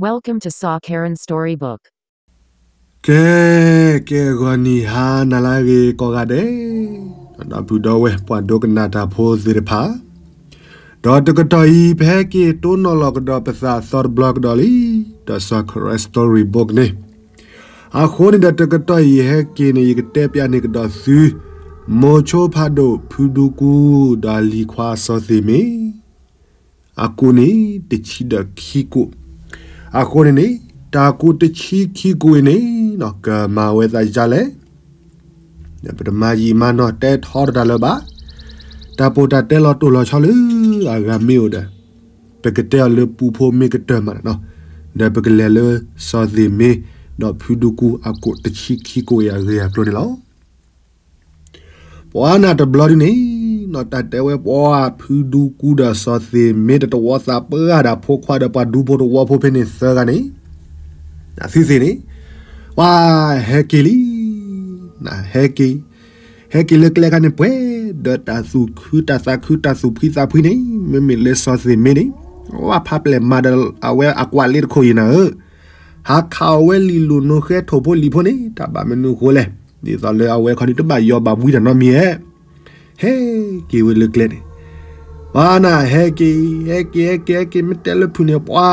Welcome to Saw Karen Storybook. ကဲ, ကဲဂီၤနံၤဟါနၤလၢအဂ့ၤကိးဂၤဒဲး, ဒီပုၢ်ဒီဝဲၢ်ပှၤဒိကနၣ်တၢ်ဖိသ့ၣ်တဖၣ်, ဒီးတကတီၢ်အံၤ ပဟဲက့ၤတိၢ်နီၣ်လီၤကဒီးပသးအသီတဘျီကဒီးလံ, ဒီး Saw Karen Storybook န့ၣ်, အဃိန့ၣ်ဒီးတကတီၢ်အံၤ ယဟဲက့ၤန့ၣ် ယကတဲပျးန့ၢ်ကဒီးသု မိၤဆိဖးဒိၣ် ဖုဒူကူ ဒီးအလံၤခွါစီၤသ့ၣ်မ့ၢ် အကိးန့ၣ် တဆံဒီးခံကိး, အဃိန့ၣ်န့ၣ် တၢ်ကိးတဆံခံကိးအံၤန့ၣ် ကမၤဝဲသးဒ်လဲၣ်, ပတမၤယံာ်မၤနီၢ်တဲထီတၢ်လၢၤဘၣ်, တၢ်ပိာ်တၢ်တဲလီၤတိၢ်လီၤဆီလၢအဂၤမ့ၢ်အိၣ်ဒီး ပကတဲအီၤလၢပူဖိမ့ၢ်ကတၢၢ်မးန့ၣ်, ဒီးပကလဲၤလၢစီၤသ့ၣ်မ့ၢ် ဒီးဖုဒူကူအကိးတဆံခံကိးအံၤအဂ့ၢ်အကျိၤန့ၣ်လီၤ. ပှၤနၤတဘျီဒုန့ၣ်, နီၢ်တၢ်တဲဝဲပှၤဖုဒူကူဒီးစီၤသ့ၣ်မ့ၢ်ဒီးတဝီသးပှၢ်ဒီးဖိခွါဒီး ပှၤဒူဖိတဝီဖိဖဲန့ၣ်သၢဂၤန့ၣ်, သုသ့ၣ်န့ၣ်, ပှၤဟဲက့ၤလံ, နဟဲက့ၤ, ဟဲက့ၤလၢကျဲခါန့ၣ် ပှဲၤဒီးတၢ်သူၣ်ခုတၢ်သးခုတၢ်သူၣ်ဖှံသးဖှံန့ၣ်, မ့မ့ၢ်လၢစီၤသ့ၣ်မ့ၢ်န့ၣ်, ဝဲဖးပျဲၢ်မၤဒီးအဝဲအကွၢ်လ့တခိၣ်အံၤနၤဧၢ ဟးခးအီၤဝဲလံာ်လိာ်နိဃဲထိၣ်ဖိလံာ်ဖိန့ၣ် တၢ်ဘၣ်မနုၤအဃိလဲၣ်, ဒ်သိးလၢအဝဲခီဒုတဘၣ်ယီၤဘၣ်ဘှံးတၢ်နီတမံၤဧဲ, ဟဲက့ၤဝဲလၢကျဲန့ၣ်, ပှၤနၤဟဲက့ၤ, ဟဲက့ၤ ဟဲက့ၤ ဟဲက့ၤ မ့ၢ်တဲလၢဖုးန့ၣ် ပှၤ,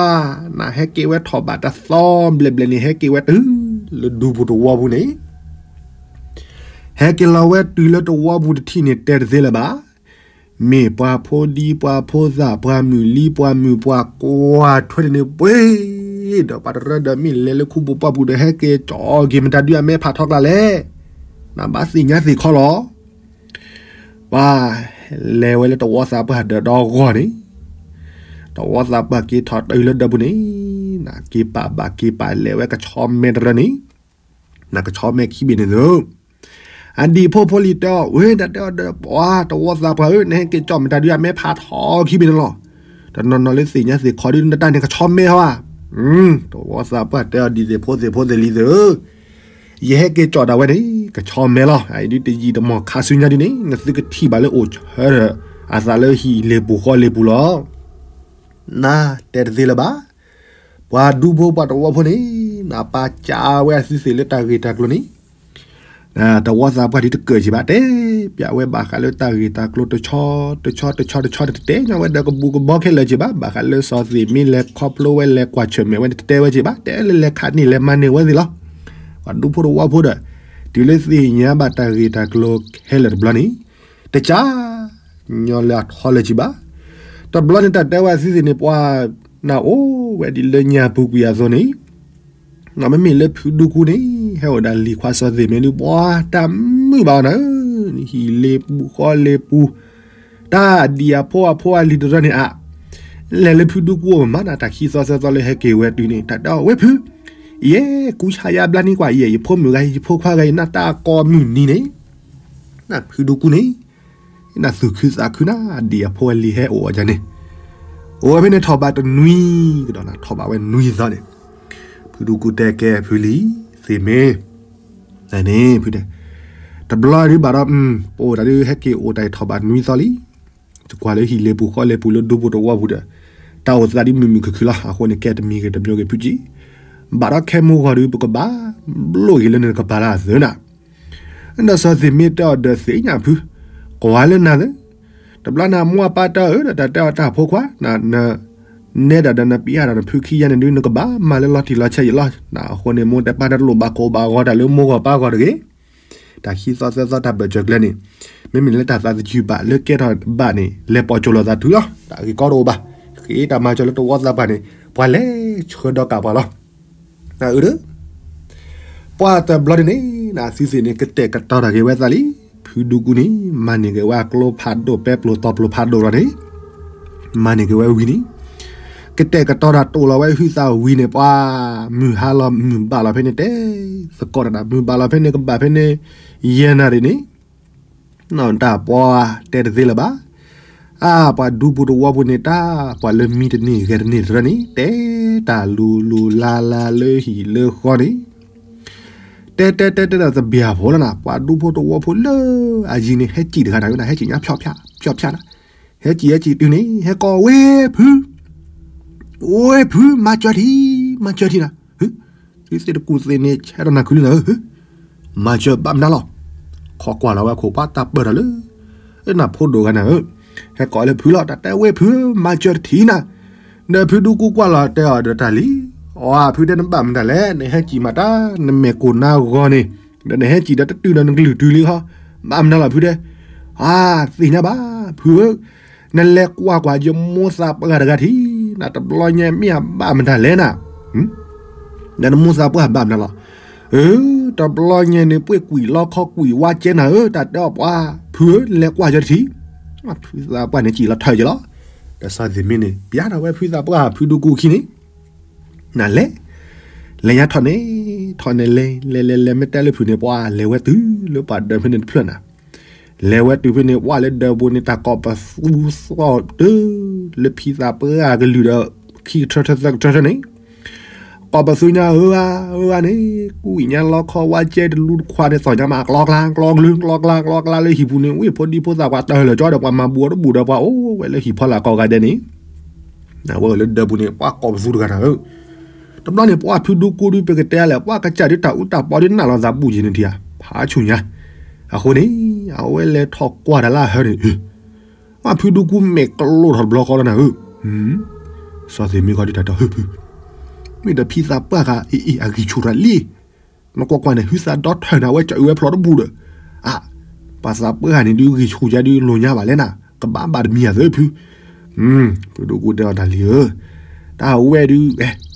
နဟဲက့ၤဝဲထီၣ်ဘးတသီဘျဲၣ်ဘျဲၣ်န့ၣ် ဟဲက့ၤဝဲတုၤလၢဒူပူၤတဝီပူၤန့ၣ် ဟဲက့ၤလီၤဝဲတုၤလၢတဝီပူၤတထံၣ်န့ၣ် တဲတသ့လၢၤဘၣ်. မ့ၢ်ပှၤဖိဒံပှၤဖိသၣ် ပှၤမုၣ်လံပှၤမုၣ် ပှၤကွၢ်ထွဲန့ၣ်န့ၣ်ပှ့ၤ, ဒီးပှၤတရၢဒီးမ့ၢ်လဲၤလၢခူပူၤပှၢ်ပူၤဒီး ဟဲက့ၤကၠီၣ်က့ၤမတၤဒုးအမဲဖးထီကျါလဲၣ်. နဘၣ်သ့ၣ်ညါသ့ၣ်ခီလီၤ. ပှၤလဲၤဝဲလၢတဝီသးပှၢ်ဒီးဒီဂီၢ်န့ၣ်, တဝီသးပှၢ်က့ၤထီၣ်တုၤလၢဒၢးပူၤန့ၣ်, နက့ၤပာ်ဘၣ်က့ၤပာ်လဲၤဝဲကဆီမဲတရၢန့ၣ်, နကဆီမဲခံဘ့ၣ်န့ၣ်သု, အဒံၣ်ဖိဖိလံၤတဲအီၤ ဝဲဒၣ်တဲအီၤဒီး ပှၤတဝီသးပှၢ်ဧၢ နဟဲက့ၤကၠီၣ်မတၤဒုးအမဲဖးထီခံဘ့ၣ်န့ၣ်လီၤ. တနီၤနီၤလၢသ့ၣ်ညါသ့ၣ်ခီဒုး နတၢ်န့ၣ်ကဆီမဲဟီဧါ. တဝီသးပှၢ်တဲအီၤဒ်သ့ၣ်ဖိသ့ၣ်ဖိသ့ၣ်လံၤသုဧၢ, ယဟဲက့ၤကၠီၣ်ဒၣ်ဝဲန့ၣ် ကဆီမဲလီၤ. အအံၤဒုးတယံာ်တမီၢ်ခါဆူညါဒုးန့ၣ် နသုကထံၣ်ဘၣ်လၢအိၣ်ဆၢဒီး အသးလၢဟံၣ်လ့ၤပူၤဃီလ့ၤပူၤလီၤ. နတဲတသ့လၢၤဘၣ်. ပှၤဒူဖိပှၤတဝီဖိန့ၣ် နပာ်ကၢဝဲအသုသ့ၣ်လၢတၢ်ဂ့ၢ်တၢ်ကျိၤန့ၣ်, တဝီသးပှၢ်ဒုးတကၢၢ်က့ၤဘၣ် တဲပျးဝဲဘၣ်ဃးလၢတၢ်ဂ့ၢ်တၢ်ကျိၤတဆီတဆီတဆီတဆီတတဲညီဝဲဒီးကဘူးကဘီခဲလၢာ်က့ၤဘၣ်, ဘၣ်ဃးလၢစီၤသ့ၣ်မ့ၢ်လဲၤခီဖျိဝဲလဲၤကွၢ်ဆၢၣ်မဲာ်ဝဲန့ၣ် တတဲဝဲက့ၤဘၣ်, တဲလၢလဲၤခးန့ၢ်လဲၤမၤန့ၢ်ဝဲသ့ၣ်လီၤ. ပှၤဒူဖိတဝီဖိဒီး တုၤလၢသ့ၣ်ညါဘၣ်တၢ်ဂ့ၢ်တၢ်ကျိၤခဲလၢာ်တဘျီန့ၣ်, တကး ညီလၢအထီလၢၤက့ၤဘၣ်. တဘျီန့ၣ်တၢ်တဲဝဲအသုသ့ၣ်န့ၣ် ပှၤနအိၣ်ဝဲဒ်လၢညါပူၤကွံာ်အသိးန့ၣ်, မ့မ့ၢ်လၢဖုဒူကူန့ၣ် ဟဲအိၣ်ဒီးလံၤခွါစီၤသ့ၣ်မ့ၢ်ဒုး ပှၤတၢ်မုာ်ဘၣ်အီၤနၤဧၢ, ဟံၣ်လ့ၤပူၤဃီလ့ၤပူၤ, တၢ်ဒံၣ်အဖိအဖိအလံၤတရၢန့ၣ်အါ, လဲၤလၢဖုဒူကူအအိၣ်မးနၤ တၢ်ခံသီသၢသီလၢဟဲက့ၤဝဲတုၤန့ၣ် တၢ်တဲအီၤ ဝဲဖု, ယဲကူဆါယါဘျါန့ၢ်ကွၢ်ယဲ ယဖိမုၣ်ဂၤ ယဖိခွါဂၤ ယနၢ်တၢ်ကိးမုၢ်နံၤန့ၣ်, နဖုဒူကူန့ၣ် နသူၣ်ခုသးခုနၤ ဒံၣ်အဖိအလံၤဟဲအိၣ်အီၤဒ်န့ၣ်, အိၣ်ဝဲဖဲန့ၣ်ထီၣ်ဘးတနွံကဒီးနၤ ထီၣ်ဘးဝဲနွံသီန့ၣ်, ဖုဒူကူတဲကဲဖုလံၤသ့ၣ်မ့ၢ် န့ၣ်ဖုတဲ, တဘျီဒုးဘၣ်ဒီး ပအိၣ်တၢ်ဒုးဟဲက့ၤအိၣ်တၢ်အံၤထီၣ်ဘးနွံသီလံ, တကွၢ်လၢဟံၣ်လ့ၤပူၤဃီလ့ၤပူၤလၢဒူပူၤတဝီပူၤဒီး, တၢ်အိၣ်သးဒုးမုာ်မုာ်ခုၣ်ခုၣ်လီၤ. အဃိန့ၣ် ကဲတမံၤဂ့ၤတမံၤဂ့ၤဖုကံ, ဘၣ်ဒီးခဲမုၢ်ဂီၤဒုး ပကဘၣ်ဘျိၣ်က့ၤလၢနကပၤလၢအသၢနၤ ဒီးစီၤသ့ၣ်မ့ၢ်တဲအီၤဒီးသ့ၣ်ညါဖု, ကွၢ်လၢနၤသၢ, တဘျီနမိၢ်အပၢ်တဲအီၤဒီးတၢ်တဲအီၤတၢ်ဖိခွါ, နဲဒၣ်ဒီးနပျဲၢ်ဒီးနဖုခံယါန့ၣ်ဒုး နကဘၣ်မၤလၢလီၤတံၢ်လီၤဆဲးယံၤလီၤ. အဃိန့ၣ် မိၢ်တဲပၢ်တဲတလိၣ်ဘၣ်ကိးဘၣ်ဂီၤတၢ်လၢမိၢ်ဂီၤပၢ်ဂီၤတဂ့ၤ. တၢ်ခံသီသၢသီတၢ်ဘၢၣ်စၢၤကျဲန့ၣ်, မ့မ့ၢ်လၢတၢ်သးသယုၢ်ဘၣ်လၢကဲထီၣ်ဘၣ်န့ၣ် လဲၤပိာ်ကၠိလိာ်သးတုၤလီၤ. တၢ်ဂ့ၢ်ကီတအိၣ်ဘၣ်, ဃ့တၢ်မၤစၢၤလၢတဝီသးပှၢ်န့ၣ် ပှၤလဲၤဆှၢဒီးကးပှၤလီၤ. အၢ ပှၤတဘျီန့ၣ်န့ၣ် နသုသ့ၣ်န့ၣ် ကတဲာ်ကတီၤတၢ်က့ၤဝဲသးလံ. ဖုဒူကူန့ၣ် မၤန့ၢ်က့ၤဝဲအကျိဖးဒိၣ် ပဲပျိၤတီပျိၤဖးဒိၣ်လီၤန့ၣ်, မၤန့ၢ်က့ၤဝဲဝံၤန့ၣ်, ကတဲာ်ကတီၤတၢ်တိာ်လီၤဝဲဟုသးဝံၤန့ၣ် ပှၤမုၢ်ဟါလီၤမုၢ်ဘၣ်လီၤဖဲန့ၣ် တဲသကိးတၢ် မုၢ်ဘၣ်လီၤဖဲန့ၣ် ကဘၣ်ဖဲန့ၣ် ယဲၢ်နၣ်ရံၣ်န့ၣ် နီၢ်တၢ်ပှၤတဲတသ့လၢၤဘၣ်. အါ ပှၤဒူပူၤတဝီပူၤန့ၣ် တၢ်ပှၤလၢမံတန့ၢ်ဂဲၤတန့ၢ်တရၢန့ၣ် တဲတၢ်လူၤလူၤလါလါလၢဟံၣ်လၢဃီန့ၣ်, တဲတဲတဲတဲဒီးသဘံၣ်အဖိလီၤနၤ, ပှၤဒူဖိတဝီဖိလၢအယံၤန့ၣ် ဟဲစံၣ်တဂၤနၤ ဟဲစံၣ်ညါဖျီဖျီဖျီနၤ, ဟဲစံၣ်ဟဲစံၣ်တုၤန့ၣ် ဟဲကိးဝဲဖု ဝဲဖု မၤစၢၤထံ မၤစၢၤထံနၤ, သုသ့ၣ်တကူၣ်သ့ၣ်န့ၣ် ဆဲးဒီးနၤခုလံနၤဧၢ, မၤစၢၤဘၣ်မနုၤလီၤ. ခိးကွၢ်လီၤဝဲခိၣ်ပှၢ်တၢ်ပၢၢ်ထီၣ်လၢ နဖိဒိၣ်ဂၤနၤဧၢ, ဟဲကိးလၢဖုလီၤ တၢ်တဲဝဲဖု မၤစၢၤတထံၣ်နၤ, ဒီးဖုဒူကူကွၢ်လီၤတဲအီၤဒီးတၢ်လံ, အီ ဖုတဲနဘၣ်မတၤလဲၣ်, နဟဲစံၣ်မးတၢ် နမဲာ်ကိၢ်နါဂီၤန့ၣ်, ဒီးနဟဲစံၣ်ဒီးတတုၤဒီးနကလုၢ်တုၤလံခီ, ဘၣ်မနုၤလီၤဖုတဲ, အါ သ့ၣ်ညါဘၣ် ဖုဧၢ, နလဲၤကွၢ်ကွၢ်ယမိၢ်သးပှၢ်တဂၤထံၣ်, နတဘျီညါမ့ၢ်အဘၣ်မတၤလဲၣ်နၤ, ဒီးနမိၢ်သးပှၢ်ဘၣ်မနုၤလီၤ, အၢ တဘျီညါန့ၣ် ပှ့ၢ်ကွံာ်လီခီကွံာ်ဝါကဲနၤဧၢ, တၢ်တဲအီၤပှၤ ဖုဧၢ နလဲၤကွၢ်ယီၤတထံၣ်, ဖုသးပှၢ်န့ၣ်စံၣ်လီၤထၢၣ်က့ၤလီၤ, ဒီးစီၤသ့ၣ်မ့ၢ်န့ၣ် ပျါထီၣ်ဝဲဖုသးပှၢ်ဖုဒူကူခံန့ၣ် နလဲၤ, လဲၤညါထီၣ်န့ၣ်, ထီၣ်န့ၣ်လဲၤ, လဲၤလဲၤလဲၤ မ့ၢ်တဲလၢဖုန့ၣ် ပှၤလဲၤဝဲတုၤလၢပှၤဒၢးဖဲန့ၣ်တဖျၢၣ်နၤ, လဲၤဝဲတုၤဖဲန့ၣ် ပှၤလၢဒၢးပူၤန့ၣ် တၢ်ကိးပသူသီၣ်တုၤလၢဖံသးပှၢ်ကလုၢ်ဒီး ခံကထၢထၢသၢကထၢထၢန့ၣ်, ကိးပသူညါဧၢဧါ, ဧၢဧါန့ၣ်, ကွံာ်ညါလီခီဝါကဲတလူတခွးန့ၣ် သီၣ်ညါမး ကျီကျါ ကျီကျူ ကျီကျါ ကျီကျါလၢဟံၣ်ပူၤန့ၣ် ဝ့ၢ်ဖိဒံဖိသၣ်ပှၤတၢၢ်လၢာ်ကၠီဒီး ပှၤမၤဘူးအီၤတဘူးဒီး ပှၤအိၣ်ဝဲလၢဟံၣ်ဖီလာ်ကိးဂၤဒဲးန့ၣ် အဝဲလၢဒၢးပူၤန့ၣ် ပှၤကိးပသူတဂၤနၤဧၢ, တဘျီန့ၣ် ပှၤဖုဒူကူဒုး ပကတဲလဲၣ် ပှၤကစၢ်ဒုးတၢ်အူတၢ်ပီဒုးနၢ်လီၤသးဘူးက့ၤန့ၣ်ထံဧါ, ဖးဆူၣ်ညါ, အဃိန့ၣ် အဝဲလဲၤထီၣ်ကွၢ်တၢ်လၢအဟၢန့ၣ်, ပှၤဖုဒူကူမဲာ်ကလိထီၣ်တဘျီဃီလီၤနၤဧၢ, စီၤသ့ၣ်မ့ၢ်ဃီဒုးတၢ်တဲ ဟၢဖု, မ့ၢ်ဒီးဖံသးပှၢ်ဂၤအံၤအံၤ အဂံၢ်ဆူၣ်တၢ်လံ နကွၢ်ကွၢ်န့ၣ် ဟုသးဒီထၢၣ်နၤ အဝဲကၠီအုးဝဲဖျိးတဘူးဒီး, အါ, ပှၤသးပှၢ်ဂၤန့ၣ်ဒုးဂံၢ်ဆူၣ်ယါဒုးလိာ်ညါဘၣ်လဲၣ်နၤ, ကဘၣ်ဘၣ်တမံၤအသၢဖု, ဖုဒူကူတဲအီၤတၢ်လံဧၢ, တၢ်ဝဲဒုး,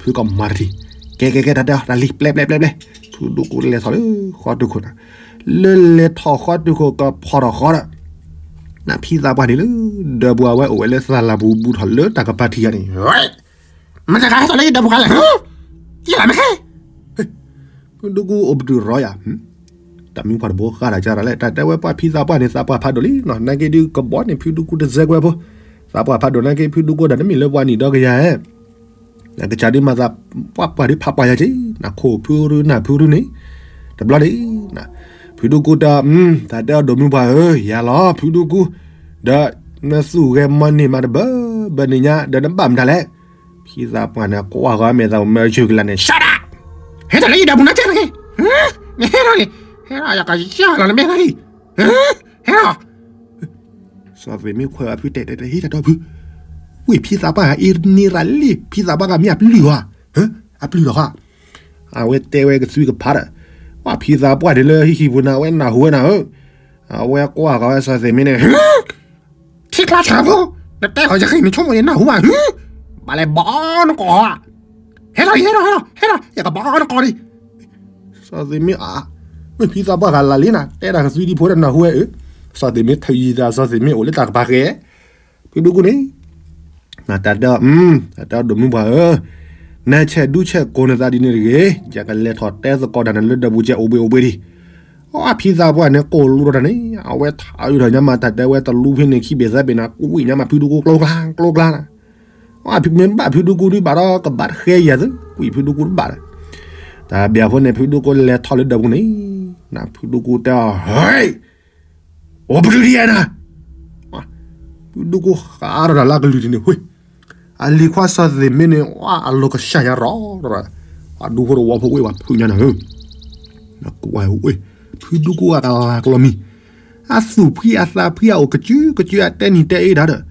ဖုကမၤတထံၣ်, ကဲကဲကဲ တၢ်တဲအီၤတၢ်လံ ပျဲပျဲပျဲပျဲ, ဖုဒူကူလဲၤထီၣ်လၢဃီတုခိၣ်နၤ, လၢလဲၤထီၣ်ဃီတုခိၣ်ကဖီထီၣ်ဃီဒီး, နဖံသးပှၢ်န့ၣ်လၢ ဒၢးပူၤအဝဲအိၣ်ဝဲလၢသးလၢ်ပူၤဘူးထီၣ်လၢတၢ်ကပၤထံးယါန့ၣ် မ့ၢ်တဂၤဟဲထီၣ်လၢယဒၢးပူၤခါလဲၣ်, ယလီၤမ့ၢ်ခဲ, ဖုဒူကူအိၣ်ပတုာ်ရီယၤ, တၢ်မံၤပှၢ်တဘိဃါတၢ်ကၢ်တၢ်လဲၣ် တၢ်တဲဝဲပှၤဖံသးပှၢ်န့ၣ် သးပှၢ်ဖးဒိၣ်လံနီၤ နာ်က့ဒုးကဘီန့ၣ် ဖုဒူကူတစဲးကွဲဖိ, သးပှၢ်ဖးဒိၣ်နာ်က့ ဖုဒူကူဒီးတမ့ၢ်လၢပှၤနံၣ်ဒီကယၤဧဲ နကစၢ်ဒုးမၤသးပှၢ်ပှၢ်ဒုးဖးပှၢ်ယၤက့ၤ နခိၣ်ဖုရူနၢ်ဖုရူန့ၣ်, တဘျီန့ၣ်, ဖုဒူကူတၢ်, တၢ်တဲအီၤဒိၣ်မုၢ်ပှၢ်ဧၢ ယၤလီၤ ဖုဒူကူ, ဒီးနသူၣ်ဂဲၤမီၤန့ၢ်မးတဘၢ, ဘၢန့ၣ်ညါ ဒီးနဘၣ်မတၤလဲၣ်, ဖံသးပှၢ်န့ၣ်ကွၢ်ဃီမဲာ်သးမၢဆူၣ်ကလာ်န့ၣ် ရှဲဒၣ်, ဟဲထီၣ်လၢယဒၢးပူၤနၤကဲတဂ့ၤ, နဟဲထီၣ်န့ၣ်, ဟဲထီၣ်ယကယၢ်လီၤနမဲာ်သၣ်လံ, ဟဲထီၣ် စီၤသ့ၣ်မ့ၢ်ခွဲးအဖုတဲတဲတဲ ဟ့ၣ်တၢ်တီဖု, ဝ့ၢ်ဖံသးပှၢ်ဂၤအံၤန့ၢ်ရၤလံ ဖံသးပှၢ်ဂၤမ့ၢ်အပျုၢ်ဧါ, အပျုၢ်လီၤဃီ, အဝဲတဲဝဲကသွံကဖးဒီး, ပှၤဖံသးပှၢ်န့ၣ်လၢဟံၣ်ဟံၣ်ပူၤန့ၣ် အဝဲနၢ်ဟူဝဲနၤဧၢ, အဝဲကွၢ်ဃီဝဲစီၤသ့ၣ်မ့ၢ်န့ၣ် ထံကျါဆၣ်ဖိ, နတဲဃီၤယဃ့ၢ်နဆိကမိၣ်ယနၢ်ဟူဘၣ်, ဘၣ်လဲၤဘီနကိးဧါ, ဟဲထီၣ် ဟဲထီၣ် ဟဲထီၣ် ဟဲထီၣ် ယကဘီနကိးဒံး, စီၤသ့ၣ်မ့ၢ်အါ, မ့ၢ်ဖံသးပှၢ်ဂၤလၢ်လံနၤ တဲဒၣ်ကသွံဒံဖိဒီးနၢ်ဟူဝဲအၢ, စီၤသ့ၣ်မ့ၢ်ထုးယံၤသး စီၤသ့ၣ်မ့ၢ်အိၣ်လၢတၢ်ကပၤဃဲ, ဖုဒူကူန့ၣ် နတၢ်တဲ, တၢ်တဲဒိၣ်မုၢ်ပှၢ်ဧၢ, နဆဲးဒူဆဲးကိးနသးဒ်န့ၣ်တဂ့ၤ, ယကလဲၤထီၣ်တဲသကိးတၢ်နၤလၢဒၢးပူၤကဲအိၣ်ဘှံးအိၣ်ဘှံးဒံး, အဖံသးပှၢ်န့ၣ်ကိၢ်လူထီၣ်တၢ်န့ၣ် အဝဲထးအုးထီၣ်ညါမး တၢ်တဲဝဲတလူဖဲန့ၣ် ခံဘ့ၣ်သၢဘ့ၣ်နၤ ကွံာ်ညါမးဖုဒူကူကျိကျါ ကျိကျါနၤ, မ့ၢ်ဘၣ်ဖုဒူကူဒုးဘၣ်ဒီးကဘၣ်တဃဲယၤသု, ကွံာ်ဖုဒူကူတဘၣ်ဒီး, တၢ်ဘၣ်အဃိန့ၣ် ဖုဒူကူလဲၤထီၣ်လၢဒၢးပူၤန့ၣ်, နဖုဒူကူတဲအီၤ ဟဲ အိၣ်ပတုာ်ဒံးဧါနၤ, ဖုဒူကူဃးထီၣ်တၢ်လၢကလုၢ်ဒံးန့ၣ်ဝဲ, အလံၤခွါစီၤသ့ၣ်မ့ၢ်န့ၣ် အလိၤကစၢ်ယါရီၤ, အဒူဖိတဝီဖိဝ့ၢ်ဝဲဖုညါနၤဧၢ, ကွၢ်ဝဲ, ဖုဒူကူအကလၤကျီမံၤ, အသူၣ်ဖှံအသးဖှံအအိၣ်ကစုကစုအတဲနံၤတဲအ့တၢ်ဒီး,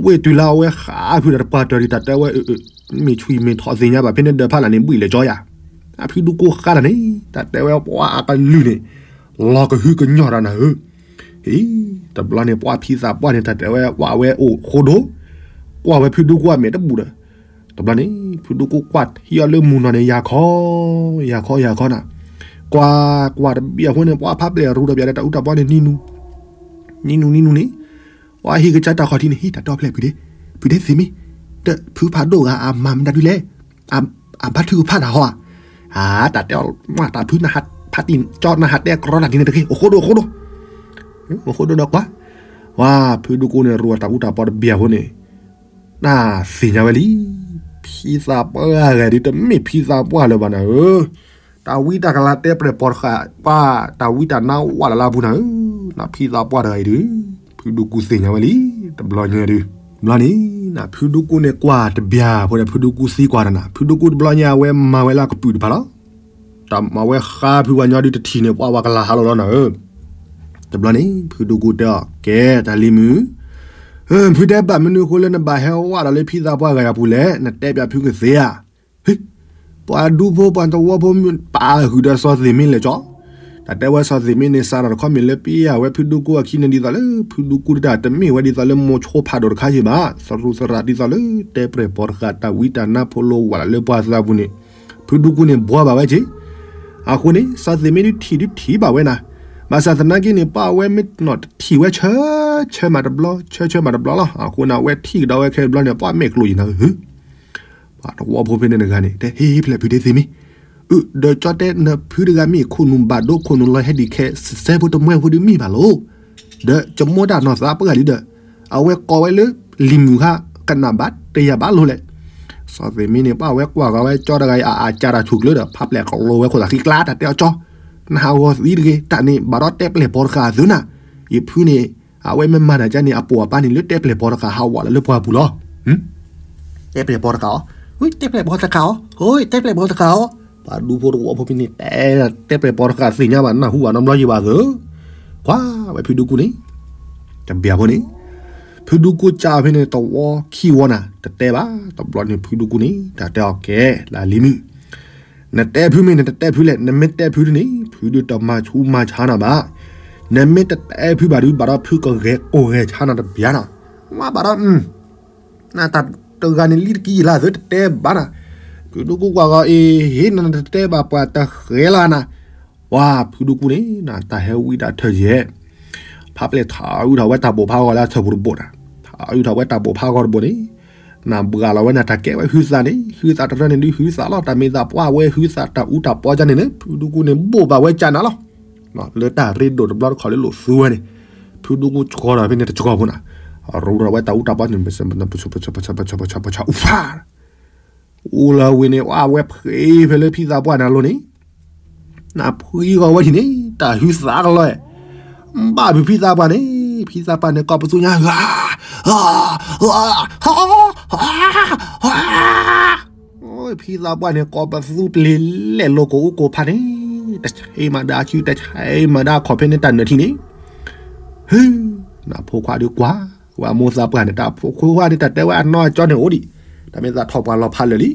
ဝ့ၢ်တုၤလၢအဝဲဃးဖုဒီးတပှၢ်တၢၢ်ဒံး တၢ်တဲဝဲ မ့ၢ်ဆွံမ့ၢ်ထီၣ်သ့ၣ်ညါဘၣ်ဖဲန့ၣ်ဒၢးဖးလၢ်န့ၣ် ဘှံးလဲၤကၠီယၤ, အဖုဒူကူဃးတၢ်န့ၣ် တၢ်တဲဝဲပှၤအကလုၢ်န့ၣ် လီၤကဟုကညီၢ်တၢ်နၤဧၢ, အံၤ တဘျီန့ၣ် ပှၤဖံသးပှၢ်န့ၣ် တၢ်တဲဝဲ ပှၤဝဲအိၣ်ဃိဒိၣ်, ကွၢ်ဝဲဖုဒူကူအမဲာ်တဘူၣ်ဒီး, တဘျီန့ၣ် ဖုဒူကူကွၢ်ထံအီၤလၢမုၢ်နီၢ်န့ၣ် ယၤခီ, ယၤခီ ယၤခီနၤ, ကွၢ်ကွၢ်တဘံၣ်အဃိန့ၣ် ပှၤဖးပျဲၢ်ရူဒီးပျဲၢ်ဒီးတၢ်အူတၢ်ပီန့ၣ် နံၤနူၤ, နံၤနူၤ နံၤနူၤန့ၣ်, ပှၤဟံၣ်ကစၢ်တၢ်ခီၣ်ထံးန့ၣ် ဟ့ၣ်တၢ်တီဖျဲၣ်ဖုဒဲ, ဖုဒဲသ့ၣ်မ့ၢ်, ဒီးဖုဖးဒိၣ်ဂၤအမၤမတၤဒုလဲၣ်, အဘါထုကဖၣ်နၤဟီဧါ, အတၢ်တဲအီၤ တၢ်ဖုနဟးဖးတံၢ်ကၠီနဟးတဲကရီတၢ်ဒ်န့ၣ်တဂ့ၤ အိၣ်ဃိဒိၣ်အိၣ်ဃိဒိၣ်, အိၣ်ဃိဒိၣ်ဒီးကွၢ်, ဝဲဖုဒူကူန့ၣ်ရူအတၢ်အူတၢ်ပီတဘံၣ်အဃိန့ၣ်, နသ့ၣ်ညါဝဲလံ, ဖံသးပှၢ်ဂၤဒ်တမ့ၢ်ဖံသးပှၢ်လၢၤဘၣ်နၤဧၢ, တၢ်ဝံတၢ်ကလၤတဲပျဲၢ်ပိာ်တဃာ်ပှၤ, တၢ်ဝံတၢ်နါဝးလၢ်လၢအပူၤနၤဧၢ, နဖံသးပှၢ်တဂၤအံၤဒုး, ဖုဒူကူသ့ၣ်ညါဝဲလံ, တဘျီညါဒုး ဘျီန့ၣ် ဖုဒူကူန့ၣ်ကွၢ်တဘျီဖိဒီး ဖုဒူကူသံကွၢ်တၢ်နၤ, ဖုဒူကူတဘျီညါ အဝဲမၤဝဲလၢအကပုာ်တဖၣ်လီၤ. တၢ်မၤဝဲဃါဖုဝဲညီဒုးတထံၣ်န့ၣ် ပှၤဝဲကလၤဟးလီၤလီၤနၤဧၢ. တဘျီန့ၣ် ဖုဒူကူတဲအီၤ ကဲ တၢ်လံၤမုၣ်, ဖုတဲဘၣ်မနုၤအဃိလၢနဘၣ်ဟဲဝးဒီးလၢဖံသးပှၢ်ဂၤယၤပူၤလဲၣ်, နတဲပၠးဖုကသ့ဧါ. ပှၤဒူဖိပှၤသဝီဖိမုၣ်ပာ်ဃုာ်ဒီးစီၤသ့ၣ်မ့လဲၣ်ကၠီ, တၢ်တဲဝဲစီၤသ့ၣ်မ့န့ၣ် စးထီၣ်တခီမ့ၢ်လၢပယဝဲဖုဒူကူအခံန့ၣ် ဒ်သိးလၢ ဖုဒူကူတၢ်တမ့ၢ်ဝဲဒ်သိးလၢမိၤဆိဖးဒိၣ်တခါက့ၤဘၣ်, သရူးသရၣ်ဒ်သိးလၢတဲပျဲၢ်ပီၤတဃာ် တၢ်ဝံတၢ်နါဖိလီၤဝးလၢပှၤသးပူၤန့ၣ် ဖုဒူကူန့ၣ်ဘှီဘၣ်ဝဲက့ၤ. အဃိန့ၣ် စီၤသ့ၣ်မ့ဒုးထံၣ်ဒုးထံၣ်ဘၣ်ဝဲနၤ, ဘၣ်ဆၣ်သနာ်က့န့ၣ် ပှၤဝဲမ့ၢ်နီၢ်တထံၣ်ဝဲဆၢ ဆၢမးတဘျီ ဆၢဆၢမးတဘျီလီၤ. အဃိန့ၣ် အဝဲထံၣ်ကဒီးဝဲခဲတဘျီန့ၣ် ပှၤမဲာ်ကျိၤယံၤနၤဧၢ ပှၤသဝီဖိဖဲန့ၣ်တဂၤန့ၣ် တဲဟ့ဟ့ဖျဲၣ်ဖုဒ့သ့မ့ၢ်, အၢ ဒီးကၠီတဲနဖုတဂၤမ့ၢ်ခိၣ်နူာ်ဘၣ်ဒိခိၣ်နူာ်လီၤဟဲဒံးခဲ စဲဖိတမှဲဖိဒုးမ့ၢ်ဘၣ်လီၤ, ဒီးကမိၣ်တၢ်နီၢ်သးပှၢ်လံဒီး အဝဲကိးဝဲလၢလံၤမုၢ်ခါ ကနၣ်ဘၣ်တယာ်ဘၣ်လိၤလဲၣ်. စီၤသ့ၣ်မ့န့ၣ် ပှၤဝဲကွၢ်ဂီၤဝဲကၠီတဂၤအံၤ အအကၢ်တၢ်ထူၣ်ကျၢဒီး ဖးပျဲၢ်ကလိၤဝဲခိၣ်သးဃံကျါ တၢ်တဲအီၤကၠီ, နဟးဂီၤသံတဂ့ၤ တၢ်န့ၣ်ဘၣ်ဒီးတဲပျဲၢ်ပီၤတဃာ်အသုနၤ, ယဖုန့ၣ် အဝဲမ့ၢ်မၤတၢ်ကါန့ၣ် အပိာ်အပၢ်န့ၣ် လၢတဲပျဲၢ်ပီၤတဃာ်ဟးဝးလီၤလၢပှၤပူၤလီၤ. တဲပျဲၢ်ပီၤတဃာ်အီၤ, တဲပျဲၢ်ပီၤတဃာ်အီၤ, တဲပျဲၢ်ပီၤတဃာ်အီၤ, ပှၤဒူဖိတဝီဖိဖဲန့ၣ် တဲ တဲပျဲၢ်ပီၤတဃာ်သ့ၣ်ညါဘၣ် နၢ်ဟူဘၣ်နီတဘျီယံၤဘၣ်သၢ, ကွၢ်ဝဲဖုဒူကူန့ၣ် တဘျီဖိန့ၣ် ဖုဒူကူကၢ်ဖဲန့ၣ် တဝီခံဝီနၤ တတဲဘၣ် တဘျီန့ၣ် ဖုဒူကူန့ၣ် တၢ်တဲအီၤကဲ လၢလံၤမုၣ် နတဲဖုမ့ၢ်နတတဲဖုလဲၣ်, နမ့ၢ်တဲဖုဒ်န့ၣ် ဖုဒုးတမၤဆူးမၤဆါနၤဘၣ်, နမ့ၢ်တတဲဖုဘၣ်ဒုး ဘၣ်ဒီးဖုကဂဲၤကိၢ်ဂဲၤဆါနၤတဘျီနၤ, မ့ၢ်ဘၣ်ဒီး နတၢ်တဂၤန့ၣ်လံတကံၢ်လၢသၢတတဲဘၣ်နၤ, ဖုဒူကူကွၢ်ဂီၤအ့ၤ ဟ့ၣ်နၤနတတဲဘၣ်ပှၤတဃဲၤလီၤနၤ, ဝါ ဖုဒူကူန့ၣ် နတၢ်ဟဲဝံတၢ်ထၢၣ်ယဲၢ် ဖးပျဲၢ်ထးအုးထီၣ်ဝဲတၢ်ဘိၣ်ဖးဂီၤလၢအထၢၣ်ပူၤတဘိၣ်နၤ, ထးအုးထီၣ်ဝဲတၢ်ဘိၣ်ဖးဂီၤတဘိၣ်န့ၣ်, နဘှါလီၤဝဲနၤတၢ်ကဲဝဲဟုသးန့ၣ် ဟုသးတရၢန့ၣ်ဒုးဟုသးလီၤ တၢ်မ့ၢ်သးပှၢ်ဝဲဟုသးတၢ်အူတၢ်ပီကၢန့ၣ်န့ၣ် ဖုဒူကူန့ၣ်ဘိၣ်ဘၣ်ဝဲကၢနၤလီၤ, လၢတၢ်ရ့ဒိၣ်တဘျီတခီၣ်လၢလိာ်သူဝဲန့ၣ်, ဖုဒူကူဆှီထီၣ်ဖဲန့ၣ်တဆှီဖိနၤ, ရူထီၣ်ဝဲတၢ်အူတၢ်ပီန့ၣ် ပဆၢပဆၢပဆၢပဆၢပဆၢပဆၢအူဖး အိၣ်လၢဝံၤန့ၣ် ဝဲဖှံဖဲလၢဖံသးပှၢ်န့ၣ်အလိၤန့ၣ်, နဖှံဂီၤဝဲထံၣ်န့ၣ် တၢ်ဟုသးကလီၤ, ဘၣ်ဖုဖံသးပှၢ်န့ၣ်, ဖံသးပှၢ်န့ၣ် ကိးပသူညါ, ဖံသးပှၢ်န့ၣ် ကိးပသူပျ့ၤလဲၣ်လိၤကိးအူကိးဖးန့ၣ်, တဆဲးမးဒါအစု တဆဲးမးဒါအခီၣ်ဖဲန့ၣ်တၢ်နၢၤထံန့ၣ်, ဟ့, နဖိခွါဒုးကွၢ်, ဝဲအမိၢ်သးပှၢ်န့ၣ် တၢ်ဖိခွါန့ၣ် တၢ်တဲဝဲအနီၢ်အကၠီန့ၣ်အိၣ်ဒံး, တၢ်မ့ၢ်သးထီၣ်ပှၤလီၤဖးလၢာ်လံ,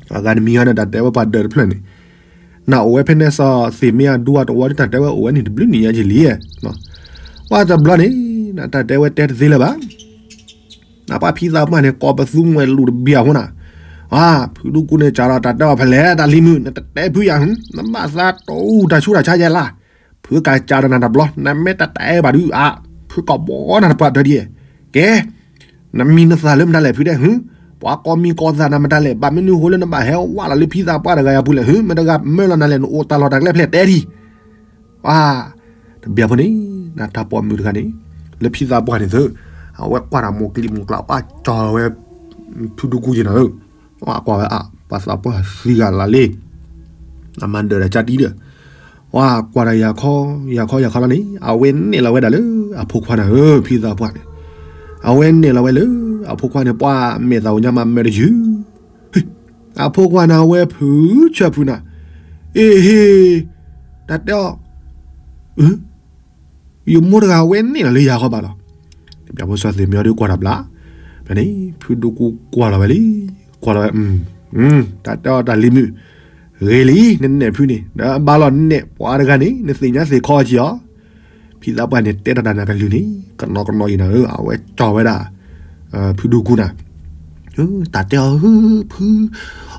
အဂၤတမံၤဟီန့ၣ် တၢ်တဲဝဲပှၤဒၢးတဖျၢၣ်န့ၣ်, နအိၣ်ဝဲဖဲန့ၣ်စီၤသ့ၣ်မ့အဒူအတဝီဒ်တၢ်တဲဝဲအိၣ်ဝဲန့ၣ်တဘျုးနံၣ်ညါက့ၤလံ, ပှၤတဘျီန့ၣ် နတၢ်တဲဝဲတဲတသ့လၢၤဘၣ် နပှၤဖံသးပှၢ်န့ၣ် ကိးပသူမှဲၤလူၤတဘံၣ်အဃိနၤ, ဖုဒူကူန့ၣ် စးထီၣ်တၢ်တဲအီၤဖဲလဲၣ် တၢ်လံၤမုၣ် နတတဲဖုယၤ, နဘၣ်သးတူၢ်တၢ်ဆူးတၢ်ဆါယဲလၢ်, ဖုကစးထီၣ်နၤတဘျီ နမ့ၢ်တတဲဘၣ်ဒုးအါ, ဖုကဘီနၤတပှၢ်တၢ်ဒ်, ကဲ နမံၤနသၣ်လၢမတၤလဲၣ်ဖုဒဲး, ပှၤကိးမံၤကိးသးနၤမတၤလဲၣ်, ဘၣ်မနုၤဃိလၢနဘၣ်ဟဲဝးလီၤလၢဖံသးပှၢ်တဂၤအပူၤလဲၣ်, မ့ၢ်တဂၤမၢလီၤနၤလဲၣ်, နအိၣ်တၢ်လီၢ်တၢ်ကျဲဖျဲၣ်တဲဒံး ပှၤတဘျီဖိန့ၣ် နတၢ်ပိာ်မုၣ်တဂၤန့ၣ် လၢဖံသးပှၢ်န့ၣ်သၢ, အဝဲကွၢ်တၢ်မိၢ်ကလံၤမိၢ်ကျါ ပှၤကၠီၤဝဲ ဖုဒူကူယဲၢ်နၤဧၢ, ကွၢ်ဝဲအါ ပှၤသးပှၢ်သံဂၤလၢ်လံ, အမၤဒၢးတၢ်ကၢတံဒီး, ပှၤကွၢ်တၢ်ယၤခီ ယၤခီယၤခီလီၤန့ၣ် အဝဲနဲၣ်လီၤဝဲဒၣ်လၢအဖိခွါနၤဧၢ, ဖံသးပှၢ်န့ၣ်, အဝဲနဲၣ်လီၤဝဲလၢ အဖိခွါန့ၣ် ပှၤမဲာ်သၣ်ဧိၤညါမးမၢတယုၢ် အဖိခွါန့ၣ်ဝဲဖုဆၢဖုနၤ, အ့ဟ့, တၢ်တဲအီၤ, ယမိၢ်တဂၤဝဲန့ၣ်လီၤလၢယၤဃီဘၣ်လီၤ, တဘျီဖိစီၤသ့ၣ်မ့အဒုးကွၢ်တၢ်ဘျါ, ဖဲန့ၣ် ဖုဒူကူကွၢ်လီၤဝဲလံ, ကွၢ်လီၤဝဲ, တၢ်တဲအီၤတၢ်လံၤမုၣ်, ဂ့ၤလံ နနဲၣ်ဖုန့ၣ် ဒီးဘၣ်လီၤနဲၣ်ပှၤတဂၤန့ၣ် နသ့ၣ်ညါသ့ၣ်ခီအီၤက့ၤအီၤ, ဖံသးပှၢ်န့ၣ် တဲတၢ်တၢ်နၤကလုၢ်န့ၣ် ကနီၤကနီၤယံၤနၤဧၢ, အဝဲကၠီၤဝဲဒၣ် ဖုဒူကူနၤ, တၢ်တဲအီၤဧၢ, ဖု,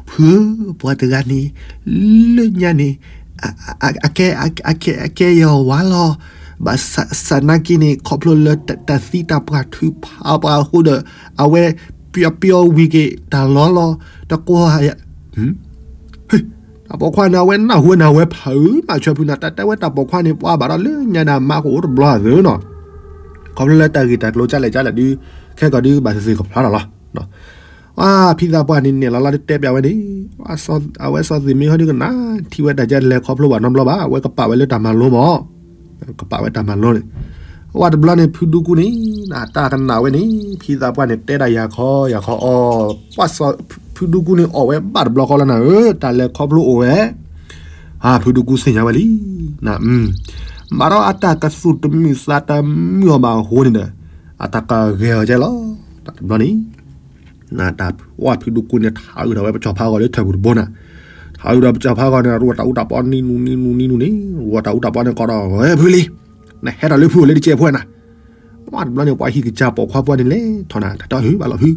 ဖုဧၢ, ပှၤတဂၤန့ၣ် လၢညါန့ၣ် အကဲ, အကဲယဝၤလီၤ, ဘၣ်ဆၣ်သနာ်က့န့ၣ် ခီဖျိလၢတၢ်သံတၢ်ပှၢ်ထုးဖးပှၤအဃိဒီး အဝဲပျီပျီဝံၤက့ၤတၢ်လီၤလီၤ, တကွၢ် တၢ်ပိာ်ခွါန့ၣ် အဝဲနၢ်ဟူဝဲန့ၣ် အဝဲဖုမးဆၢဖုနၤ, တၢ်တဲဝဲတၢ်ပိာ်ခွါန့ၣ် ပှၤဘၣ်ဒီးလၢညါန့ၣ် အမါကအိၣ်တဘျီသၢနီၤ, ခီဖျိလၢတၢ်ဂ့ၢ်တၢ်ကျိၤကၢလဲၣ်ကၢလဲၣ်ဒုး ခဲကီၢ်ဒုးဘၣ်သ့ၣ်သ့ၣ်ကဖျါထီၣ်လီၤ. အါ ဖံသးပှၢ်န့ၣ်နဲၣ်လီၤလီၤ တဲပၠးဝဲန့ၣ်, အဝဲစီၤသ့ၣ်မ့ဟီဒုးကနၣ်ထံၣ်ဝဲတၢ်ကၢလဲၤခီဖျိဘၣ်နီတဘျီဘၣ်, အဝဲကပာ်ဝဲလၢတၢ်မၤလိမး, ကပာ်ဝဲတၢ်မၤလိန့ၣ်, ဝဲတဘျီန့ၣ် ဖုဒူကူန့ၣ် နတၢ်ကနၣ်ဝဲန့ၣ် ဖံသးပှၢ်န့ၣ် တဲဒၣ်ယၤခီယၤခီအီၤ, ပှၤစီၤဖုဒူကူန့ၣ်အီၣ်ဝဲဘၣ်တဘျီဃီလီၤနၤဧၢ, တၢ်လဲၤခီဖျိအိၣ်ဝဲ, ဖုဒူကူသ့ၣ်ညါဝဲလံ, ဘၣ်ဒီးအတၢ်ကသူၣ်တမုာ်သးတမုာ်အီၤဘၣ်အဃိန့ၣ်ဒီး အတၢ်ကဂဲၤအီၤကဲလီၤ. တၢ်တဘျီန့ၣ် နတၢ်ဝဲဖုဒူကူန့ၣ် ထးအုးထီၣ်ဝဲပစီၤဖါဂီၤလၢထၢၣ်ပူၤတဘိနၤ, ထးအုးဒီးပစီၤဖါဂီၤန့ၣ် ရူးတၢ်အူတၢ်ပီနံနူနံနူနံနူန့ၣ်, ရူးတၢ်အူတၢ်ပီန့ၣ်ကီဒီး ဝဲဖုလံ, နဟဲထီၣ်လၢဖုအိၣ်လၢတကဲးဖိနၤ, ဝဲတဘျီန့ၣ် ပှၤဟံၣ်ကစၢ်ပိာ်ခွါပှၢ်န့ၣ်လဲၤထီၣ်နၤ, တၢ်တဲအီၤ ဖုဘၣ်လီၤဖု,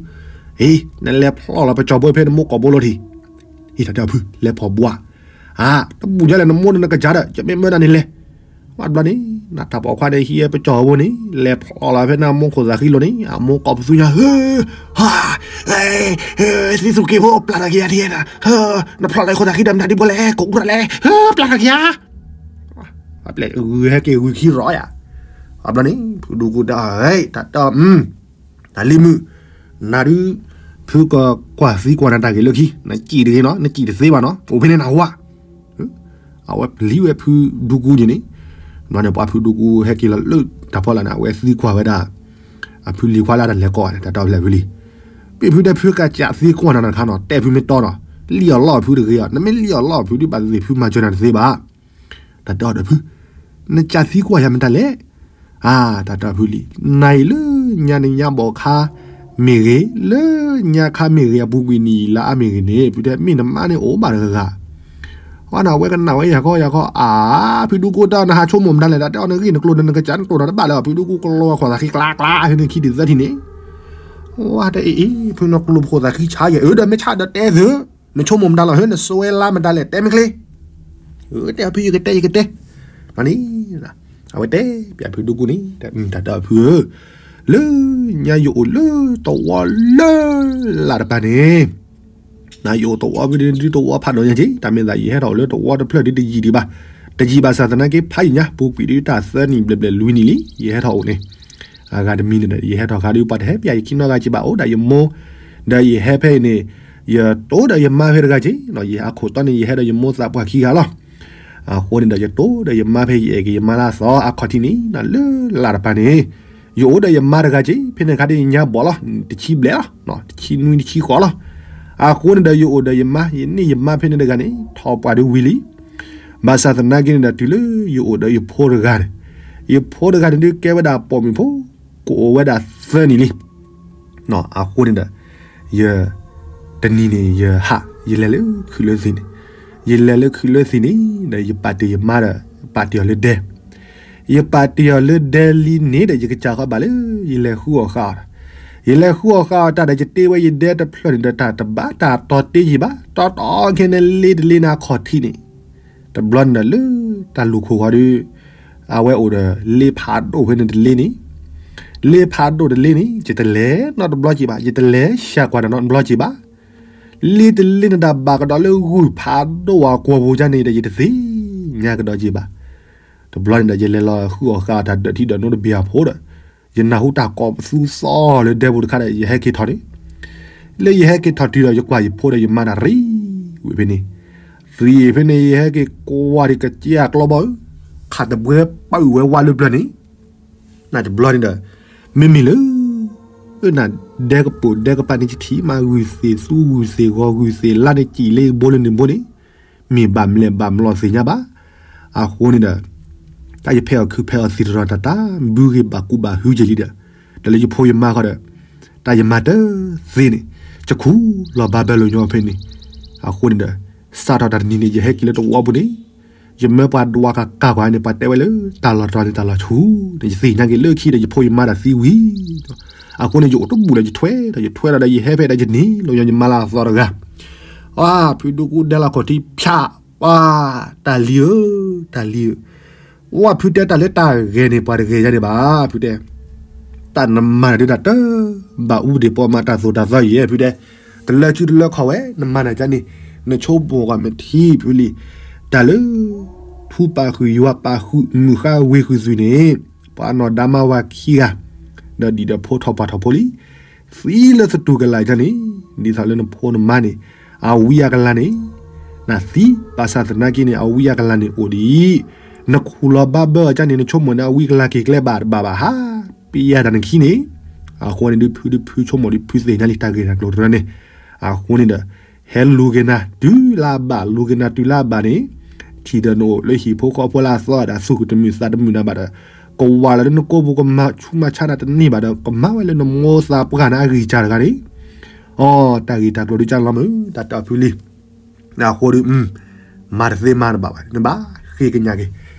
အ့ နလဲၤဖျီၣ်လီၤပစီၤဘိဖဲနမိၢ်ကိာ်ဘိလီၤထံး, အ့ တၢ်တဲအီၤ ဖုလဲၤဖီၣ်ဘှါ, အါ တဘူၣ်ညါလဲၣ် နမိၢ်န့ၣ်နကစၢ်ဒီး ယမ့ၢ်မၢနၤန့ၣ်လဲၤ ဝဲတဘျီန့ၣ် နတၢ်ပိာ်ခွါန့ၣ် ဟံးဝဲပစီၤဘိန့ၣ် လဲၤဖျီၣ်လီၤဖဲနမိၢ်ခိၣ်သးဃံလိၤန့ၣ် အမိၢ်ကိာ်ပသူညါ ဟၢ ဟါ သံသူၣ်က့ၤဖိ ပျၢ်ထီၣ်က့ၤယၤဒ်နၤ, နဖျီၣ်လီၤခိၣ်သးဃံဒီးမတၤဒ်ဘိလဲၣ် ကိးကူၣ်တၢ်လဲၣ် ဟၢ ပျၢ်ထီၣ်က့ၤယၤ, ပျဲၢ်ဂုၤဟဲက့ၤဂုၤခံရီယၤ, အဘျီန့ၣ် ဖုဒူကူတၢ် တၢ်တၢ် တၢ်လံၤမုာ်, နၤဒုး ဖုကကွၢ်သံကွၢ်နၤတၢ်ဂ့ၢ်လၢခံ နစံၣ်တဂ့ၤနီၤ နစံၣ်တသ့ဘၣ်နီၤ အိၣ်ဖဲန့ၣ်နဟးဝါ အဝဲပျံၤဝဲဖုဒူကူန့ၣ်န့ၣ်, ဘျီန့ၣ် ပှၤဖုဒူကူဟဲက့ၤလီၤလၢတၢ်ဖီလာ်န့ၣ် အဝဲသံကွၢ်ဝဲဒၣ် အဖုလံၤခွါလၢတၢ်လဲၤကိးန့ၣ် တၢ်တဲအီၤဖဲလၢဖုလံၤ, ပ့ၢ်ဖုတဲဖုကစၢ်သံကွၢ်နၤတခါနီၤ တဲဖုမ့ၢ်တီနီၤ, လံၣ်အီၤလီၢ်ဖုတဂ့ၤအီၤ နမ့ၢ်လံၣ်အီၤလီၢ်ဖုဒုးဘၣ်သ့ၣ်သ့ၣ်ဖုမၤစၢၤနၤတသ့ဘၣ်, တၢ်တဲအီၤဒီးဖု, နကစၢ်သံကွၢ်ယၤမတၤလဲၣ်, အါ တၢ်တဲအီၤဖုလံၤ, နၤအံၤလၢညါန့ၣ်ညါဘီၣ်ခါမ့ၢ်ဂ့ၤ, လၢညါခါမ့ၢ်ဂ့ၤ အပူၤကွံာ်နံၣ်လါအါမ့ၢ်ဂ့ၤန့ၣ် ဖုတဲမ့ၢ်နမါန့ၣ်အိၣ်ဘၣ်တဂၤဂၤ ဝဲန့ၣ် အဝဲကနၣ်ဝဲယၤခီယၤခီ အါ ဖုဒူကူတၢ် နဟးဆိကမိၣ်မတၤလဲၣ် တၢ်တဲအီၤ နဂ့ၢ်နကျိၤဒီးနကစၢ်နကျိၤဒီးတဘၣ်လၢၤဘၣ် ဖုဒူကူကျိဝဲခိၣ်သးဃံကျါကျါ ဖဲန့ၣ်ခံဒုးသၢထံၣ်န့ၣ်, ဝဲတဲအ့ၣ်အ့ၣ် ဖုနကျိၤခိၣ်သးဃံဆါယဲၢ် အၢ ဒီးမ့ၢ်ဆါဒီးတဲသု, နဆိကမိၣ်မတၤလီၤ ဟၢ နစွဲလါမတၤလဲၣ် တဲမ့ၢ်ချ့, အၢ တဲဖုယကတဲယကတဲ, န့ၣ် အဝဲတဲပၠးဖုဒူကူန့ၣ် တၢ်တဲအီၤဖုဧၢ, လၢညါယအိၣ်လၢတဝီလၢလၢ်တပၤန့ၣ် နယအိၣ်တဝီဖဲန့ၣ်ဒုးတဝီဖးဒိၣ်ညါက့ၤ တၢ်မ့ၢ်သးယဟဲထီၣ်အိၣ်လၢတဝီတဖျၢၣ်ဒုးတယံာ်ဒံးဘၣ်, တယံာ်ဘၣ်ဆၣ်သနာ်က့ဖးယံာ်ညါ ပူၤကွံာ်ဒုးတၢ်သၢနံၣ်ဘျဲၣ်ဘျဲၣ်လွံၢ်နံၣ်လံ ယဟဲထီၣ်အိၣ်န့ၣ်, အဂၤတမံၤန့ၣ်ဒီး ယဟဲထီၣ်ဃါဒုးပှၤတဟဲပၠးယခံနီတဂၤက့ၤဘၣ် အိၣ်ဒၣ်ယမိၢ်, ဒီးယဟဲဖဲအံၤန့ၣ်, ယတိၢ်ဒီးယမါဖဲတဂၤက့ၤ, ယဟးခိၣ်တီန့ၣ် ယဟဲဒီးယမိၢ်သးပှၢ်ခံဂၤလီၤ. အဃိန့ၣ်ဒီး ယတိၢ်ဒီးယမါဖဲယအဲၣ်က့ၤယမါလၢအသီအခီၣ်ထံးန့ၣ် လၢလၢ်တပၤန့ၣ်, ယအိၣ်ဒီးယမါတဂၤက့ၤ ဖဲန့ၣ်ခါဒ်ယညါဘီၣ်လီၤ တဆံဘျဲၣ်လီၤ, တဆံနွံတဆံဃိးလီၤ. အဃိန့ၣ်ဒီး ယအိၣ်ဒီးယမါ ယန့ၢ်ယမါဖဲန့ၣ်တဂၤန့ၣ် ထီၣ်ပှၢ်ဒုးဝံၤလံ. ဘၣ်ဆၣ်သနာ်က့န့ၣ်ဒီး တုၤလၢယအိၣ်ဒီးယဖိတဂၤန့ၣ်, ယဖိတဂၤန့ၣ်ဒုးကဲဝဲဒၣ်ပိာ်မုၣ်ဖိ ကအိၣ်ဝဲဒၣ်သၢနံၣ်လံ. အဃိန့ၣ်ဒီး ယ တနံၤန့ၣ် ယဟး ယလဲၤလၢခုးလၢသံးန့ၣ်, ယလဲၤလၢခုးလၢသံးန့ၣ်ဒီး ယပာ်တ့ၢ်ယမါဒီး ပာ်တ့ၢ်အီၤလၢဒဲ, ယပာ်တ့ၢ်အီၤလၢဒဲလံန့ၣ်ဒီး ယကစၢ်ဃီဘၣ်လၢ ယလဲၤဃုအီၣ်ဃာ်အီၤဒီး, ယလဲၤဃုအီၣ်ဃာ်အီၤတၢ်ဒီး ယတ့ဝဲယဒဲတဖျၢၣ်န့ၣ်ဒီး တၢ်တဘၣ်တၢ်တီတ့ယံာ်ဘၣ် တီတီခဲန့ၣ် လ့တလ့န့ၣ်အခီၣ်ထံးန့ၣ် တဘျီန့ၣ်ဒီးလၢတၢ်လူၢ်ခိၣ်ဃီဒီး အဝဲအိၣ်ဒီးလ့ဖးဒိၣ်ဖဲန့ၣ်တလ့န့ၣ်, လ့ဖးဒိၣ်တလ့န့ၣ် ယတလဲၤနီတဘျီက့ၤဘၣ်, ယတလဲၤဆှၢကွၢ်တၢ်နီတဘျီက့ၤဘၣ်. လ့တလ့န့ၣ်တၢ်ဘၣ်ကဒီးလၢဂုၢ်ဖးဒိၣ်အကွီၢ်ပူၤကန့ၣ်ဒီး ယတသ့ၣ်ညါကဒီးက့ၤဘၣ်. တဘျီန့ၣ်ဒီး ယလဲၤလီၤဃုအီၣ်ဃာ်အီၤတၢ်ဒၢးထံဒၢးနိတဘ့ၣ်အဖိဒီး ယနၢ်ဟူတၢ်ကိးပသူသီလၢဒဲပူၤတခါဒီး ယဟဲက့ၤထီၣ်န့ၣ်, လၢယဟဲက့ၤထီၣ်တုၤဒီး ယကွၢ်ယဖိဒီးယမါတၢ်ရံဝံၤဖဲန့ၣ်, ရံဖဲန့ၣ် ယဟဲက့ၤကွၢ်ဒီးကစၢ်အကျီဘီဧၢ, ခးတဘှဲပာ်ဝဲဝါလၢပျၢၤန့ၣ်, နတဘျီန့ၣ်ဒီး မ့မ့ၢ်လၢ နဒဲကပိာ်ဒဲကပၤန့ၣ် ယထံၣ်မး ဂုၢ်သ့ၣ်သူဂုၢ်သ့ၣ်ဂီၤ ဂုၢ်သ့ၣ်လါန့ၣ် စံၣ်လၢဘိလၢန့ၣ်ဘိန့ၣ် မ့ၢ်ဘၣ်မလဲၣ်ဘၣ်မလီၤသ့ၣ်ညါဘၣ်. အဃိန့ၣ်ဒီး တၢ်ယဖဲအီၣ်ခုးဖဲအီၣ်သံးတရီတၢ်တၢ် ဘုဂ့ၤဘၣ်ကူဘၣ်ဟုက့ၤလံဒီး ဒီးလၢယဖိယမါဃီဒီး တၢ်ယမၤတသ့န့ၣ် ယခူၣ်လီၤဘၣ်ဘၢလိာ်ညီဖဲန့ၣ်. အဃိန့ၣ်ဒီး စးထီၣ်တၢ်တနံၤန့ၣ် ယဟဲက့ၤလၢတဝီပူၤန့ၣ် ယမၢပှၤဒွးကၤကၤကွၢ်န့ၣ် ပှၤတဲဝဲလၢ တၢ်လီၢ်တတီၤန့ၣ် တၢ်လီၢ်ဆူၣ်န့ၣ် ယသ့ၣ်ညါက့ၤလၢခံဒီး ယဖိယမါတၢ်သံဝံၤ အဃိန့ၣ် ယအိၣ်တဘူၣ်ဒီး ယထွဲဒီး ယထွဲဒီး ယဟဲဖဲဒီး ယန့ၢ်လီၤညီယမါလၢအသီတဂၤ. ဝါ ဖုဒူကူဒဲလီၤခီၣ်ထံးဖၠး ဝါ တၢ်လံၤဧၢ, တၢ်လံၤဧၢ, ဝါ ဖုတဲတၢ်လၢတၢ်ဂဲၤန့ၣ် ပှၤတဂဲၤယါန့ၣ်ဘၣ် ဖုတဲ တၢ်နမၤန့ၣ်ဒုးတၢ်တဘၣ်အူဒံးပှၤမၤတၢ်သိၣ်တၢ်သီယဲၢ် ဖုတဲ, တလၢဆူတလၢခီၣ်ဝဲ နမၤန့ၣ်ကန့ၣ် နဆိကမိၣ်ကွၢ်မ့ၢ်ထံဖုလံ, တၢ်လၢ ထူပာ်ဃုာ်ယွၤပာ်ဃုာ် မုၢ်ဃါဝ့ၤဃုာ်သွံၣ်န့ၣ် ပှၤနီၢ်ဒါမါဝၤခံဂၤ ဒီးဒံၣ်ဒီးဖိထီၣ်ပှၢ်ထီၣ်ဖိလံ သံလၢသတူၢ်ကလာ်ကန့ၣ် ဒ်သိးလၢနဖိနမါန့ၣ် အဝံအကလၤန့ၣ် နသံ ဘၣ်ဆၣ်သနာ်က့န့ၣ် အဝံအကလၤန့ၣ်အိၣ်ဒံး နခူၣ်လီၤဘၣ်ဘၢအီၤကၢ်န့ၣ် နဆိကမိၣ်န့ၣ် အဝံကလၤက့ၤကျဲဘၣ်တဘၣ်ဘၣ်ဟါ, ပယဲၢ်တၢ်နခံန့ၣ်, အဃိန့ၣ်ဒုး ဖုဒုးဖုဆိကမိၣ်ဒုး ဖုသ့ၣ်ညါလံ တၢ်ဂ့ၢ်တၢ်ကျိၤတရၢန့ၣ်, အဃိန့ၣ်ဒီး ဟဲလူၤက့ၤနၤ တုၤလၢအဘၣ် လူၤက့ၤနၤတုၤလၢအဘၣ်န့ၣ်, ထံၣ်ဒီးနအိၣ်လၢဟံၣ်ဖိဃီဖိလၢအသီဒီး အသူၣ်ကတမုာ်သးတမုာ်နၤဘၣ်ဒီး, ကဝၤလီၤလၢနကိာ်ပူၤ ကမၤဆူးမၤဆါနၤတန့ၢ်ဘၣ်ဒီး ကမၤဝဲလၢနမိၢ်သးပှၢ်နၤအဂံၢ်စၢ်တဂၤန့ၣ်, အိ, တၢ်ဂ့ၢ်တၢ်ကျိၤဒုးကၢ်လီၤမုၢ် တၢ်တၢ်ဖုလံ အဃိဒီး, မၤတသ့မၤတဘၣ်ဘၣ် နဘၣ်ဃ့ကညးက့ၤ,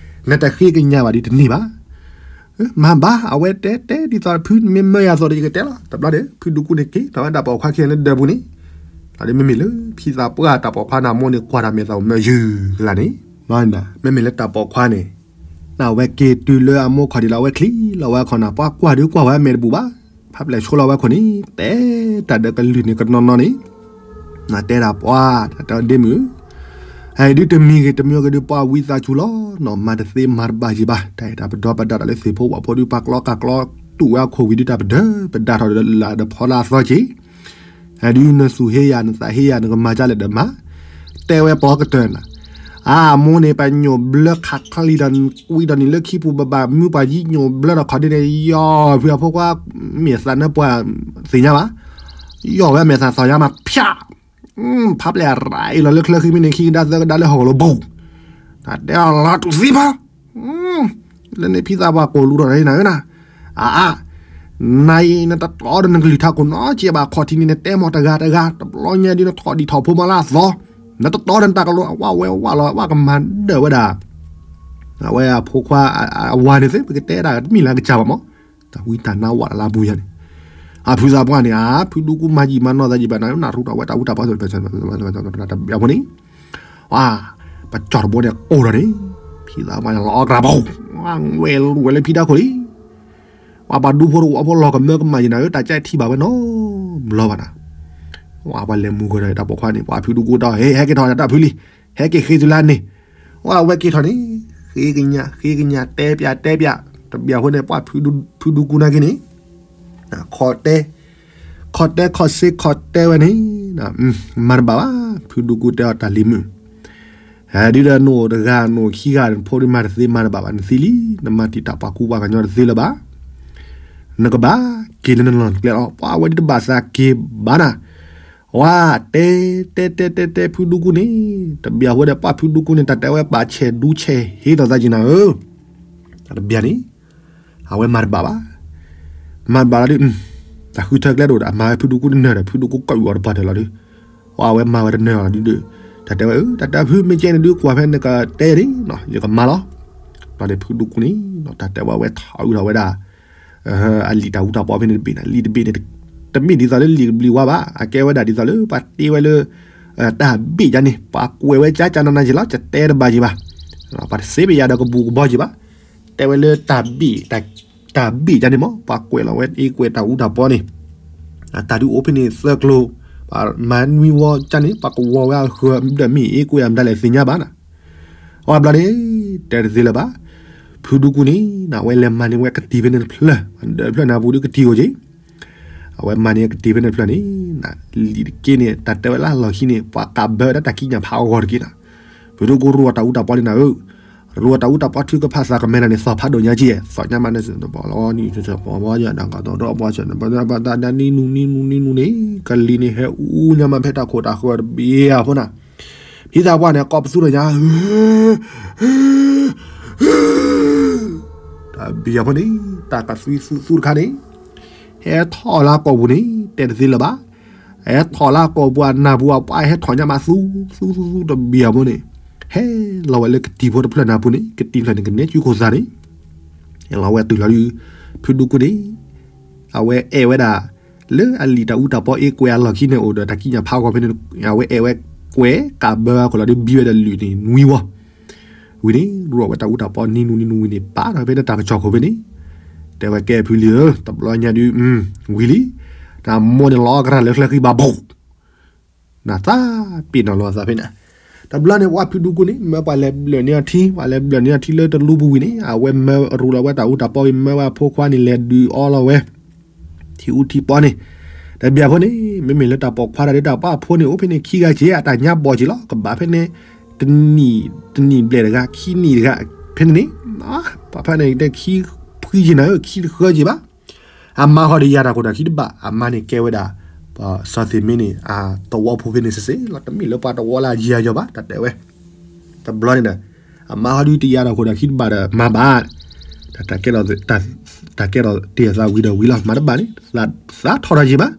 နတဃ့ကညးဘၣ်ဒုးတန့ၢ်ဘၣ်. မၤဘၣ် အဝဲတဲတဲဒ်သိးဖုမ့ၢ်မၢယၤသိးဒီး ယကတဲလီၤ. တဘျီဒီး ဖုဒူကူန့ၣ်က့ၤထီၣ်ဝဲတၢ်ပိာ်ခွါခံဂၤလၢဒၢးပူၤန့ၣ်, ဒီးမ့မ့ၢ်လၢဖံသးပှၢ်တၢ်ပိာ်ခွါန့ၣ် အမိၢ်န့ၣ်ကွၢ်တၢ်မဲာ်သးအိၣ်မၢယုၢ်ကလါန့ၣ်, မ့မ့ၢ်လၢတၢ်ပိာ်ခွါန့ၣ်, နဝဲက့ၤတုၤလၢအမိၢ်ခီၣ်ဒံးလီၤ အဝဲချံလီၤဝဲခီၣ်နၤ ပှၤကွၢ်ဒုးကွၢ်ဝဲအမဲာ်တဘူၣ်ဘၣ်, ဖးပျဲၢ်ဆိလီၤဝဲခိၣ်န့ၣ် တဲတၢ်ဒီးကလုၢ်န့ၣ်ကနီၤနီၤန့ၣ်, နတဲဒၣ်ပှၤ တၢ်တဲဒ့မုၣ်ဧၢ, ဟဲဒုးတမံၤဂ့ၤတမံၤဂ့ၤဒုး ပှၤဝံသးစူၤလီၤ, နီၢ်မၤတသ့မၤတဘၣ်ယံၤဘၣ်, တၢ်အဲၣ်တၢ်ပဒီပဒါတၢ်လၢသ့ၣ်ဖိဝၣ်ဖိဒုး ပှၤကျီကၢ်ကျီတူၢ်ဝဲအခိၣ်ဝံၤဒုး တၢ်ပဒၢပဒါထီၣ်ဒီးလၢ်ဒီးဖီလာ်အသီက့ၤ, ဟဲဒုးနသူၣ်ဟ့ယၤ နသးဟ့ယၤ နကမၤဒ်လဲၣ်ဒီးမၤ, တဲဝဲပှၤကတၢၢ်နၤ, အမိၢ်န့ၣ် ပညိၣ်ဘျၢခးချံဒီး ကွံဒီးနံၤလၢခံပူၤဘၣ်ဘၣ် မုၢ်ပှၤယံညိၣ်ဘျၢဒီးခီဒ်န့ၣ် ယီၢ်ဖုအဖိခွါ မဲာ်သးနၢပှၤသ့ၣ်ညါဘၣ်, ယီၢ်ဝဲမဲာ်သးသီၣ်ညါမး ဖၠး, ဖးပျဲၢ်အရၤအံၤလီၤလၢချၢဃံမ့ၢ်န့ၣ် ခံကဒါသၢကဒါလၢဟီၣ်ကလီၤဘိၣ်, တၢ်တဲအီၤလီၤတူၢ်သံဖး လၢန့ၣ်ဖံသးပှၢ်ကိၢ်လူထီၣ်နၤဧၢနၤ, အါအါ, နၤအံၤနတတီဒီးနကလုၢ်ထးခိၣ်နီတစဲးဘၣ် ခီၣ်ထံးန့ၣ် နတဲမီၢ်တဂၤတဂၤ တဘျီညါဒုးနထီၣ်ဒံးထီၣ်ဖိမးလၢအသီ, နတတီဒီးနတၢ်ကလိအဝဲဝဲဝဲလီၤ ဝဲကမၤဒၢၣ်ဝဲဒၣ်, အဝဲအဖိခွါ အဝၤန့ၣ်သ့ၣ် ပကတဲဒၣ်တမ့ၢ်လၢကစၢ်ဘၣ်မး, တၢ်ဝံတၢ်နါဝဲလၢအပူၤယၤန့ၣ်, အဖုသးပှၢ်န့ၣ် အဖုဒူကူမၤယံာ်မၤနီၢ်သးယံာ်ဘၣ်နၤ နရူထီၣ်ဝဲတၢ်အူတၢ်ပီ တဘျီဖိန့ၣ် ပကၠီၣ်တဘိန့ၣ် ကိၢ်ထီၣ်န့ၣ်, ဖံသးပှၢ်န့ၣ်ကိၢ်ထီၣ်န့ၣ်, ဖံသးပှၢ်န့ၣ်လီၤအီၣ်ကြၢးဘိ, ဝဲလူၤဝဲလၢဖံတၢ်ခိၣ်လံ, ပှၤပှၤဒူဖိတဝီဖိလီၤကမၢကမၣ်ယံၤနၤဧၢ တၢ်ကၠဲထံၣ်ဘၣ်ဝဲနီတဘျီဘၣ်နၤ, ပှၤလဲၤမူကဒီးတၢ်ပိာ်ခွါန့ၣ် ပှၤဖုဒူကူတီၢ် ဟဲဟဲက့ၤထီၣ်တၢ်ဖုလံ, ဟဲက့ၤဃ့သုလၢန့ၣ်, ဝဲက့ၤထီၣ်န့ၣ်, ဃ့ကညး ဃ့ကညး တဲပျး တဲပျး, တဘျီဖိန့ၣ် ပှၤဖုဒူကူနာ်က့န့ၣ် ခီၣ်တဲ, ခီၣ်တဲခီၣ်စ့ခီၣ်တဲဝဲန့ၣ်, မၤတဘၣ်ဘၣ် ဖုဒူကူတဲအီၤတၢ်လံၤမုၣ်, ဟဲဒုးဒီးနအိၣ်တဂၤ နအိၣ်ခံဂၤ နဖိဒုးမၤတသ့မၤတဘၣ်ဘၣ် နသံလံ, နမၤတံာ်တာ်ပှၤကူပှၤကညီတသ့လၢၤဘၣ်, နကဘၣ်က့ၤလၢနလီၢ်နကျဲလီၤ ပှၤဝဲဒုးတဘၣ်သးက့ၤဘၣ်နၤ, ဝဲတဲ တဲတဲတဲတဲဖုဒူကူန့ၣ်, တဘျီဖိဒီးပှၤဖုဒူကူန့ၣ် တၢ်တဲဝဲပာ်ဆဲးဒူဆဲးဟ့ထီၣ်သးက့ၤနၤဧၢ, တဘျီန့ၣ် အဝဲမၤတဘၣ်ဘၣ်, မၤတဘၣ်လီၤဒုး, တၢ်ဃုထၢကျဲဒိၣ်ဒီး အမၤဝဲဖုဒူကူတနၢၤဒီး ဖုဒူကူကိးဝံၤအီၤတပှၢ်တၢၢ်လီၤဒုး, အဝဲမၤဝဲတနၢၤလီၤဒုး, တၢ်တဲဝဲဧၢ တၢ်တဲဖုမ့ၢ်ကဲန့ၣ်ဒုး ကွၢ်ဖဲနကတဲန့ၣ်, ယကမၤလီၤ, ဘျီန့ၣ်ဖုဒူကူန့ၣ် တၢ်တဲဝဲဝဲထီၣ်အုးထီၣ်ဝဲဒၣ် အလံာ်တၢ်အူတၢ်ပီဖဲန့ၣ်တဘ့ၣ်န့ၣ် လံာ်တဘ့ၣ်န့ၣ် တမ့ၢ်ဒ်သိးလၢလံာ်ကဘျံးဝါဘၣ် အကဲဝဲဒၣ်ဒ်သိးလၢပှၤတ့ဝဲလၢ တၢ်ဘ့ၣ်ယါန့ၣ် ပှၤကွဲးဝဲကၠၢကၠၢနးနးက့ၤလီၤ ကတဲတဘၣ်က့ၤဘၣ် ပှၤတစ့ပယါဒီးကဘူးကဘီက့ၤဘၣ် တဲဝဲလၢ တၢ်ဘ့ၣ်ယါန့ၣ်မ့ၢ် ပှၤကွဲးလီၤဝဲအ့ကွဲးတၢ်အူတၢ်ပီန့ၣ် တၢ်ဒုးအိၣ်ဖဲန့ၣ်သၢကျိၤ ပှၤမၤနွံဝီကၠၢန့ၣ် ပှၤကဝီၤဝဲအဃၢၤဒီးမ့ၢ်အ့ကွဲးအမတၤလဲၣ်သ့ၣ်ညါဘၣ်နၤ အဘျီန့ၣ် တဲတသ့လၢၤဘၣ် ဖုဒူကူန့ၣ် အဝဲလဲၤမၤန့ၢ်ဝဲကတံၤဖဲန့ၣ်တဖျၢၣ် ဒီးဖျၢၣ်န့ၣ်အပူၤဒုးကတံၤအိၣ်က့ၤ အဝဲမၤန့ၢ်ကတံၤဖဲန့ၣ်တဖျၢၣ်န့ၣ် လံာ်တက့ၢ်န့ၣ် တၢ်တဲဝဲလၢအလီၢ်ခံန့ၣ် ပှၤကးဘၢဝဲဒၣ်တၢ်ကံးညာ်ဖးအဂီၢ်တက့ၢ်နၤ ဖုဒူကူရူအတၢ်အူတၢ်ပီန့ၣ်နၤဧၢ ရူအတၢ်အူတၢ်ပီထုကဖၣ်သးကမဲနၤန့ၣ် သီၣ်ဖးဒိၣ်ညါက့ၤ သီၣ်ညါမးန့ၣ် ပှၤနံၤနူၤနံၤနူၤန့ၣ် ကလံၤန့ၣ်ဟဲအူညါမးဖဲတၢ်ခိၣ်တၢ်ဃၢၤတဘ့ၣ်အဖိနၤ ဖံသးပှၢ်န့ၣ် ကိးပသူထီၣ်ညါ တၢ်ဘံၣ်အဖိန့ၣ် တၢ်ကသွံသူသူတခါန့ၣ် ဟဲထီၣ်လၢကိာ်ပူၤန့ၣ် တဲတသ့လၢၤဘၣ်. ဟဲထီၣ်လၢကိာ်ပူၤ အနၢ်ပူၤအပှၢ်ဟဲထီၣ်ညါမးသူသူသူသူတဘံၣ်အဖိန့ၣ် ဟဲလီၤဝဲလၢကတံၤဖိတဖျၢၣ်နၢ်ပူၤန့ၣ် ကတံၤဖျၢၣ်န့ၣ် ကနဲကုခိၣ်သးန့ၣ် ဟဲလီၤဝဲတုၤလီၤဒုး ဖုဒူကူန့ၣ် အဝဲအဲၣ်ဝဲဒၣ် လၢအလံာ်တၢ်အူတၢ်ပီအ့ကွဲးအလီၢ်ခံန့ၣ်အိၣ်ဒီးတၢ်ကံးညာ်ဖးဂီၤဖဲန့ၣ် အဝဲအဲၣ်ဝဲကွဲးကးဘၢအခိၣ်လီၤဒုးဘံဝဲဒီးလုာ်န့ၣ်နွံဝီ ဝံၤန့ၣ် ရူအဝဲတၢ်အူတၢ်ပီနံၤနူၤနံၤနူၤဝံၤန့ၣ် ပာ်ထီၣ်ဖဲန့ၣ်တၢ်ကစီၣ်ခိၣ်ဖဲန့ၣ် တဲဝဲကဲဖုလံဧၢ တဘျီညါဒုး ဝံၤလံ တၢ်မိၢ်န့ၣ်လီၤကရၢ်လၢချၢဃံဘၣ်ဘိၣ် နသးပ့ၤနီၣ်လီၤအသးဖဲန့ၣ် တဘျီန့ၣ် ပှၤဖုဒူကူန့ၣ် မၢပှၤလဲၤဘျၢၣ်န့ၢ်အီၤထံ ပှၤလဲၤဘျၢၣ်န့ၢ်အီၤထံလၢတလူပူၤဝံၤန့ၣ် အဝဲမၢရူလီၤဝဲတၢ်အူတၢ်ပီဝံၤ မၢဝဲအဖိခွါန့ၣ် လဲၤဒုးအီလီၤဝဲ ထံအူထံပီန့ၣ် တဘံၣ်အဖိန့ၣ် မ့မ့ၢ်လၢတၢ်ပိာ်ခွါတၢ်ဒုးတၢ်ပှၢ်အဖိန့ၣ် အိၣ်ဖဲန့ၣ်ခံဂၤက့ၤ အတၢ်ညါဘီၣ်က့ၤလီၤ ကဘၣ်ဖဲန့ၣ် တနံၣ် တနံၣ်ဘျဲၣ်တဂၤ ခံနံၣ်တဂၤ ဖဲန့ၣ်န့ၣ် ပှၤဖဲန့ၣ်တဲခံဖှံယံၤနၤဧၢ ခံတဃၢက့ၤဘၣ်. အမါဟီဒီးယၤတၢ်ခိၣ်တၢ်ခံတဘၣ် အမါန့ၣ်ကဲဝဲဒၣ် ပှၤစီၤသ့ၣ်မ့န့ၣ်အသဝီဖိဖဲန့ၣ်စ့ၢ်စ့ၢ်လီၤ. တမ့ၢ်လၢပှၤတဝီလၢအယံၤအယီၤဘၣ် တၢ်တဲဝဲ တဘျီန့ၣ်ဒီး အမါဟီဒုတယၤတၢ်ခိၣ်တၢ်ခံတဘၣ်ဒီးမၤဘၣ် တၢ်ကဲထီၣ် တၢ်ကဲထီၣ်တ့ၢ်အသးဝံၤဒီးဝံၤလီၤ မၤတဘၣ်န့ၣ် သးထီၣ်ထီၣ်ယံၤဘၣ်.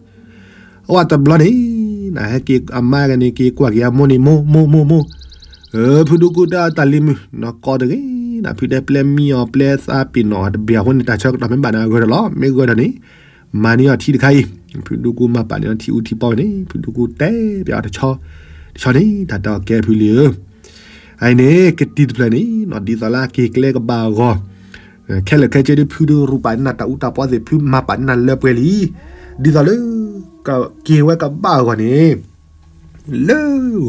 အဝဲတဘျီန့ၣ် နဟဲက့ၤအမါကန့ၣ်က့ၤကွၢ်က့ၤအမိၢ်န့ၣ် မိၢ်မိၢ်မိၢ်မိၢ် ဖုဒူကူတၢ်တၢ်လံၤမုၢ် နီၢ်ကီတဂ့ၤ နဖုတဲပျဲမံအီၤပျဲသးပ့ၤနီၣ်တဘ့ၣ်အဃိန့ၣ် တၢ်ဆၢကတီၢ်မ့ၢ်ဘၣ်န့ၣ်အဂၢၢ်ဒီးလီၤ မ့ၢ်ဂၢၢ်ဒီးန့ၣ် မၤန့ၢ်အီၤထံတခါအံၤ ဖုဒူကူမၤပာ်န့ၢ်အီၤထံအူထံပီဝဲန့ၣ် ဖုဒူကူတဲပျဲအီၤတဆီ တဆီန့ၣ် တၢ်တဲအီၤကဲဖုလံၤဧၢ အအံၤန့ၣ် ကတံၤတဖျၢၣ်န့ၣ် ဒ်သိးလၢအက့ၤကျဲကဘၣ်အဂီၢ် ခဲလၢာ်ခဲဆ့ဒ်ဖုဒူရူၢ်ပာ်န့ၢ်တၢ်အူတၢ်ပီသ့ၣ် ဖုမၤပာ်န့ၢ်နၤလၢပှဲၤလံ ဒ်သိးလၢ ကက့ၤဝဲကဘၣ်အဂီၢ်န့ၣ် လၢ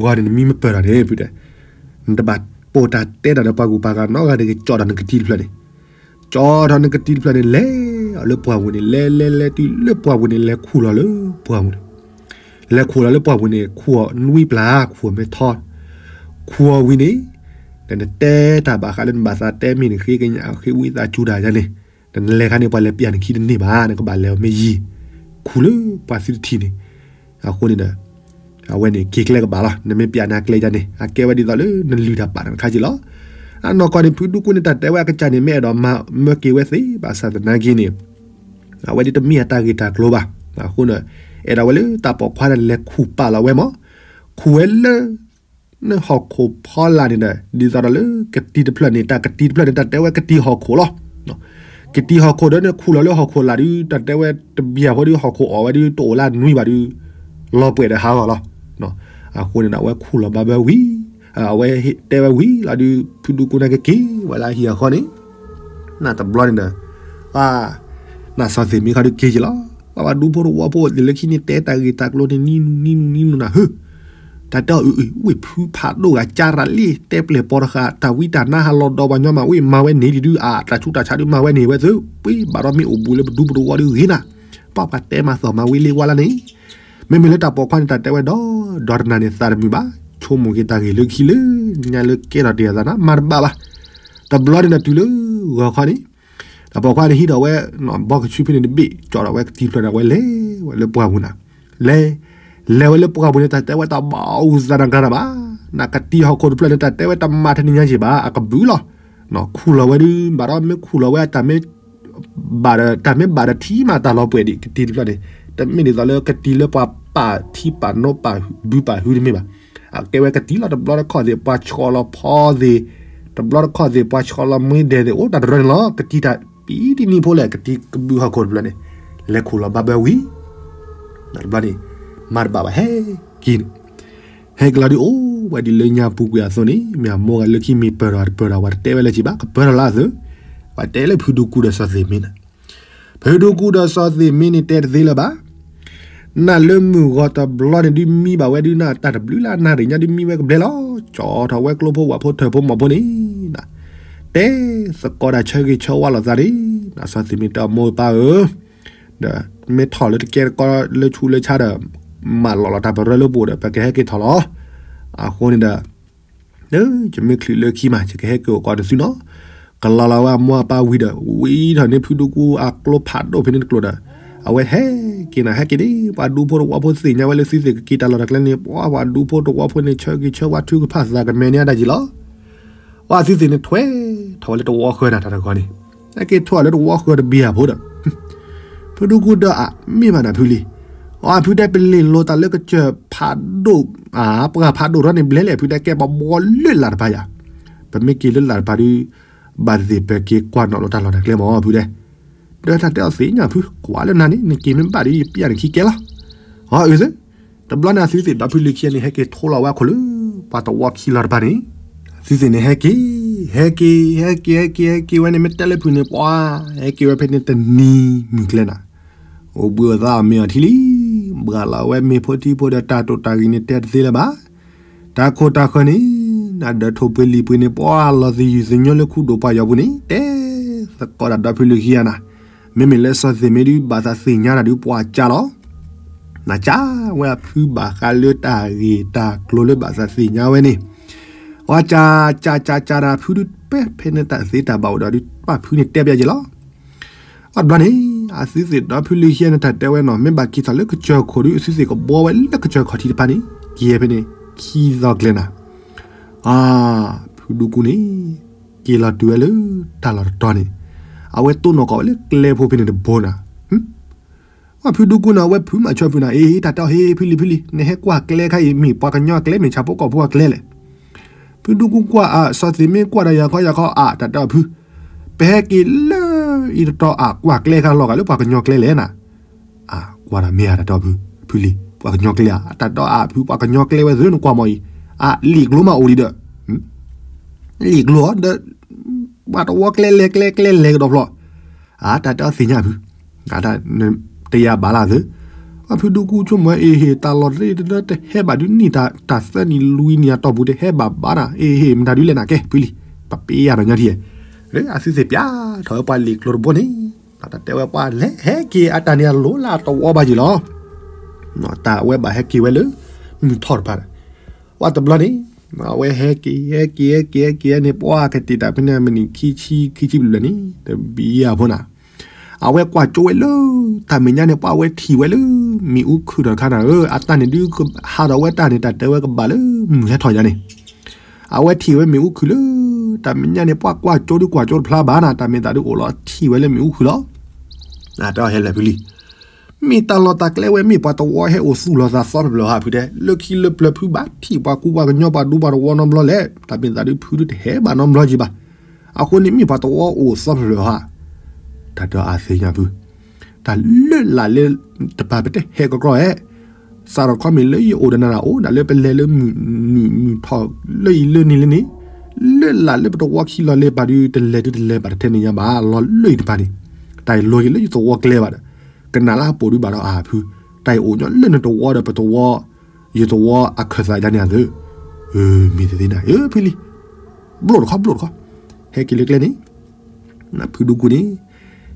ဂီၤန့ၣ်နမံမပၢၢ်ထီၣ်န့ၣ် ဖုတဲ နတဘၣ်ပိာ်တၢ်တဲတၢ်ဒီးပှၤဂုၤပှၤဂၤနီတဂၤတဂ့ၤ ကၠီၣ်ဒီးနကတံၤတဖျၢၣ်န့ၣ် ကၠီၣ်ထီၣ်နကတံၤတဖျၢၣ်န့ၣ် လဲၤအီၤလၢပှၢ်ပူၤန့ၣ် လဲၤလဲၤလဲၤတုၤလၢပှၢ်ပူၤန့ၣ် လဲၤခူၣ်လီၤလၢပှၢ်ပူၤန့ၣ် လဲၤခူၣ်လီၤလၢပှၢ်ပူၤန့ၣ် ခူၣ်အီၤနွံပျၢ် ခူၣ်အီၤမ့ၢ်ထီ ခူၣ်အီၤဝံၤန့ၣ် ဒီးနတဲတၢ်ဘၣ်ဃးလၢနဘၣ်သးတဲမ့ၢ်နဃ့ကညးဃ့ဝံသးစူၤတၢ်ယါန့ၣ် ဒီးနလဲၤခါန့ၣ် ပှၤလဲၤပျၢ်နခံတန့ၢ်ဘၣ် နကဘၣ်လဲၤအီၤမ့ၢ်ယံၤ ခူၣ်လၢပှၤသုတထံၣ်န့ၣ် အဃိန့ၣ်ဒီး အဝဲန့ၣ်က့ၤကျဲကဘၣ်လီၤ နမ့ၢ်ပျၢ်န့ၢ်အကျဲယါန့ၣ် အကဲဝဲဒ်သိးလၢနလုၢ်တၢ်ပာ်တၢ်တခါက့ၤလီၤ အနီၢ်ကီၢ်န့ၣ် ဖုဒူကူန့ၣ်တၢ်တဲဝဲအကစၢ်န့ၣ် မ့ၢ်အဲၣ်ဒိးမၤမၢက့ၤဝဲသ့ ဘၣ်ဆၣ်သနာ်က့န့ၣ် အဝဲဒ်တမ့ၢ်အတၢ်ဂ့ၢ်တၢ်ကျိၤဘၣ် အဃိန့ၣ် အဲၣ်ဒိးဝဲလၢတၢ်ပိာ်ခွါတၢ်န့ၣ် လဲၤခူၣ်ပာ်လီၤဝဲမး ခူၣ်ဝဲလၢ နဟီၣ်ခိၣ်ဖီလာ်န့ၣ်ဒီး ဒ်သိးဒီးလၢကတံၤတဖျၢၣ်န့ၣ် တၢ်ကတံၤတဖျၢၣ်န့ၣ် တၢ်တဲဝဲကတံၤဟီၣ်ခိၣ်လီၤ ကတံၤဟီၣ်ခိၣ်ဒီးနခူၣ်လီၤလၢဟီၣ်ခိၣ်လာ်ဒုး တၢ်တဲဝဲတဘျီဖိဒုး ဟီၣ်ခိၣ်အီၣ်ဝဲဒုး တအိၣ်လၢနွံဘၣ်ဒုး လီၤပှဲၤဒီးဟးဂီၤလီၤ အဃိန့ၣ်ဒီး အဝဲခူၣ်လီၤဘၣ်ဘၣ်ဝံၤ အဝဲတဲဝဲဝံၤလီၤဒုး ဖုဒူကူန့ၣ်ကက့ၤဝဲလၢအဟံၣ်အဃီန့ၣ် နတဘျီန့ၣ်ဒီး ပှၤ နစီၤသ့ၣ်မ့ၢ်ခီဒုးက့ၤက့ၤလီၤ ပှၤဒူဖိတဝီဖိသ့ၣ်လၢခံန့ၣ် တဲတၢ်ဂ့ၢ်တၢ်ကျိၤန့ၣ် နံၤနူနံၤနူနံၤနူနၤ ဟၢ တၢ်တဲအီၤ အၢ ဝ့ၢ်ဖုဖးဒိၣ်ဂၤ ကၢ်ရၤလ့ၣ် တဲပျဲၢ်ပိာ်တဃာ် တၢ်ဝံတၢ်နါဟးလီၤဒီးပှၤညီမး ဝ့ၢ်မၤဝဲန့ၣ်ဒံးဒုး အတၢ်ဆူးတၢ်ဆါဒုးမၤဝဲန့ၣ်ဝဲသု ပှ့ၤဘၣ်ဒီးမ့ၢ်အိၣ်ဘူးလၢပဒူပတဝီဒုးဂ့ၤနၤ ပှၤပှၤတဲမၤသီၣ်မၤဝံလ့ဝါလၢန့ၣ် မ့မ့ၢ်လၢတၢ်ပိာ်ခွါန့ၣ် တၢ်တဲဝဲဒီး ဒီတနၤန့ၣ် သးတမုာ်ဘၣ် ဆိကမိၣ်က့ၤတၢ်ဂ့ၢ်လၢခံလၢညါလၢကဲထီၣ်တ့ၢ်အသးနၤ မၤတဘၣ်ဘၣ် တဘျီန့ၣ်ဒီးတုၤလၢဂီၤခီန့ၣ် တၢ်ပိာ်ခွါန့ၣ်ဟံးထီၣ်ဝဲ ဘီကဆူဖဲန့ၣ်တဘ့ၣ် ကၠီၣ်ထီၣ်ဝဲကတံၤတဖျၢၣ်န့ၣ် အဝဲလဲၤဝဲလၢပှၢ်ပူၤနၤ လဲၤ လဲၤဝဲလၢပှၢ်ပူၤန့ၣ် တၢ်တဲဝဲတၢ်ဘၣ်အူသးနၤဂၤနၤဘၣ် နကတံၤဟီၣ်ခိၣ်တဖျၢၣ်န့ၣ် တၢ်တဲဝဲတမၤထဲန့ၣ်ညါက့ၤဘၣ် အကဘုးလီၤ ခူၣ်လီၤဝဲဒုး ဘၣ်ဒီးမ့ၢ်ခူၣ်လီၤဝဲ တၢ်မ့ၢ် ဘၣ်ဒီး တၢ်မ့ၢ်ဘၣ်ဒီးထံမးတၢ်လီၤပှဲၤဒံး ကတံၤတဖျၢၣ်န့ၣ် တမ့ၢ်ဒ်သိးလၢကတံၤလၢပှၤပာ်ထံပာ်နိပာ်ဘုပာ်ဟုတမ့ၢ်ဘၣ် အကဲဝဲကတံၤလီၤ တဘျီတခီၣ်သ့ၣ် ပှၤဆီၣ်လီၤဖီသ့ၣ် တဘျီတခီၣ်သ့ၣ် ပှၤဆီၣ်လီၤမှ့ဒဲးသ့ၣ် အိၣ်တၢ်တရၢန့ၣ်လီၤ ကတံၤတၢ်ပံၤတနံၤဖိလဲၣ် ကတံၤကဘုးဟီၣ်ခိၣ်တဖျၢၣ်န့ၣ် လဲၤခူၣ်လီၤဘၣ်ဘၣ်ဝံၤ တဘျီန့ၣ် မၤတဘၣ်ဘၣ် ဟဲက့ၤန့ၣ် ဟဲက့ၤလီၤဒုးအိၣ်ဝဲဒ်လၢညါပူၤကွံာ်အသိးန့ၣ် မ့ၢ်အမိၢ်ဂၤလၢခံမ့ၢ်ပၢၢ်ထီၣ်တပၢၢ်ထီၣ် ပှၤတတဲဝဲလၢၤဘၣ် ကပၢၢ်ထီၣ်လၢအသိး ပှၤတဲလၢဖုဒူကူဒီးစီၤသ့ၣ်မ့ၢ်နၤ ဖုဒူကူဒီးစီၤသ့ၣ်မ့ၢ်န့ၣ်တဲတသ့လၢၤဘၣ် နၢ်လၢမုၢ်ဂီၤတဘျီန့ၣ်ဒုးမံဘၣ်ဝဲဒုး နၢ်တၢ်တဘျုးလၢနၢ်ရံၣ်ညါဒုးမံဝဲကဘျဲလီၤ ကၠီၣ်ထီၣ်ဝဲကျိဖိဝၣ်ဖိထၢၣ်ဖိမီၢ်ဖိန့ၣ် တဲသကိးတၢ်ဆၢဂ့ၤဆၢဝါလိာ်သးန့ၣ် စီၤသ့ၣ်မ့ၢ်တဲအမိၢ်ပၢ်ဧၢ ဒီးမ့ၢ်ထီၣ်လၢတကဲတကီလၢဆူးလၢဆါဒီး မၤလီၤလီၤတၢ်ပရၢလၢပအိၣ်ဒီး ပကဟဲက့ၤထီၣ်လီၤ အဃိန့ၣ်ဒီး ယမ့ၢ်ချုးလၢခံမး ယကဟဲက့ၤအိၣ်ကီးတစုနီၤ ကလီၤလီၤဝဲအမိၢ်အပၢ်ဝံၤဒီး ဝံၤထီၣ်န့ၢ်ဖုဒူကူအကျိဖးဒိၣ်ဖဲန့ၣ်တကျိၤဒီး အဝဲဟဲက့ၤနၤ ဟဲက့ၤဒ် ပှၤဒူဖိတဝီဖိသ့ၣ်ညါဝဲလၢသုသ့ၣ်ကက့ၤတၢ်လီၢ်တၢ်ကျဲန့ၣ် ပှၤဒူဖိတဝီဖိန့ၣ် ဆၢဂ့ၤဆၢဝါထုကဖၣ်သးကမဲာ်န့ၢ်အတၢ်ယံၤလီၤ ပှၤသုသ့ၣ်န့ၣ်ထွဲထီၣ်ဝဲလၢတဝီဃၢၤနၤတၢ်တဂီၤန့ၣ် ဟဲက့ၤထွဲလၢတဝီဃၢၤတဘ့ၣ်အဖိဒီး ဖုဒူကူဒီးအမ့ၢ်ဘၣ်နၤဖုလံၤ အဖုတဲပလ့ၤလိၤတၢ်လၢကစၢၢ်ဖးဒိၣ် ပှၤဖးဒိၣ်ထီၣ်န့ၣ်ဘျဲလဲၣ် ဖုတဲကဲပဘှီလၢလၢ်တဖၣ်ယၤ ပမ့ၢ်က့ၤလၢလၢ်တဖၣ်ဒုး ဘၣ်သ့ၣ်ပက့ၤကွၢ်နီၣ်လိာ်တၢ်လီၢ်တၢ်ကျဲမး ဖုတဲ ဒီးတၢ်တဲအီၤသ့ၣ်ညါဖု ကွၢ်လၢနၤန့ၣ် နက့ၤမ့ၢ်ဘၣ်ဒီး ယပျၢ်နခံကဲလီၤ အၢ အၢ တဘျီန့ၣ်အသုသ့ၣ်ဒီဖုလံၤခံဂၤန့ၣ် ဟဲက့ၤထိလီၤဝဲအခိၣ်လၢ ပှၤတဝီခံလီၤတဖၣ်န့ၣ် အသုသ့ၣ်န့ၣ်ဟဲက့ၤ ဟဲက့ၤ ဟဲက့ၤ ဟဲက့ၤ ဟဲက့ၤဝဲန့ၣ် မ့ၢ်တဲလၢဖုန့ၣ် ပှၤ ဟဲက့ၤဝဲဖဲန့ၣ်တနံၤမုၢ်ကျဲနၤ အိၣ်ဘှံးအိၣ်သါအီၤမ့ၢ်အီၤထံလံ ဘှါလီၤဝဲမ့ၤဖိထံဖိဒီးတၢ်တိာ်တၢ်ဂ့ၤန့ၣ် တဲတသ့လၢၤဘၣ် တၢ်ခိၣ်တၢ်ဃၢၤန့ၣ် နဒၢးထိၣ်ပှ့ၤလံၤပှ့ၤန့ၣ် ပှၤလီၤသယုၢ်သညိလၢခူဒိၣ်ပှၢ်ယီၤပူၤန့ၣ် တဲသကိးတၢ်ဒီဖုလံၤခံဂၤနၤ မ့မ့ၢ်လၢစီၤသ့ၣ်မ့ၢ်ဒုး ဘၣ်သးသ့ၣ်ညါတၢ်ဒုးပှၤကၢ်လီၤ နကၢ်ဝဲအဖုဘၣ်ဃးလၢတၢ်ဂ့ၢ်တၢ်ကျိၤလၢဘၣ်သးသ့ၣ်ညါဝဲန့ၣ် ပှၤကၢ်ကၢ်ကၢ်ကၢ်တၢ်ဖုဒုး ပဲဖဲန့ၣ်တၢ်သ့တၢ်ဘၣ်အိၣ်ဒီးဒုး ပှၤဖုန့ၣ်တဲပျဲယဲလီၤ. အတဘျီန့ၣ် အသုသ့ၣ်ဒီဖုလံၤဟံးန့ၢ်တၢ်တဲဝဲနီၤ မ့ၢ်ဘၣ်က့ၤထီၣ်လၢကစၢၢ်ခိၣ်ဒုး အသုသ့ၣ်ကဘှီဝဲလၢကစၢၢ်ခီၣ်ထံးတဖၣ်န့ၣ် က့ၤဖဲန့ၣ် ခံသီကျဲနၤ အါ ဖုဒူကူန့ၣ် က့ၤလီၤတုၤဝဲလၢတၢ်လီၢ်တတီၤန့ၣ် အဝဲတိၢ်နီၣ်ကီးဝဲလၢကျဲဖိဖဲန့ၣ်တဘိနၤ ဖုဒူကူန့ၣ် အဝဲဖုးမၤဆၢဖုးနၤ အ့ တၢ်တဲအီၤ ဟ့ ဖုလံၤ ဖုလံၤ နဟဲကွၢ်ကျဲခါအံၤ မ့ၢ်ပှၤကညီကျဲ မ့ၢ်ဆၣ်ဖိကီၢ်ဖိအကျဲလဲၣ်. ဖုဒူကူကွၢ်အါ စီၤသ့ၣ်မ့ၢ်ကွၢ်ဒီးယၤခီယၤခီအါ တၢ်တဲအီၤဖု ပဟဲက့ၤလၢအံၤတတီၤအါ ကွၢ်ကျဲခါလီၤဂာ်လၢပှၤကညီကျဲလဲၣ်နၤ. အါ ကွၢ်တၢ်မ့ၢ်ဧါ တၢ်တဲအီၤဖု ဖုလံၤ ပှၤကညီကျဲဧါ တၢ်တဲအီၤအါဖု ပှၤကညီကျဲဝဲသ့ၣ်နကွၢ်မီၤအံၤ အါ လံာ်ကျိမးအိၣ်လံဒီး လံာ်ကျိဒီး ပှၤတဝီကျဲလဲၤကျဲကျဲလဲၤကဒီးဖျီ အါ တၢ်တဲအီၤသ့ၣ်ညါဖု တယၤဘၣ်လၢသု အဖုဒူကူဆိကမိၣ် အ့ဟ့ၣ် တၢ်လီၢ်တရ့တဒၢတဟဲဘၣ်ဒုးနံၣ်တၢ်သၢနံၣ်လွံၢ်နံၣ်အတီၢ်ပူၤ တဟဲဘၣ်ဘၣ်နၤ အ့ဟ့ၣ် မတၤဒုးလဲၣ်နၤ ကဲဖုလံၤ ပပ့ယၤဒီးညါထံၣ် အသုသ့ၣ်ပျးထီၣ်ဝဲပှၤလံာ်ကျိတဘိန့ၣ် တၢ်တဲဝဲပှၤလဲၤဟဲက့ၤအတၢ်န့ၣ်အလိၤလၢအတဝီဘၣ်ယံၤလီၤ. တၢ်အဝဲဘၣ်ဟဲက့ၤဝဲလၢ မုၢ်ထီၣ်တဖၣ် ပှၤတဘျီန့ၣ် အဝဲဟဲက့ၤ ဟဲက့ၤ ဟဲက့ၤ ဟဲက့ၤန့ၣ် ပှၤကတ့ၢ်တၢ်ဖဲန့ၣ် မံးနံးခံဆံ ခံဆံဘျဲၣ်န့ၣ် တဘံယၤဖိနၤ အဝဲကွၢ်ကၠိဝဲလၢ တၢ်မဲာ်ညါန့ၣ် ပှၤဝဲထံၣ်ဝဲလၢ မ့ၣ်အူခုၣ်ထီၣ်တခါနၤဧၢ အတၢ်န့ၣ်ဒုးကဟးထီၣ်ဝဲတၢ်န့ၣ် တၢ်တဲဝဲကဘၣ်လၢ မုၢ်ဟဲထီၣ်ညါန့ၣ် အဝဲထံၣ်ဝဲမ့ၣ်အူခုၣ်လၢ တၢ်မဲာ်ညါန့ၣ် ပှၤကွၢ်ကၠိဒုးကွၢ်ကၠိတဖျါဘၣ်နၤ တၢ်မ့ၢ်သးဒုးအိၣ်လီၤထံၣ်ဝဲလၢမ့ၣ်အူခုၣ်လီၤ. တၢ်ဟဲလဲၣ်ဖုလံၤ မ့ၢ်တၢ်လီၢ်တၢ်ကျဲဝဲ မ့ၢ်ပှၤတဝီဟဲအိၣ်သူၣ်လီၤသးသီဖျၢၣ်ဖျၢၣ်ဟးဖုတဲ လၢခံလၢပျၢၤဖုဘၣ်ထံၣ်ပှၤကူပှၤကညီပှၤဒူပှၤတဝီနီတဘျီလဲၣ် တၢ်မ့ၢ်သးဒုးဖုဒုးတဟဲဘၣ်နီတဘျီကံဘၣ်. အဃိန့ၣ်မ့ၢ်ပှၤတဝီအိၣ်သီဖျၢၣ်ဖျၢၣ်ဟး တၢ်တဲအသ့ၣ်ညါဖု တၢ်လၢလာ်လၢ တပၤပတဟဲကကြီဝဲ စးထီၣ်ခီမ့ၢ်လၢယအိၣ်ဒီးနၤအိၣ်ဒၣ်လၢပလဲၤလၢမုၢ်နုာ်မုၢ်ထီၣ် လၢအံၤလၢန့ၣ်လၢန့ၣ် လၢလာ်လၢပတဝီခံလီၤလၢပာ်ဒုးတလဲၤဒုးတလဲၤဘၣ်တထဲန့ၣ်ညါဘၣ် လီၤလၢအံၤတပၤန့ၣ် တၢ်အံၤလိၤက့ၤလၢယသဝီကျဲဘၣ်ဒီး ကနၣ်လၢအပိာ်ဒုးဘၣ်ဒီးအါဖု တၢ်အံၤအိၣ်ညီလၢနတဝီဒီးပတဝီ ယတဝီအခၢၣ်သးဒ်န့ၣ်အသိး မ့ၢ်သ့ၣ်သ့ၣ်နၤ ဖုလံၤ ဘျိၣ်တခီဘျိၣ်တခီ ဟဲက့ၤလၢကျဲန့ၣ် ဖုဒူကူန့ၣ်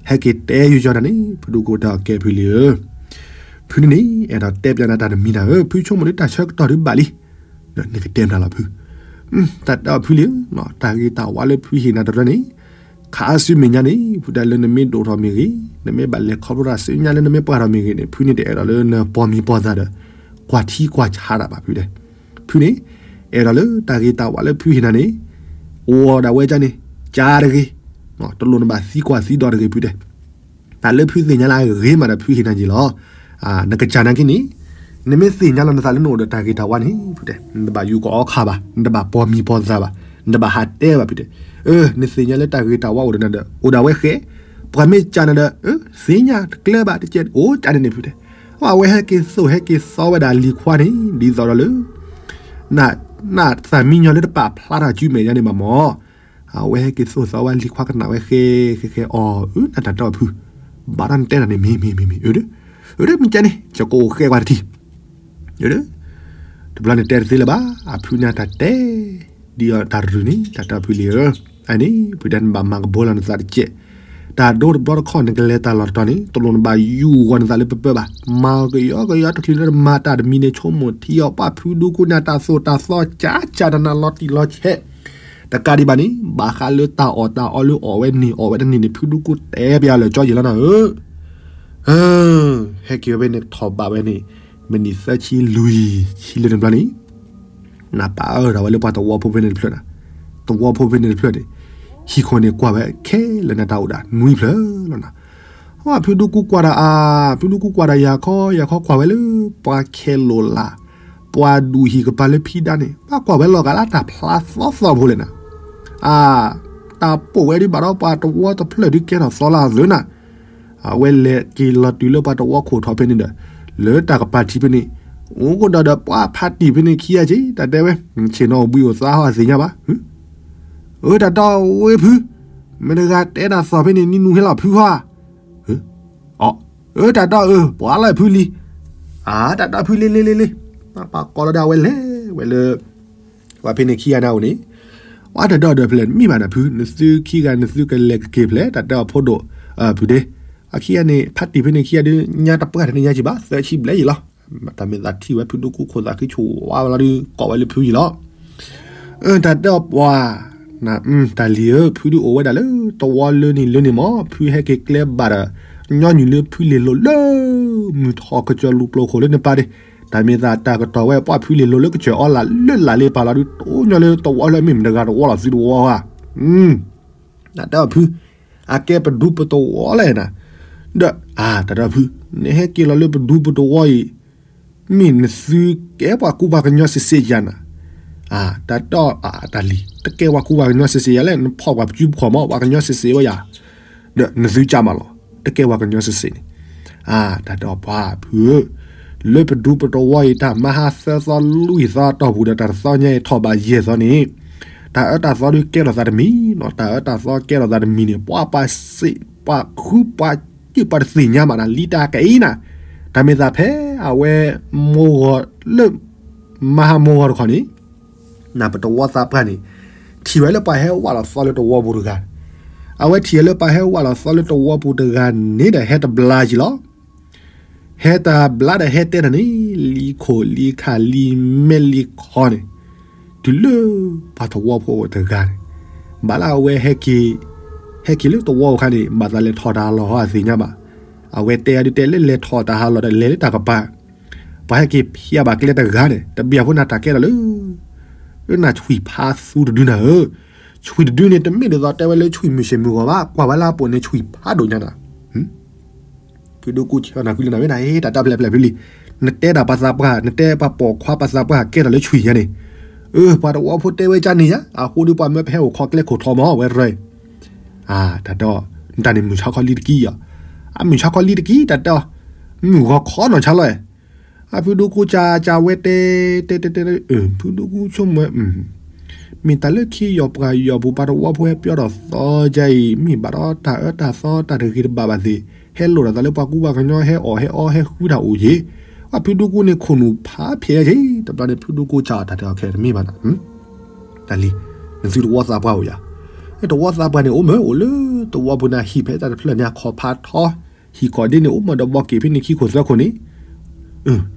ဟဲက့ၤတဲယိယီနၤန့ၣ် ဖုဒူကူတဲအီၤကဲဖုလံၤဧၢ ဖုန့ၣ်န့ၣ် အဲၣ်ဒိးတဲပျးနၤတၢ်တမံၤနၤဧၢ ဖုဆိကမိၣ်ဒ်တၢ်ဆၢကတီၢ်ဒုးဘၣ်လံ နကတဲမနုၤလီၤဖု တၢ်တဲအီၤဖုလံၤဧၢ တၢ်ဂ့ၤတၢ်ဝါလၢဖုဟ့ၣ်နၤတရၢန့ၣ် ခါအစုမဲာ်ညါန့ၣ် ဖုတဲလၢနမ့ၢ်ဒိၣ်ထီၣ်မ့ၢ်ဂ့ၤ နမ့ၢ်ဘၣ်လဲၤခီဖျိတၢ်စုညါလၢနမ့ၢ်ပှၢ်ထီၣ်မ့ၢ်ဂ့ၤန့ၣ် ဖုန့ၣ်တအဲၣ်ဒိးလၢနပီမံၤပီသးဒီး ကွၢ်ထံကွၢ်ဆးတၢ်ဘၣ်ဖုတဲ ဖုန့ၣ် အဲၣ်ဒိးလၢတၢ်ဂ့ၤတၢ်ဝါလၢဖုဟ့ၣ်နၤန့ၣ် အိၣ်ဒၣ်ဝဲဒ်န့ၣ် ကၢတဂ့ၤ တလိၣ်နဘၣ်သံကွၢ်သံဒိးတဂ့ၤဖုတဲ တၢ်လၢဖုသ့ၣ်ညါလၢအဂ့ၤမးဒီးဖုဟ့ၣ်နၤက့ၤလီၤ. နကစၢ်နာ်က့န့ၣ် နမ့ၢ်သ့ၣ်ညါလီၤနသးလၢနအိၣ်ဒီးတၢ်ဂ့ၤတၢ်ဝါန့ၣ် ဖုတဲ နတဘၣ်ယူၤကအီခါဘၣ် နတဘၣ်ပီမံၤပီသးဘၣ် နတဘၣ်ဟးတဲဘၣ်ဖုတဲ နသ့ၣ်ညါလၢတၢ်ဂ့ၤတၢ်ဝါအိၣ်ဒီးနၤဒီး အိၣ်ဒၣ်ဝဲဃဲ ပှၤမ့ၢ်ကၢနၤဒီး သ့ၣ်ညါတကျဲဘၣ်တကဲအိၣ်ကၢန့ၣ်န့ၣ်ဖုတဲ အဝဲဟဲက့ၤသိၣ်ဟဲက့ၤသီဝဲဒၣ်လံၤခွါန့ၣ် ဒ်သိးဒီးလၢ နသးမံညီလၢတပာ်ဖျါထီၣ်စုမဲာ်ညါန့ၣ်ဘၣ်မၢ် အဝဲဟဲက့ၤသိၣ်သီဝဲလံၤခွါကနၣ်ဝဲဃဲဃဲဃဲအီၤ အၢ နတၢ်တဲအီၤဖု ဘၣ်တၢ်နတဲတၢ်န့ၣ်မ့ၢ်မ့ၢ်မ့ၢ်မ့ၢ် အၢ မ့ၢ်ကဲန့ၣ် ယကအိၣ်ဃဲကွၢ်တထံၣ် တဘျီန့ၣ်တဲတသ့လၢၤဘၣ် အဖုန့ၣ်တၢ်တဲ ဒ်အီၤတၢ်ရုၢ်န့ၣ် တၢ်တဲအီၤဖုလံၤဧၢ အန့ၣ် ဖုတဲနဘၣ်မၤကဘီလီၤနသးတကဲး တၢ်ဒိတဘျီတခီၣ်နကလဲၤတၢ်လီၢ်တတီၤန့ၣ် တလိၣ်နဘၣ်ယူၤဂီၤနသးလၢပပၢဘၣ် မၤကယီကယီတချုးလၢနမၤတၢ်တမံၤန့ၣ် ဆိကမိၣ်ထံအီၤပှၢ်ဖုဒူကူန့ၣ် တၢ်သိၣ်တၢ်သီကၢ်ကၢ်နးနးလီၤတံၢ်လီၤဆဲး တကးဒံးဘၣ်န့ၣ် ဘၣ်ဃးလၢတၢ်အီၣ်တၢ်အီလၢအီၣ်ဝဲန့ၣ်အီၣ်ဝဲတန့ၢ်န့ၣ် ဖုဒူကူတဲပျးလၢာ်ကၠီယံာ်လီၤနၤဧၢ ဟဲက့ၤဝဲဖဲန့ၣ်ထီၣ်ဘးဝဲန့ၣ် မ့ၢ်နံၣ်သၢဆံလွံၢ်ဆံလၢန့ၣ်ဘျီန့ၣ် နပာ်အၢၣ်ဒၣ်ဝဲလၢပှၤသဝီဖိဖဲန့ၣ်တဖျၢၣ်နၤ သဝီဖိဖဲန့ၣ်တဖျၢၣ်န့ၣ် ဟံၣ်ခိၣ်န့ၣ်ကွၢ်ဝဲခဲလၢာ်နတၢ်အိၣ်ဒၣ်နွံဖျၢၣ်လီၤနၤ ဖုဒူကူကွၢ်ဒၣ်အါ ဖုဒူကူကွၢ်ဒၣ်ယၤခီ ယၤခီကွၢ်ဝဲလၢ ပှၤခဲလိာ်လၢ် ပှၤဒူၣ်ဟံၣ်ကပၤလၢဖံဒါန့ၣ် ဘၣ်ကွၢ်ဝဲလီၤဂာ်လၢတၢ်ဖျါသီသီဖိလဲၣ်နၤ အါ တၢ်ပိာ်ဝဲဒ်ဘၣ်ဒီးပှၤတဝီတဖျၢၣ်ဒုးကဲထီၣ်သီလၢအသုးနၤ အဝဲလဲၤက့ၤလီၤတုၤလၢပှၤတဝီခိၣ်ထီၣ်ဖဲန့ၣ်ဒီး လၢတၢ်ကပၤထံးဖဲန့ၣ် အိၣ်ကဒီးဒီးပှၤဖးတံၢ်ဖဲန့ၣ်ခံဂၤက့ၤ တၢ်တဲဝဲ ဆ့ၣ်နီၤအိၣ်ဘှံးအိၣ်သါဟီၣ်သ့ၣ်ညါဘၣ် အၢ တၢ်တီဝဲဖု မတၤတဂၤတဲတၢ်သီၣ်ဖဲန့ၣ် နံၤနူၤဟဲလီၤဖုဟီဧါ အၢ အၢ တၢ်တီအၢ ပှၤလီၤဖုလံၤ အၢ တၢ်တီဖုလံၤလံၤလံၤလံၤ ပှၤကိးလီၤဒၣ်ဝဲလဲၤဝဲလၢ ပှၤဖဲန့ၣ်ခံဂၤန့ၣ်အိၣ်န့ၣ် ပှၤတၢ်တီဒီးဖျဲၣ်မ့ၢ်ဘၣ်နၤဖု နသုခံဂၤနသုကလဲၤကက့ၤဖျဲၣ် တၢ်တဲအီၤဖိဒိၣ် ဖုဒ့ အခံဂၤန့ၣ် ဖးတံၢ်ဖဲန့ၣ်ခံဂၤဒုး ညါတပှၢ်တန့ၢ်ညါကံဘၣ် သၢဆံဘျဲၣ်ယံာ်လီၤ တၢ်မ့ၢ်သးထံၣ်ဝဲဖုဒူကူခိၣ်သးခုဆိၣ်ဝါဝဲလီၤဒုး ကိးဝဲလၢဖုယံာ်လီၤ တၢ်တဲအီၤပှၤ, တၢ်လံၤဧၢ, ဖုဒုးအိၣ်ဝဲဒၣ်လၢတဝီလၢန့ၣ်လၢန့ၣ်မး, ဖုဟဲက့ၤကျဲဘၣ်ဒီး ညီနုၢ်လၢဖုလဲၤလိာ်လၢ မုၢ်ထီၣ်ကစၢၢ်လူၤကျိၤခိၣ်လၢန့ၣ်ပၢ်ဒ့ၣ်, တၢ်မ့ၢ်သးတၢ်ကတီၢ်ဝဲ ပှၤဖုလဲၤလိာ်လၢကစၢၢ်အီလၢ်လၢလၢ်လ့ပၢ်လီၤဒုး တအိၣ်ညီလၢတဝီလၢမ့ၢ်မတဂၤတဝီလီၤ သုတဝီဧါ. တၢ်တဲအီၤဖု, အကဲပဒူပတဝီလဲၣ်နၤ, ဒီး တၢ်တဲအီၤဖု, နဟဲက့ၤလီၤလၢပဒူပတဝီအံၤ မ့ၢ်နသုကဲပှၤကူပှၤကညီစ့စ့ယၤနၤ, တၢ်တဲအီၤ တၢ်လံၤ တကဲပှၤကူပှၤကညီစ့စ့ယၤလဲၣ်, နဖီၣ်ပှၤပစုပခီၣ်မး ပှၤကညီစ့စ့ဝဲယၤ, ဒီးနသုကၢ်မးလီၤ တကဲပှၤကညီစ့စ့န့ၣ်, တၢ်တဲအီၤပှၤဖုဧၢ, လၢပဒူပတဝီအံၤ တၢ်မၤဟါသၢသီလွံၢ်သီတီၢ်ပူၤဒီး တၢ်တသီညါအံၤထီၣ်ဘးယဲၢ်သီန့ၣ်, တၢ်အၢတၢ်သီဒုးကဲထီၣ်သးတမံၤနီၤ, တၢ်အၢတၢ်သီကဲထီၣ်သးတမံၤန့ၣ် ပှၤပှၤစ့ၣ်ပှၤဃုပှၤစ့ၣ်ပှၤတသ့ၣ်ညါဘၣ်နၤ လံတၢ်ကဲအံၤနၤ, တၢ်မ့ၢ်သးဖဲအဝဲ မိၢ်ဂီၤလၢ မၤဟါမိၢ်ဂီၤတခီန့ၣ်, နပတဝီသးပှၢ်န့ၣ် ထံၣ်ဝဲလၢပှၤဟဲဝးလီၤသီလၢတဝီပူၤတဂၤ, အဝဲထံၣ်ဝဲလၢပှၤဟဲဝးလီၤသီလၢတဝီပူၤတဂၤန့ၣ်ဒီး ဟဲတဘျါက့ၤလီၤ ဟဲတဘျါဒီးဟဲတဲတၢ်န့ၣ် လံခိၣ်လံခါလံမဲလံခီန့ၣ်, တုၤလၢပှၤတဝီဖိအိၣ်တဂၤန့ၣ်, ဘၣ်လၢအဝဲဟဲက့ၤ, ဟဲက့ၤလၢတဝီအခါန့ၣ် ဘၣ်သးလဲၤထီၣ်တၢ်ဟးလီၢ်ဟီအသ့ၣ်ညါဘၣ်, အဝဲတဲအဒုးတဲလၢလဲၤထီၣ်တၢ်ဟးလီၢ်ဒီးလဲၤလၢတၢ်ကပၤ, ပှၤဟဲက့ၤဖျါဘၣ်ကျဲတဂၤန့ၣ် တဘျီဖိနၤတၢ်ကဲထီၣ်လၢ လၢနၤဆွံၣ်ဖးသူတဒုနၤဧၢ, ဆွံၣ်တဒုန့ၣ် တမ့ၢ်ဒ်သိးတဲဝဲလၢဆွံၣ်မုၢ်ဆ့ၣ်မုၢ်ဂီၤဘၣ်, ကွၢ်ဝဲလၢအပိာ်န့ၣ်ဆွံၣ်ဖးဒိၣ်ညါနၤ ဖုဒိၣ်ကူၣ်ဆၢနၤကွံလၢနၤဝဲနၤ တၢ်တၢ်ဖျဲးဖျဲးဖုလံ, နတဲဒၣ်ပှၤသးပှၢ် နတဲပှၤပိာ်ခွါပှၤသးပှၢ်ကဲထီၣ်လၢဆွံၣ်ညါန့ၣ်, အၢ ပှၤတဝီဖိတဲဝဲကန့ၣ်ယါ အဃိဒီးပှၤမၢပဟဲအိၣ်ခိးကျဲခိၣ်ထီမးဝဲတရၢ, တၢ်ဒီး နတၢ်န့ၣ်မုၢ်ဆါခီလံတကံၢ်အီၤ, အမုၢ်ဆါခီလံတကံၢ် တၢ်တဲအီၤ, မုၢ်ဂီၤခီနီၢ်ဆါလီၤ, အဖုဒိၣ်ကူၣ်ကၢ်ကၢ်ဝဲတဲ တဲတဲတဲ ဖုဒိၣ်ကူၣ်ဆိကမိၣ် မ့ၢ်တၢ်လၢခံယီၢ်ပှၢ်ယီၢ်ပူၤ ပှၤတဝီဖိဟဲပၠီဒီးသီကၢ်အံၤ မ့ၢ်ဘၣ်ဒီးတၢ်အၢတၢ်သီတၢ်တဂ့ၤတဘၣ်ဘၣ်သ့ၣ်, ဟဲလိာ်ဒီးသးလၢပှၤကူပှၤကညီဟဲအီၣ်ဟဲအီဟဲဃုတၢ်အိၣ်ယ့ၣ်, အဖုဒိၣ်ကူၣ်န့ၣ်ခိၣ်နူာ်ဖးဖျဲးယ့ၣ်, တဘျီန့ၣ်ဖုဒိၣ်ကူၣ်ကၢ်တၢ်တဲအီၤခဲတမ့ၢ်ဘၣ်နၤ, တၢ်လံ, နသုတဝီသးပှၢ်အိၣ်ယၤ, တဝီသးပှၢ်န့ၣ် အိၣ်မ့ၢ်အိၣ်လၢတဝီပူၤန့ၣ် ဟံၣ်ဖဲတၢ်တဖျၢၣ်န့ၣ် အခီၣ်ဖးထီ, ဟံၣ်ခီၣ်ဒ့န့ၣ် အိၣ်မ့ၢ်ဒီးဘီက့ၤဖဲန့ၣ်ခံခိၣ်သၢခိၣ်န့ၣ်,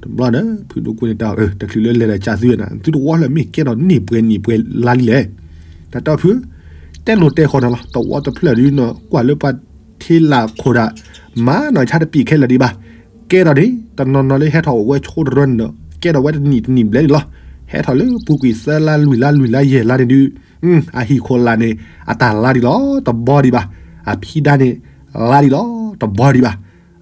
တဘျီဒီး ဖုဒိၣ်ကူၣ်န့ၣ်တဲအီၤ တချုးလၢလဲၤဒီးကၢ်သုဝဲနၤ သုတဝီလၢမ့ၢ်ကဲထီၣ်န့ၢ်ပှဲၤန့ၢ်ပှဲၤလါလံလဲၣ်, တၢ်တဲအီၤဖု, တဲလိာ်တဲဃီနၤလီၤ တဝီတဖျၢၣ်ဒုးနကွၢ်လၢပှၤထံလၢ်ခိၣ်ဒၣ်, မၤနီၢ်ဆါတပံာ်ခဲလၢာ်ဒံးဘၣ်, ကဲထီၣ်န့ၣ် တနီၤနီၤလၢဟဲထီၣ်အိၣ်ဝဲဆိတရၢန့ၣ်ဒီး ကဲထီၣ်ဝဲတနံၣ်တနံၣ်ဘျဲၣ်န့ၣ်လီၤ, ဟဲထီၣ်လၢပူၤကွံာ်သၢလါလွံၢ်လါလွံၢ်လါယဲၢ်လါန့ၣ်ဒုး အဟံၣ်ခိၣ်လာ်န့ၣ် အတၢ်လါဒံးလီၤ တဘီဒံးဘၣ်, အဖံဒါန့ၣ် လါဒံးလီၤ တဘီဒံးဘၣ်,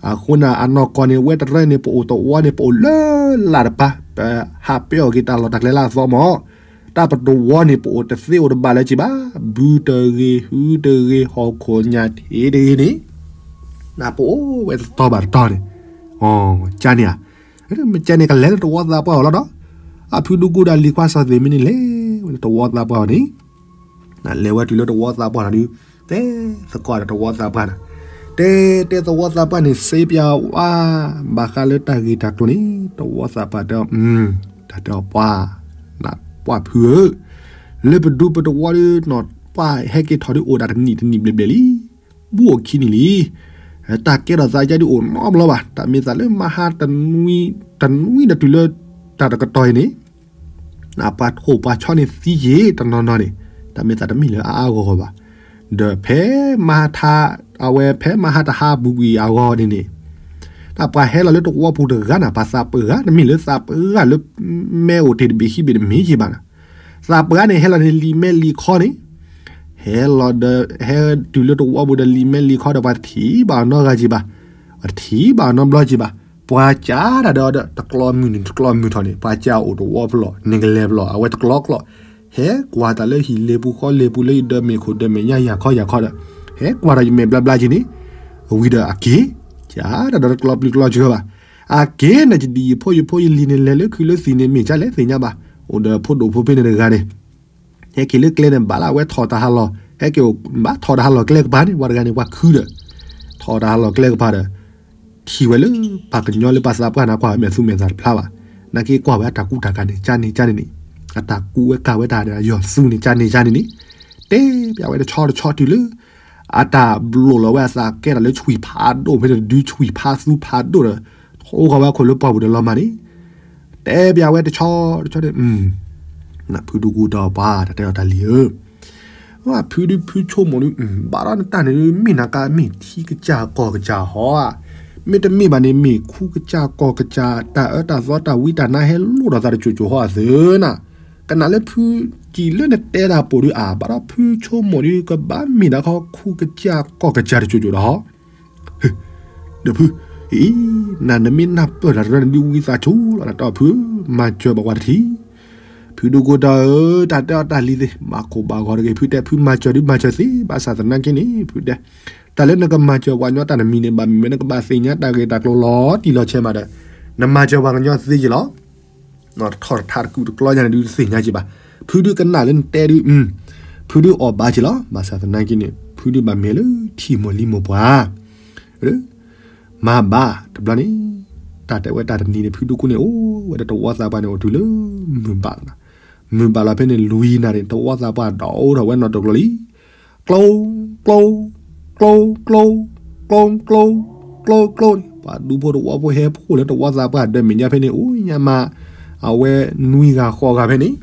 အဃိန့ၣ် အနီၢ်ကီၢ်န့ၣ် ဝဲတရၢန့ၣ် ပအိၣ်တဝီန့ၣ် ပအိၣ်လၢလာ်တပၤ ပဟးပၢအီၣ်က့ၤတၢ်လီၢ်တၢ်ကျဲလၢအသီမး, တၢ်ပတဝီန့ၣ် ပအိၣ်တသ့အိၣ်တဘၣ်လၢၤက့ၤဘၣ်, ဘုတဂ့ၤ ဟုတဂ့ၤ ဟီၣ်ခိၣ်ညၣ်ထံးတဂ့ၤန့ၣ် နပအိၣ်ဝဲတတီၤဘၣ်တတီၤန့ၣ်, ကန့ၣ်ဧါ, မ့ၢ်ကန့ၣ်ကလဲၤလၢတဝီသးပှၢ်အီၤလီၤဒီး, အဖုဒိၣ်ကူၣ်ဒီးလံၤခွါစီၤသ့ၣ်မ့ၢ်န့ၣ်လဲၤဝဲလၢတဝီသးပှၢ်အီၤန့ၣ်, နလဲၤဝဲတုၤလၢတဝီသးပှၢ်န့ၣ်ဒုး, တဲသကိးဒီးတဝီသးပှၢ်န့ၣ်, တဲတဲသဝီသးပှၢ်န့ၣ် စ့ပၠးဝါ, ဘၣ်ဃးလၢတၢ်ဂ့ၢ်တၢ်ကျိၤန့ၣ် တဝီသးပှၢ်တဲအီၤ, တၢ်တဲအီၤပှၤ, ပှၢ်ဖုဧၢ, လၢပဒူပတဝီဒုးနီၢ်ပှၢ်ဟဲက့ၤထီၣ်ဒုးအိၣ်ဒၣ်တနံၣ်တနံၣ်ဘျဲၣ်ဘျဲၣ်လံ, ဘူးအိၣ်ခံနံၣ်လံ တၢ်ကဲထီၣ်သးကါဒုးအိၣ်နီတဘျီဘၣ်, တၢ်မ့ၢ်သးလၢမၤဟါတနွံ, တနွံဒီးတုၤလၢတၢ်တကတီၢ်အံၤန့ၣ်, ပှၤထိၣ်ပှၤဆီန့ၣ်သံယ့ၣ်တနီၤနီၤန့ၣ်, တၢ်မ့ၢ်သးတမ့ၢ်လၢအအါအါဂီၢ်ဂီၢ်ဘၣ်. ဒီးဖဲမၤဟါထါ, အဝဲဖဲမၤဟါတဟါဘူးကွံာ်အဂီၢ်န့ၣ်န့ၣ်, တၢ်ပှၤဟဲလီၤလၢတဝီပူၤတဂၤန့ၣ် ပှၤသးပှၢ်တဂၤ တမ့ၢ်လၢသးပှၢ်တဂၤလၢ မဲအိၣ်တ့ၢ်တဘ့ၣ်ခံဘ့ၣ်တမ့ၢ်ယ့ၣ်ဘၣ်န့ၣ်, သးပှၢ်တဂၤန့ၣ် ဟဲလီၤန့ၣ်လံာ်မဲလံာ်ခီန့ၣ်, ဟဲလီၤဒီး ဟဲတုၤလၢတဝီပူၤဒီးလံာ်မဲလံာ်ခီဒီး ပှၤတထံၣ်ဘၣ်အီၤနီတဂၤက့ၤဘၣ်, ပှၤတထံၣ်ဘၣ်အီၤနီတဘျီက့ၤဘၣ်, ပှၤကးတၢ်ဒီးတကျီမုၢ်နုာ်တကျီမုၢ်ထီၣ်န့ၣ် ပှၤကးအိၣ်တဝီပူၤလီၤ န့ၣ်ကလဲၤပလီၢ် အဝဲတကျီကျီၢ်, ဟဲကွၢ်တၢ်လၢဟံၣ်လ့ၤပူၤဃီလ့ၤပူၤလၢယဒၢးမဲာ်ခိၣ်ဒၢးမဲာ်ညါယၤခီယၤခီဒီး, ဟဲကွၢ်ဒီးယမဲာ်ဘျါဘျါက့ၤန့ၣ်, ဝံၤဒီးအက့ၤ, ကးတၢ်ဒီးတကျီပျုၤတကျီစှၤဘၣ်, အက့ၤန့ၣ်ယဒံၣ်ယဖိယဖိယလံၤန့ၣ် လဲၤလၢခုးလၢသံၣ်န့ၣ် မ့ၢ်ကလဲၣ်သ့ၣ်ညါဘၣ်, အိၣ်ဒီးဖိဒိၣ်ဖိဖ့န့ၣ်တဂၤန့ၣ် ဟဲက့ၤလၢကျဲန့ၣ် ဘၣ်လၢအဝဲထီၣ်တၢ်ဟးလီၢ်, ဟဲက့ၤအိၣ်ဘၣ်ထီၣ်တၢ်ဟးလီၢ်ကျဲကပၤန့ၣ် ပှၤတဂၤန့ၣ် ပှၤခုဒီး, ထီၣ်တၢ်ဟးလီၢ်ကျဲကပၤဒီး, ထံၣ်ဝဲလၢပှၤကညီလၢပှၤသးပှၢ်န့ၣ် ကွၢ်ဝဲမဲာ်သူမဲာ်သးတဖျါဘၣ်, နာ်က့ကွၢ်ဝဲအတၢ်ကူတၢ်ကၤန့ၣ် ကန့ၣ်ကန့ၣ်န့ၣ်, အတၢ်ကူဝဲကၤဝဲတၢ်ဒီးယီၢ်သူန့ၣ် ကန့ၣ်ကန့ၣ်န့ၣ်, တဲပျးဝဲတဆီတဆီတုၤလၢ အတၢ်ဘျိးလီၤဝဲအသးကဲထီၣ်လၢဆွံၣ်ဖးဒိၣ်ဖဲန့ၣ် တဒုဆွံၣ်ဖးသူဖးဒိၣ်ဒီး, ထိဃီၤဝဲအခိၣ်လၢပှၢ်ပူၤဒီးလီၤမၢ်န့ၣ်, တဲပျးဝဲတဆီတဆီန့ၣ်, ဖုဒူကူဒီးပှၤ တၢ်တဲအီၤတၢ်လံၤဧၢ, ဖုဒုးဖုဆိကမိၣ်ဒုး ဘၣ်ဒီးနတၢ်န့ၣ်ဒုး မ့ၢ်နၤကါ မ့ၢ်ထံကစၢ်ကီၢ်ကစၢ်ဟီဧါ, မ့တမ့ၢ်ဘၣ်န့ၣ် မ့ၢ်ခူကစၢ်ကီၢ်ကစၢ် တၢ်အၢတၢ်သီတၢ်ဝံတၢ်နါဟဲလိၣ်ဒီးသးတစိၤစိၤဟီဧါသၢနၤ, ကနၣ်လၢဖုစံးလၢနတဲတၢ်ပိာ်ဒုးအါ ဘၣ်ဒီးဖုဆိကမိၣ်ဒုး ကဘၣ်မ့ၢ်ဒၣ်ခီခူကစၢ်ကီၢ်ကစၢ်တစိၤစိၤဒီးဟီ ဒီးဖု, အံၤ, နၤနမ့ၢ်နၢ်ပၢၢ်တၢ်တရၢန့ၣ်ဒုးဝံသးစူၤလီၤ နတဲအီၤဖု, မၤစၢၤဘၣ်ပှၤတထံၣ်, ဖုဒူကူဒီးဧၢ တၢ်တဲအီၤတၢ်လံၤသ့ၣ် ဘၣ်ကိၢ်ဘၣ်ဂီၤတဂ့ၤ ဖုတဲ ဖုမၤစၢၤဒုးမၤစၢၤသ့ ဘၣ်ဆၣ်သနာ်က့န့ၣ် ဖုတဲ, တၢ်လၢနကမၤစၢၤပှၤကညီတၢ်တမံၤန့ၣ် ဘၣ်မနုၤမ့ၢ်နကဘၣ်သ့ၣ်ညါတၢ်ဂ့ၢ်တၢ်ကျိၤလီၤတံၢ်လီၤဆဲးမးဒီး, နမၤစၢၤပှၤကညီသ့က့ၤလီၤ ထီၣ်တထးတကူာ်တကျီညါန့ၣ်ဒုးတသ့ၣ်ညါက့ၤဘၣ်, ဖုဒုးကနၣ်လၢနတဲဒုး, ဖုဒုးအီၣ်ဘၣ်က့ၤလီၤ ဘၣ်ဆၣ်သနာ်က့န့ၣ် ဖုဒုးဘၣ်မဲာ်လၢထံမိၢ်လံမိၢ်ပှၢ်, မၤဘၣ်တဘျီန့ၣ်, တၢ်တဲဝဲတၢ်တနံၤန့ၣ် ဖုဒူကူန့ၣ် အိၣ်ဝဲဒီးတဝီသးပှၢ်န့ၣ် အိၣ်တုၤလၢမုၢ်ဘၣ်လီၤ, မုၢ်ဘၣ်လီၤဖဲန့ၣ် လွံၢ်နၣ်ရံၣ် တဝီသးပှၢ်ဒီးအိၣ်ထီၣ်ဝဲနီတကျိၤလံ ကျိ ကျိ ကျိ ကျိ ကျိ ကျိ ကျိ ပှၤဒူဖိတဝီဖိဟဲဖှိၣ်လၢတဝီသးပှၢ်ဒၢးမဲာ်ညါဖဲန့ၣ် အိၣ်ညါမး, အဝဲနွံဂၤဃိးဂၤဖဲန့ၣ်,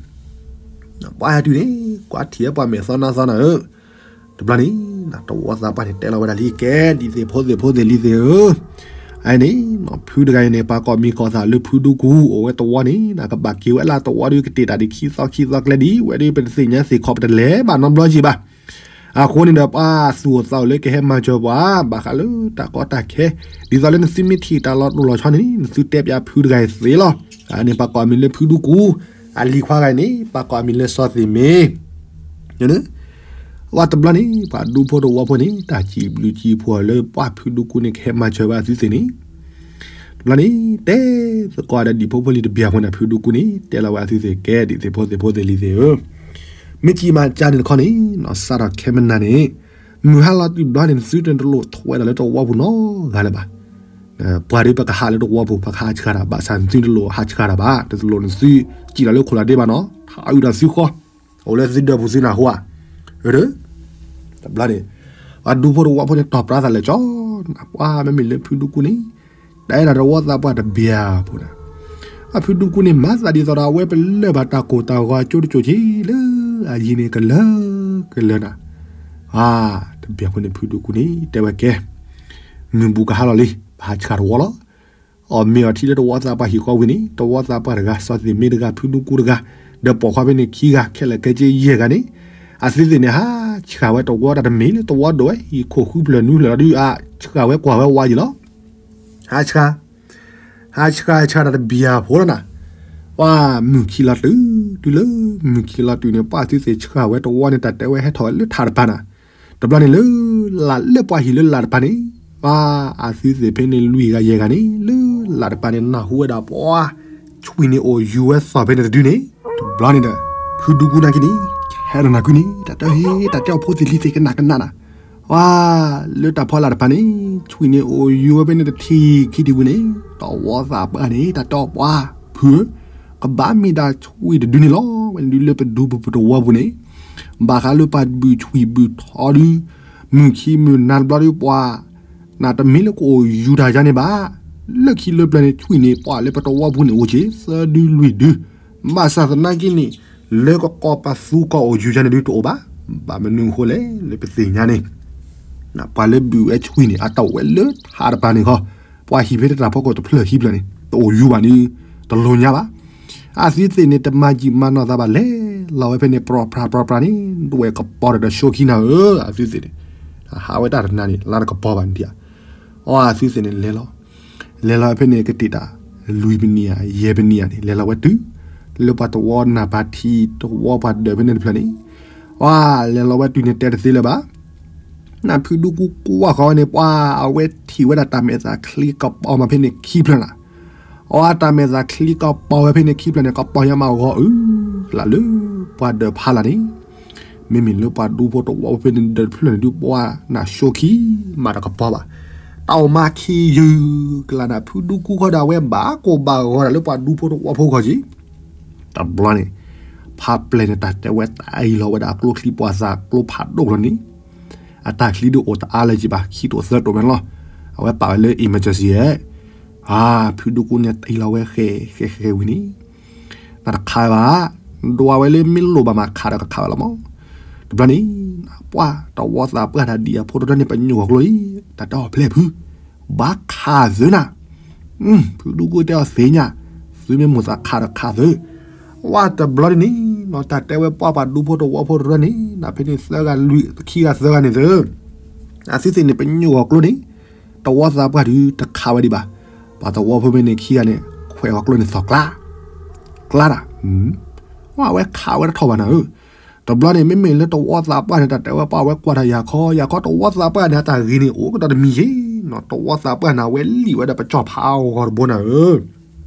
ပှၤဟဲတုၤန့ၣ် ကွၢ်ထံၣ်ဝဲပှၤမဲာ်သီနါသီနၤဧၢ, တဘျီန့ၣ်, တဝီသးပှၢ်န့ၣ် တဲလီၤဝဲဒၣ်လံ ကဲ ဒ်သ့ၣ်ဖိသ့ၣ်ဖိသ့ၣ်လံၤသ့ၣ်ဧၢ, အန့ၣ်, ဖုတဂၤအံၤန့ၣ် ပှၤကိးမံၤကိးသးလၢဖုဒူကူ အိၣ်ဝဲတဝီန့ၣ် နကဘၣ်က့ၤဝဲလၢတဝီဒီးကတ့ၢ်တၢ်ဒံးခံသီခံသီကျဲဒ်ဝဲဒၣ် ပတသ့ၣ်ညါသ့ၣ်ခီပတလဲၤဘၣ်နီတဘျီက့ၤဘၣ် အဃိန့ၣ်ဒီး ပှၤသူၣ်အိၣ်သးအိၣ်လၢကဟဲမၤစၢၤပှၤ ဘၣ်ဃးလၢတၢ်ကီတၢ်ခဲ, ဒ်သိးလၢနသုမ့ၢ်ထံၣ်တၢ်လီၤတိၢ်လီၤဆီန့ၣ် နသုတဲပၠးဖုတဂၤအံၤသ့လီၤ. အန့ၣ်ပှၤကိးအမံၤလၢဖုဒူကူ, အလံၤခွါဂၤအံၤန့ၣ် ပှၤကိးအမံၤလၢစီၤသ့ၣ်မ့ၢ်, ဝဲတဘျီန့ၣ် ပှၤဒူဖိတဝီဖိန့ၣ် တၢ်စံးဘျုးစံးဖှိၣ်လၢပှၤဖုဒူကူန့ၣ် ကဟဲမၤစၢၤဝဲအသုသ့ၣ်န့ၣ် တဘျီန့ၣ် တဲသကိးဒီးဒံၣ်ဖိဖိလံၤတဘျီအဃိန့ၣ် ဖုဒူကူန့ၣ် တဲလီၤဝဲအသုသ့ၣ် ကဲ ဒ်သ့ၣ်ဖိသ့ၣ်ဖိသ့ၣ်လံၤသ့ၣ်ဧၢ, မ့ၢ်ကံမၤကၢ်န့ၣ်တခီန့ၣ် နီၢ်စးထီၣ်ခဲမနၤန့ၣ် မုၢ်ဟါလီၤတုၤဘျီန့ၣ် နသုတလိၣ်ထီၣ်ဝဲဒၣ်လၢတဝီပူၤနီတဂၤလၢၤဘၣ်. ပှၤဒ်ပကဟးလၢတဝီပူၤ ပကဟးဆှၣ်တၢ် ဘၣ်ဆၣ်နသုတလိၣ်ဟးဆှၣ်တၢ်ဘၣ်, တလိၣ်နသုစံၣ်လီၤလၢခိၣ်လီၤဒ့ဘၣ်နီၤ, ထးအုးဒီးသုဃီ, အိၣ်လၢသုဒၢးပူၤသုနၢ်ဟူဧါ, တဘျီန့ၣ် ပှၤဒူဖိတဝီဖိန့ၣ် တီၢ်ပြါသးလဲၤကၠီ, ပှၤမ့မ့ၢ်လၢဖုဒူကူန့ၣ် တၢ်အဲၣ်ဒိးတဝီသးပှၢ်တဘျီဖိန့ၣ်, အဖုဒူကူန့ၣ် မၤသးဒ်သိးဒီးအဝဲပလၢၢ်ဘၣ်တၢ်ကိၢ်တၢ်ဂီၤကၠိတစိၤက့ၤလၢအယံၤန့ၣ် ကလၢာ်ကလၢာ်နၤ, တဘျီဖိန့ၣ် ဖုဒူကူန့ၣ် တဲဝဲကဲ မုၢ်ဘူၣ်ကဟါလီၤလံ ပဟးဆှၣ်တဝီလီၤ. အီၣ်မ့ၤအီထံလၢတဝီသးပှၢ်ဟံၣ်ဃီဝံၤန့ၣ် တဝီသးပှၢ်တဂၤ စီၤသ့ၣ်မ့ၢ်တဂၤ ဖုဒူကူတဂၤ ဒီးပိာ်ခွါဖဲန့ၣ်ခံဂၤ ခဲလၢာ်ခဲဆ့ယဲၢ်ဂၤန့ၣ် အသုသ့ၣ်န့ၣ်ဟးဆှၣ်ဝဲတဝီတၢ်တမံၤလၢတဝီဒိၣ်ဝဲ ဟံၣ်ခိၣ်ဃုဖျၢၣ်နွံဖျၢၣ်လီၤဒုး အဆှၣ်ဝဲကွၢ်ဝဲဝါယံၤလီၤ. ဟးဆှၣ် ဟးဆှၣ်ဆှၣ်တၢ်တဘျီဖိလီၤနၤ, ပှၤမုၢ်ခံလီၤတုၤ တုၤလၢမုၢ်ခံလီၤတုၤန့ၣ် ပှၤသုသ့ၣ်ဆှၣ်ဝဲတဝီန့ၣ် တၢ်တဲဝဲဟဲထီၣ်ဝဲလၢထးတပၤနၤ, တဘျီန့ၣ်လၢ လၢပှၤဟံၣ်လၢလၢ်တပၤန့ၣ်, ပှၤအသုသ့ၣ်ဖဲန့ၣ်လွံၢ်ဂၤယဲၢ်ဂၤန့ၣ် လၢလၢ်တပၤန့ၣ် နၢ်ဟူဝဲဒၣ်ပှၤ ဆွံၣ်န့ၣ်အိၣ်ယူၤဝဲသီၣ်ဖဲန့ၣ်တဒုန့ၣ်, တဘျီန့ၣ်ဒီး ဖုဒူကူနာ်က့န့ၣ် ဟဲဒီးနၢ်ကွံာ်န့ၣ် တၢ်တဲဟ့ တၢ်တဲအီၤဖိသ့ၣ်လံၤသ့ၣ်ကနၣ်ကနၣ်နၤ, ပှၤလၢတၢ်ဖီလာ်တပၤန့ၣ် ဆွံၣ်န့ၣ်အိၣ်ယူၤဝဲဖဲန့ၣ်တထံၣ်ခံထံၣ်ဝံၤန့ၣ် တဝီသးပှၢ်န့ၣ် တၢ်တဲအီၤပှၤ ဖုဧၢ ကဘၣ်မ့ၢ်ဒၣ်ဆွံၣ်တဒုန့ၣ်လီၤ. ဝဲန့ၣ်ဒုးလၢပဒူပတဝီပူၤန့ၣ် ဘၣ်ဃးလၢပှၤဘုၣ်ဆွံၣ်ဘုၣ်ထီဒုး မုၢ်ခံမုၢ်နၤတဘျီဒုးပှၤ နတမ့ၢ်လၢကအိၣ်ယူၤတၢ်ယါန့ၣ်ဘၣ်. လၢခံလၢပျၢၤန့ၣ် ဆွံၣ်န့ၣ် ပှၤလၢပတဝီပူၤန့ၣ်အိၣ်က့ၤ သၢဒုလွံၢ်ဒု, ဘၣ်ဆၣ်သနာ်က့န့ၣ် လၢကကိးပသူကိးအိၣ်ယူၤယါန့ၣ်ဒုးတအိၣ်ဘၣ်. ဘၣ်မနုၤအဃိလဲၣ် လၢပသ့ၣ်ညါန့ၣ် ပှၤလၢဘုၣ်ဝဲဆွံၣ်န့ၣ် အတၢ်အိၣ်ဝဲလၢထးတပၤန့ၣ်ခီ, ပှၤဟံၣ်ဖဲတၢ်ဖီခိၣ်တဖျၢၣ်ခံဖျၢၣ်န့ၣ် တအိၣ်ယူၤဘၣ်န့ၣ် တလိၣ်ညါဘၣ်. အသုသ့ၣ်န့ၣ် တမၤယံာ်မၤနီၢ်သးဘၣ် လဲၤလီၤဝဲဖဲန့ၣ် ပြီပြၤပြီပြၤန့ၣ် ဒွဲၣ်ကပီၤဒီးတၢ်ဆိခံနၤဧၢ, အသုသ့ၣ်န့ၣ် ဟးဝဲတၢ်တနၤန့ၣ် လါတကပီၤဘၣ်န့ၣ်ဧါ. အီ အသုသ့ၣ်န့ၣ်လဲၤလီၤ, လဲၤလီၤဖဲန့ၣ် ကတ့ၢ်တၢ် လွံၢ်ပနံၣ်ဧါ ယဲၢ်ပနံၣ်ဧါန့ၣ် လဲၤလီၤဝဲတုၤ လၢပှၤတဝီနၢ်ပၤထံး တဝီပှၤဒၢးဖဲန့ၣ်တဖျၢၣ်န့ၣ်, အီ လဲၤလီၤဝဲတုၤန့ၣ် တဲတသ့လၢၤဘၣ်. နဖုဒူကူကွၢ်ဃီၤဝဲန့ၣ် ပှၤအဝဲထံၣ်ဝဲဒၣ်တၢ်မဲာ်သးချံကပီၤမးဖဲန့ၣ်ခံဖျၢၣ်နၤ. အီ တၢ်မဲာ်သးချံကပီၤဝဲဖဲန့ၣ်ခံဖျၢၣ်န့ၣ် ကပီၤညါမးဂီၤအု ကလၢ်လၢပှၤဒၢးဖးလၢ်န့ၣ်, မ့မ့ၢ်လၢပှၤဒူဖိတဝီဖိဖဲန့ၣ်ဒၢးတဖျၢၣ်န့ၣ်ဒုး ပှၤနၢ်ဆိခံမးတကပီၤဘၣ်. တၢ်အိၣ်မးခံယုၢ်ကလၢ်နၤ ဖုဒူကူဃီဒီး အဝဲဘၣ်ကိၢ်ဘၣ်ဂီၤဒၣ်လၢပှၤဒူဖိတဝီဖိခီက့ၤ တဘျီန့ၣ် ဖးပျဲၢ်န့ၣ် တၢ်တဲဝဲတၢ်အံၤလီၤဝဲဒၣ်အကျိချံပှၤသးကျိဖးဒိၣ်လီၤန့ၣ်, အတၢ်ချံဒုးအိၣ်တအါလၢၤက့ၤဘၣ် ခံတိာ်သၢတိာ်မ့ၢ်လီၤ. အဝဲပာ်ဝဲလၢ emergency ဧါ. ဖုဒူကူန့ၣ်တံၢ်လီၤဝဲဃဲၤဃဲၤဃဲၤဝံၤန့ၣ်, နတခါဘၣ်, ဒွးဝဲလၢမ့ၢ်လိၣ်ဘၣ်မးခးဒီးကခးဝဲလီၤမး. တဘျီန့ၣ် ပှၤတဝီသးပှၢ်တၢ်ဒံးအဖိတရၢန့ၣ် ပညိၣ်ဂီၤကျိလံ, တၢ်တဲအီၤဖျဲၣ်ဖု, ဘၣ်ခးသုနၤ, ဖုဒူကူတဲအီၤသ့ၣ်ညါ, သုမ့ၢ်မိၣ်သးခးဒီးခးသု. ဝဲတဘျီဒ်န့ၣ် နီၢ်တၢ်တဲဝဲပှၤပှၤဒူဖိတဝီဖိတရၢန့ၣ် နဖဲန့ၣ်သၢဂၤလွံၢ်ခံဂၤသၢဂၤန့ၣ်သၢ အသုသ့ၣ်န့ၣ် ပညိၣ်ဂီၤကျိန့ၣ် တဝီသးပှၢ်ဒုးတခးဝဲဒံးဘၣ်. ပှၤတဝီဖိမ့ၢ်န့ၣ်ခံဂၤန့ၣ် ခွဲးဂီၤကျိန့ၣ်သီၣ်ကျါ, ကျါတၢ်, ဝဲခးဝဲတထီၣ်ဘၣ်နၤဧၢ. တဘျီန့ၣ် မ့မ့ၢ်လၢတဝီသးပှၢ်န့ၣ် တၢ်တဲဝဲပှၤဝဲကွၢ်တၢ်ယၤခီ ယၤခီတဝီသးပှၢ်န့ၣ် အတၢ်ဂ့ၤန့ၣ် အိၣ်ကဒီးတမံၤယ့ၢ်နီၤ တဝီသးပှၢ်န့ၣ် အဝဲလံၣ်ဝဲဒီးပကၠီၣ်ဖးအဂီၤတဘိနၤဧၢ.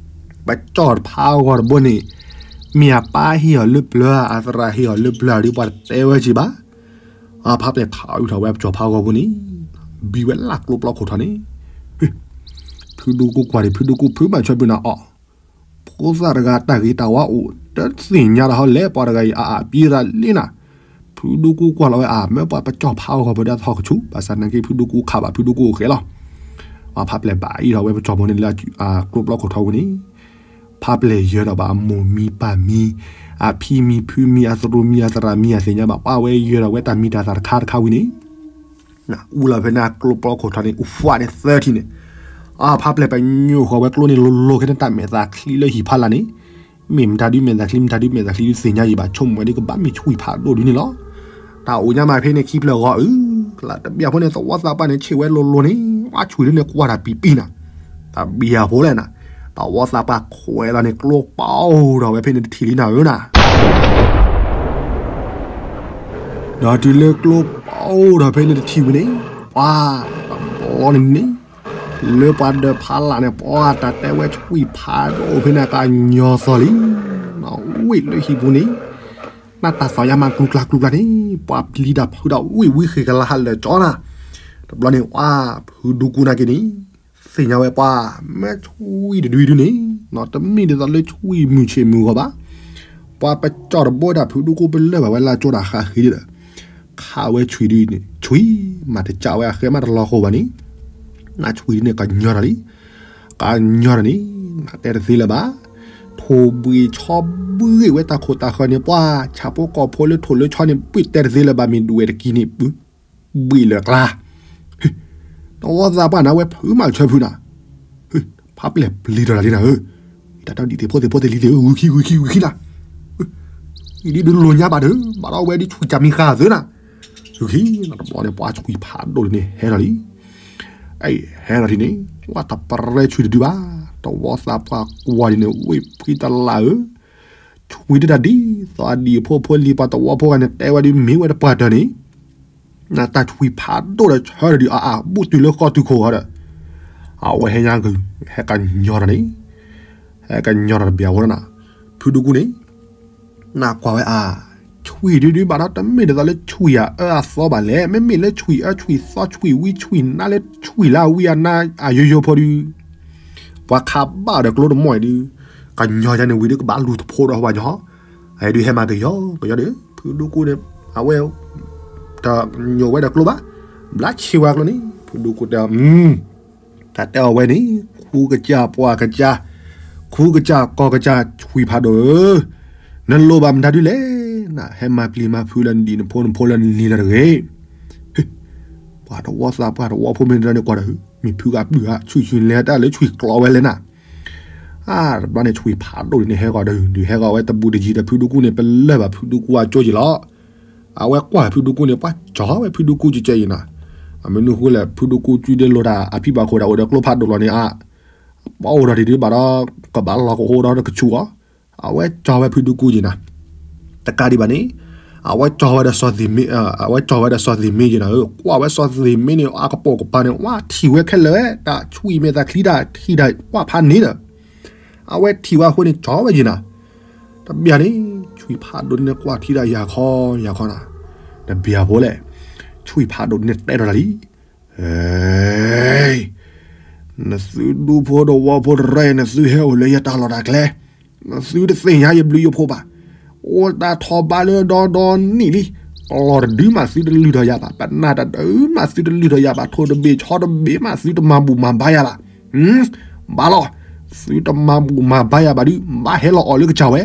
ပကၠီၣ်ဖးအဂီၤတဘိန့ၣ် မ့ၢ်အပၢ်ဟ့ၣ်အီၤလၢပျၢၤ အသရၣ်ဟ့ၣ်အီၤလၢပျၢၤဒ်ပှၤတတဲဝဲက့ၤဘၣ်. အဖးပျဲၢ်ခးအုၣ်ထီၣ်ဝဲပကၠီၣ်ဖးအဂီၤဘိန့ၣ် ဘံဝဲလၢကျိပျီခိၣ်ထီန့ၣ် ဖုဒူကူကွၢ်ဒံး ဖုဒူကူဖုမၤဆၢဖုနၤအီၤ, ဖိသၣ်တဂၤတၢ်ဂ့ၤတၢ်ဝါအိၣ် တသ့ၣ်ညါတၢ်ဟီလဲၣ် ပှၤတဂၤအံၤအအပံသရၣ်လံနၤ. ဖုဒူကူကွၢ်လီၤဝဲအါ မၢပှၤပကၠီၣ်ဖးအဂီၤပဒၣ်သီၣ်ကဆူ ဘၣ်ဆၣ်နာ်က့ဖုဒူကူခးဘၣ် ဖုဒူကူအိၣ်ဃဲလီၤ. အဖးပျဲၢ်ဘၣ်အံၤထီၣ်ဝဲပကၠီၣ်ဘိန့ၣ်လၢကျိပျီခိၣ်ထီဝံၤန့ၣ် ဖးပျဲၢ်ယၢၤဒီးဘၣ်အမိၢ်မံပၢ်မံ အဖံမံဖုမံ အသရူးမံ အသရၣ်မံ အသ့ၣ်ညါဘၣ် ပှၤဝဲယၢၤဒီးဝဲတၢ်မံတၢ်သၣ်တခါတခါဝံၤန့ၣ် အူလီၤဖဲန့ၣ်ကျိပျီခိၣ်ထီန့ၣ် အူဖးန့ၣ်သၢထံၣ်န့ၣ် အဖးပျဲၢ်ပညိၣ်ဃီၤဝဲကျိန့ၣ်လိၤလိၤခဲန့ၣ် တၢ်မဲာ်သးချံလၢဟံၣ်ဖးလာ်န့ၣ် မ့ၢ်မတၤဒုးမဲာ်သးချံ မတၤဒုးမဲာ်သးချံဒုးသ့ၣ်ညါယံၤဘၣ် ဆိကမိၣ်ဝဲဒ်ကဘၣ်မ့ၢ်ဆွံၣ်ဖးဒိၣ်ဒုးန့ၣ်လီၤ. တၢ်အိၣ်ညါမးဖဲန့ၣ်ခံဖျၢၣ်ဂီၤအုၣ်ကလၢ် တဘျီဖိန့ၣ် သဝီသးပှၢ်န့ၣ် ဆ့ၣ်ဝဲလိၤလိၤန့ၣ် ဝဲဆွံၣ်ဒုးန့ၣ်ကွၢ်တၢ်ပံပံနၤ တဘျီဖိလဲၣ်နၤ သဝီသးပှၢ်ခွဲးလီၤန့ၣ် ကျိပအိၣ်ထီၣ်ဝဲဖဲန့ၣ်တထံၣ်လံနၤဧၢနၤ ဒီးတုၤလၢကျိပအိၣ်ထီၣ်ဖဲန့ၣ်တထံၣ်ဝံၤန့ၣ် ပှၤတဘျီန့ၣ်န့ၣ် လၢပှၤဒၢးဖးလာ်န့ၣ် ပှၤတၢ်တဲဝဲဆွံၣ်ဖးဒိၣ်ဖဲန့ၣ် ကညီသီလံ ဝ့ၢ်လၢဟံၣ်ပူၤန့ၣ် နၢ်တၢ်သီၣ်ယါမးကျူကျါကျူကျါန့ၣ် ပှၤပျံၤတၢ်ဖုးတၢ်ဝံၣ်ဝံၣ်ဃ့ကလါဟးလၢာ်ကၠီနၤ တဘျီန့ၣ် ပှၤဖုဒူကူနာ်က့န့ၣ် သ့ၣ်ညါဝဲပှၤ မ့ၢ်ဆွံၣ်တဒုဒုန့ၣ် တမ့ၢ်ဒ်သိးလၢဆွံၣ်မုၢ်ဆ့ၣ်မုၢ်ဂီၤဘၣ် ပှၤပကၠီၣ်တဘိဒၣ်ဖုဒူကူပလၢၢ်ဘၣ်ဝဲလၢကၠိဒၣ်ဃးဃ့ဒီး ခးဝဲဆွံၣ်ဒုန့ၣ် ဆွံၣ်မးတကးဝဲအဃဲမးတလီၤဃိဘၣ်န့ၣ် နဆွံၣ်ဒုန့ၣ် ကညီတၢ်လံ ကညီတၢ်န့ၣ် နတဲတသ့လၢၤဘၣ် ထိၣ်ဘှံးဆီဘှံးဝဲတၢ်ခိၣ်တၢ်ဃၢၤန့ၣ် ပှၤဆၣ်ဖိကီၢ်ဖိလၢထိၣ်လၢဆီန့ၣ် ဘှံးတဲတသ့လၢၤဘၣ် မ့ၢ်ဒွဲၣ်တကံန့ၣ် ဘှံးလၢာ်ကျါ တဝီသးပှၢ်နၤဝဲဖုမၤဆၢဖုနၤ ဖးပျဲၢ်ပျံၤထီၣ်တၢ်လံနၤဧၢ တၢ်တဒံၣ်သ့ၣ်ဖိသ့ၣ်ဖိသ့ၣ်လံၤသ့ၣ်ဧၢ ဂုာ်ခံဂုာ်ခံဂုာ်ခံနၤ အံၤဒ်ဒုးလိာ်ညါဘၣ်ဒီး ဘၣ်ဒီးဝဲဒ်ဆွံၣ်ကၢ်မံၤဃာ်သုနၤ ဂုာ်ခံနၤတဘျီန့ၣ် ပှၤဆွံၣ်ဖးဒိၣ်န့ၣ်ဟဲထီၣ်လံ အဲ ဟဲထီၣ်ထံၣ်န့ၣ် ဝဲတပရဲဆွံၣ်တဒုဘၣ် တဝီသးပှၢ်ကွၢ်ဒ်န့ၣ် ဝ့ၢ်ဖှံတလးဧၢ ဆွံၣ်ဒုတၢ်ဒ်သိးအဒံၣ်အဖိဖိလံၤပှၤတဝီဖိဂၤန့ၣ် တဲဝဲဒ်မ့ၢ်ဝဲတပှၢ်တၢၢ်န့ၣ် နတၢ်ဆွံၣ်ဖးဒိၣ်ဒီးဆၢတဒုအါအါ ဘူးတုၤလၢဃီတုၤခိၣ်ဃီဒီး အဝဲဟဲညါက ဟဲကညီထီၣ်န့ၣ် ဟဲကညီထီၣ်တဘျီဖိလီၤနၤ ဖုဒူကူန့ၣ် နကွၢ်ဝဲအါ ဆွံၣ်ဒုဒုဘၣ်ဒီး တမ့ၢ်ဒ်သိးလၢဆွံၣ်အအၢအသီဘၣ်လဲၣ် မ့မ့ၢ်လၢဆွံၣ်အၢဆွံၣ်သီဆွံၣ်ဝံဆွံၣ်နါလၢဆွံၣ်လၢအဝံအနါအယိယိဖိဒု ပှၤခးဘၣ်ဒီးကျိတမီၢ်အံၤဒု ကညီယါန့ၣ်ဝံၤဒုကဘၣ်လူၤတဖိဒီးဟီဘၣ်ညီ အဒုဟဲမၤကယီကယီဒီး ဖုဒူကူန့ၣ် အဝဲ တညိၣ်ဝဲဒီးကျိဘၣ် ဘျါဆ့ဝဲကျိန့ၣ် ဖုဒူကူတဲ တၢ်တဲအီၤဝဲန့ၣ် ခူကစၢ်ပှၢ်ကစၢ် ခူကစၢ်ကီၢ်ကစၢ် ဆွံၣ်ဖးဒိၣ်ဧၢ, နလိၣ်ဘၣ်မတၤဒုလဲၣ်, နဟဲမၤပျံၤမၤဖုးလၢနဒံၣ်နဖိနဖိလၢနလံၤလၢတဂ့ၤ. ပှၤတဝီသးပှၢ်တဝီဖိမ့ၢ်တၢ်န့ၣ်ကွၢ်ဒီး မ့ၢ်ဖုးဂၤပုၢ်ဂၤ ဆွံၣ်ဆွံၣ်လဲၤတၢ်လၢဆွံၣ်ကျီဝဲလဲၣ်နၤ. အါ တဘျီန့ၣ်ဆွံၣ်ဖးဒိၣ်န့ၣ်ဟဲဂီၤဒီး ဒုးဟဲဂီၤဝဲတဘူးတယံၤဒီးဖုဒူကူန့ၣ် ပလၢၢ်ဘၣ်ဖုဒူကူအကၠိယံၤလီၤ. အဝဲကွၢ်ဖုဒူကူန့ၣ် ပှၤကၠီဝဲဖုဒူကူကဲကဲအံၤနၤ. အမနုၤဃိလဲၣ် ဖုဒူကူစုဒဲလိာ်တၢ်အဖံဘၣ်ခိၣ်ဒၣ်အိၣ်ဒီးကျိဖးဒိၣ်လီၤန့ၣ်အါ, ပအိၣ်ဒီးဒံးဒံးဘၣ်ဒီး ကဘၣ်လီၤကဟိဒီးကဆူၣ်အီၤ, အဝဲကၠီဝဲဖုဒူကူယံၤနၤ. တကးဒံးဘၣ်န့ၣ် အဝဲကၠီဝဲဒီးစီၤသ့ၣ်မ့ အဝဲကၠီဝဲဒီးစီၤသ့ၣ်မ့ယံၤနၤဧၢ, ကွၢ်ဝဲစီၤသ့ၣ်မ့န့ၣ် အကပိာ်ကပၤန့ၣ် ဝါထံၣ်ဝဲခဲလၢာ်ဝဲ တၢ်ဆွံၣ်မဲာ်သၣ်ချံတၢ်ထံၣ်တၢ်ကွၢ်ဖးန့ၣ်ဒီး အဝဲထံၣ်ဝဲအဃိန့ၣ် ကၠီဝဲယံၤနၤ. တဘျီန့ၣ် ဆွံၣ်ဖးဒိၣ်န့ၣ်ကွၢ်ထံၣ်တၢ်ယၤခီယၤခီနၤ. တဘျီဖိလဲၣ် ဆွံၣ်ဖးဒိၣ်န့ၣ်တဲထီၣ်တၢ်လံ အဲ နသုဒူဖိတဝီဖိတရၢအံၤ နသုဟဲအိၣ်လၢယတၢ်လီၢ်တၢ်ကျဲ, နသုတသ့ၣ်ညါယဘျုးယဖှိၣ်ဘၣ်. အိၣ်တၢ်ထီၣ်ဘးလၢဒီဒီနံၣ်လံ, ကျီၢ်တဒုမးသုတလုၢ်ထီၣ်ယၤဘၣ်, ပနၢ်တဒုမးသုတလုၢ်ထီၣ်ယၤဘၣ်, ထိၣ်တဘ့ၣ်ဆီတဘ့ၣ်မးသုတမၤဘူၣ်မၤဘါယၤဘၣ်. ဘၣ်လီၤ, သုတမၤဘူၣ်မၤဘါယၤဘၣ်ဒုး ဘၣ်ဟဲလီၤအီၣ်လၢကစၢ်ဝဲ.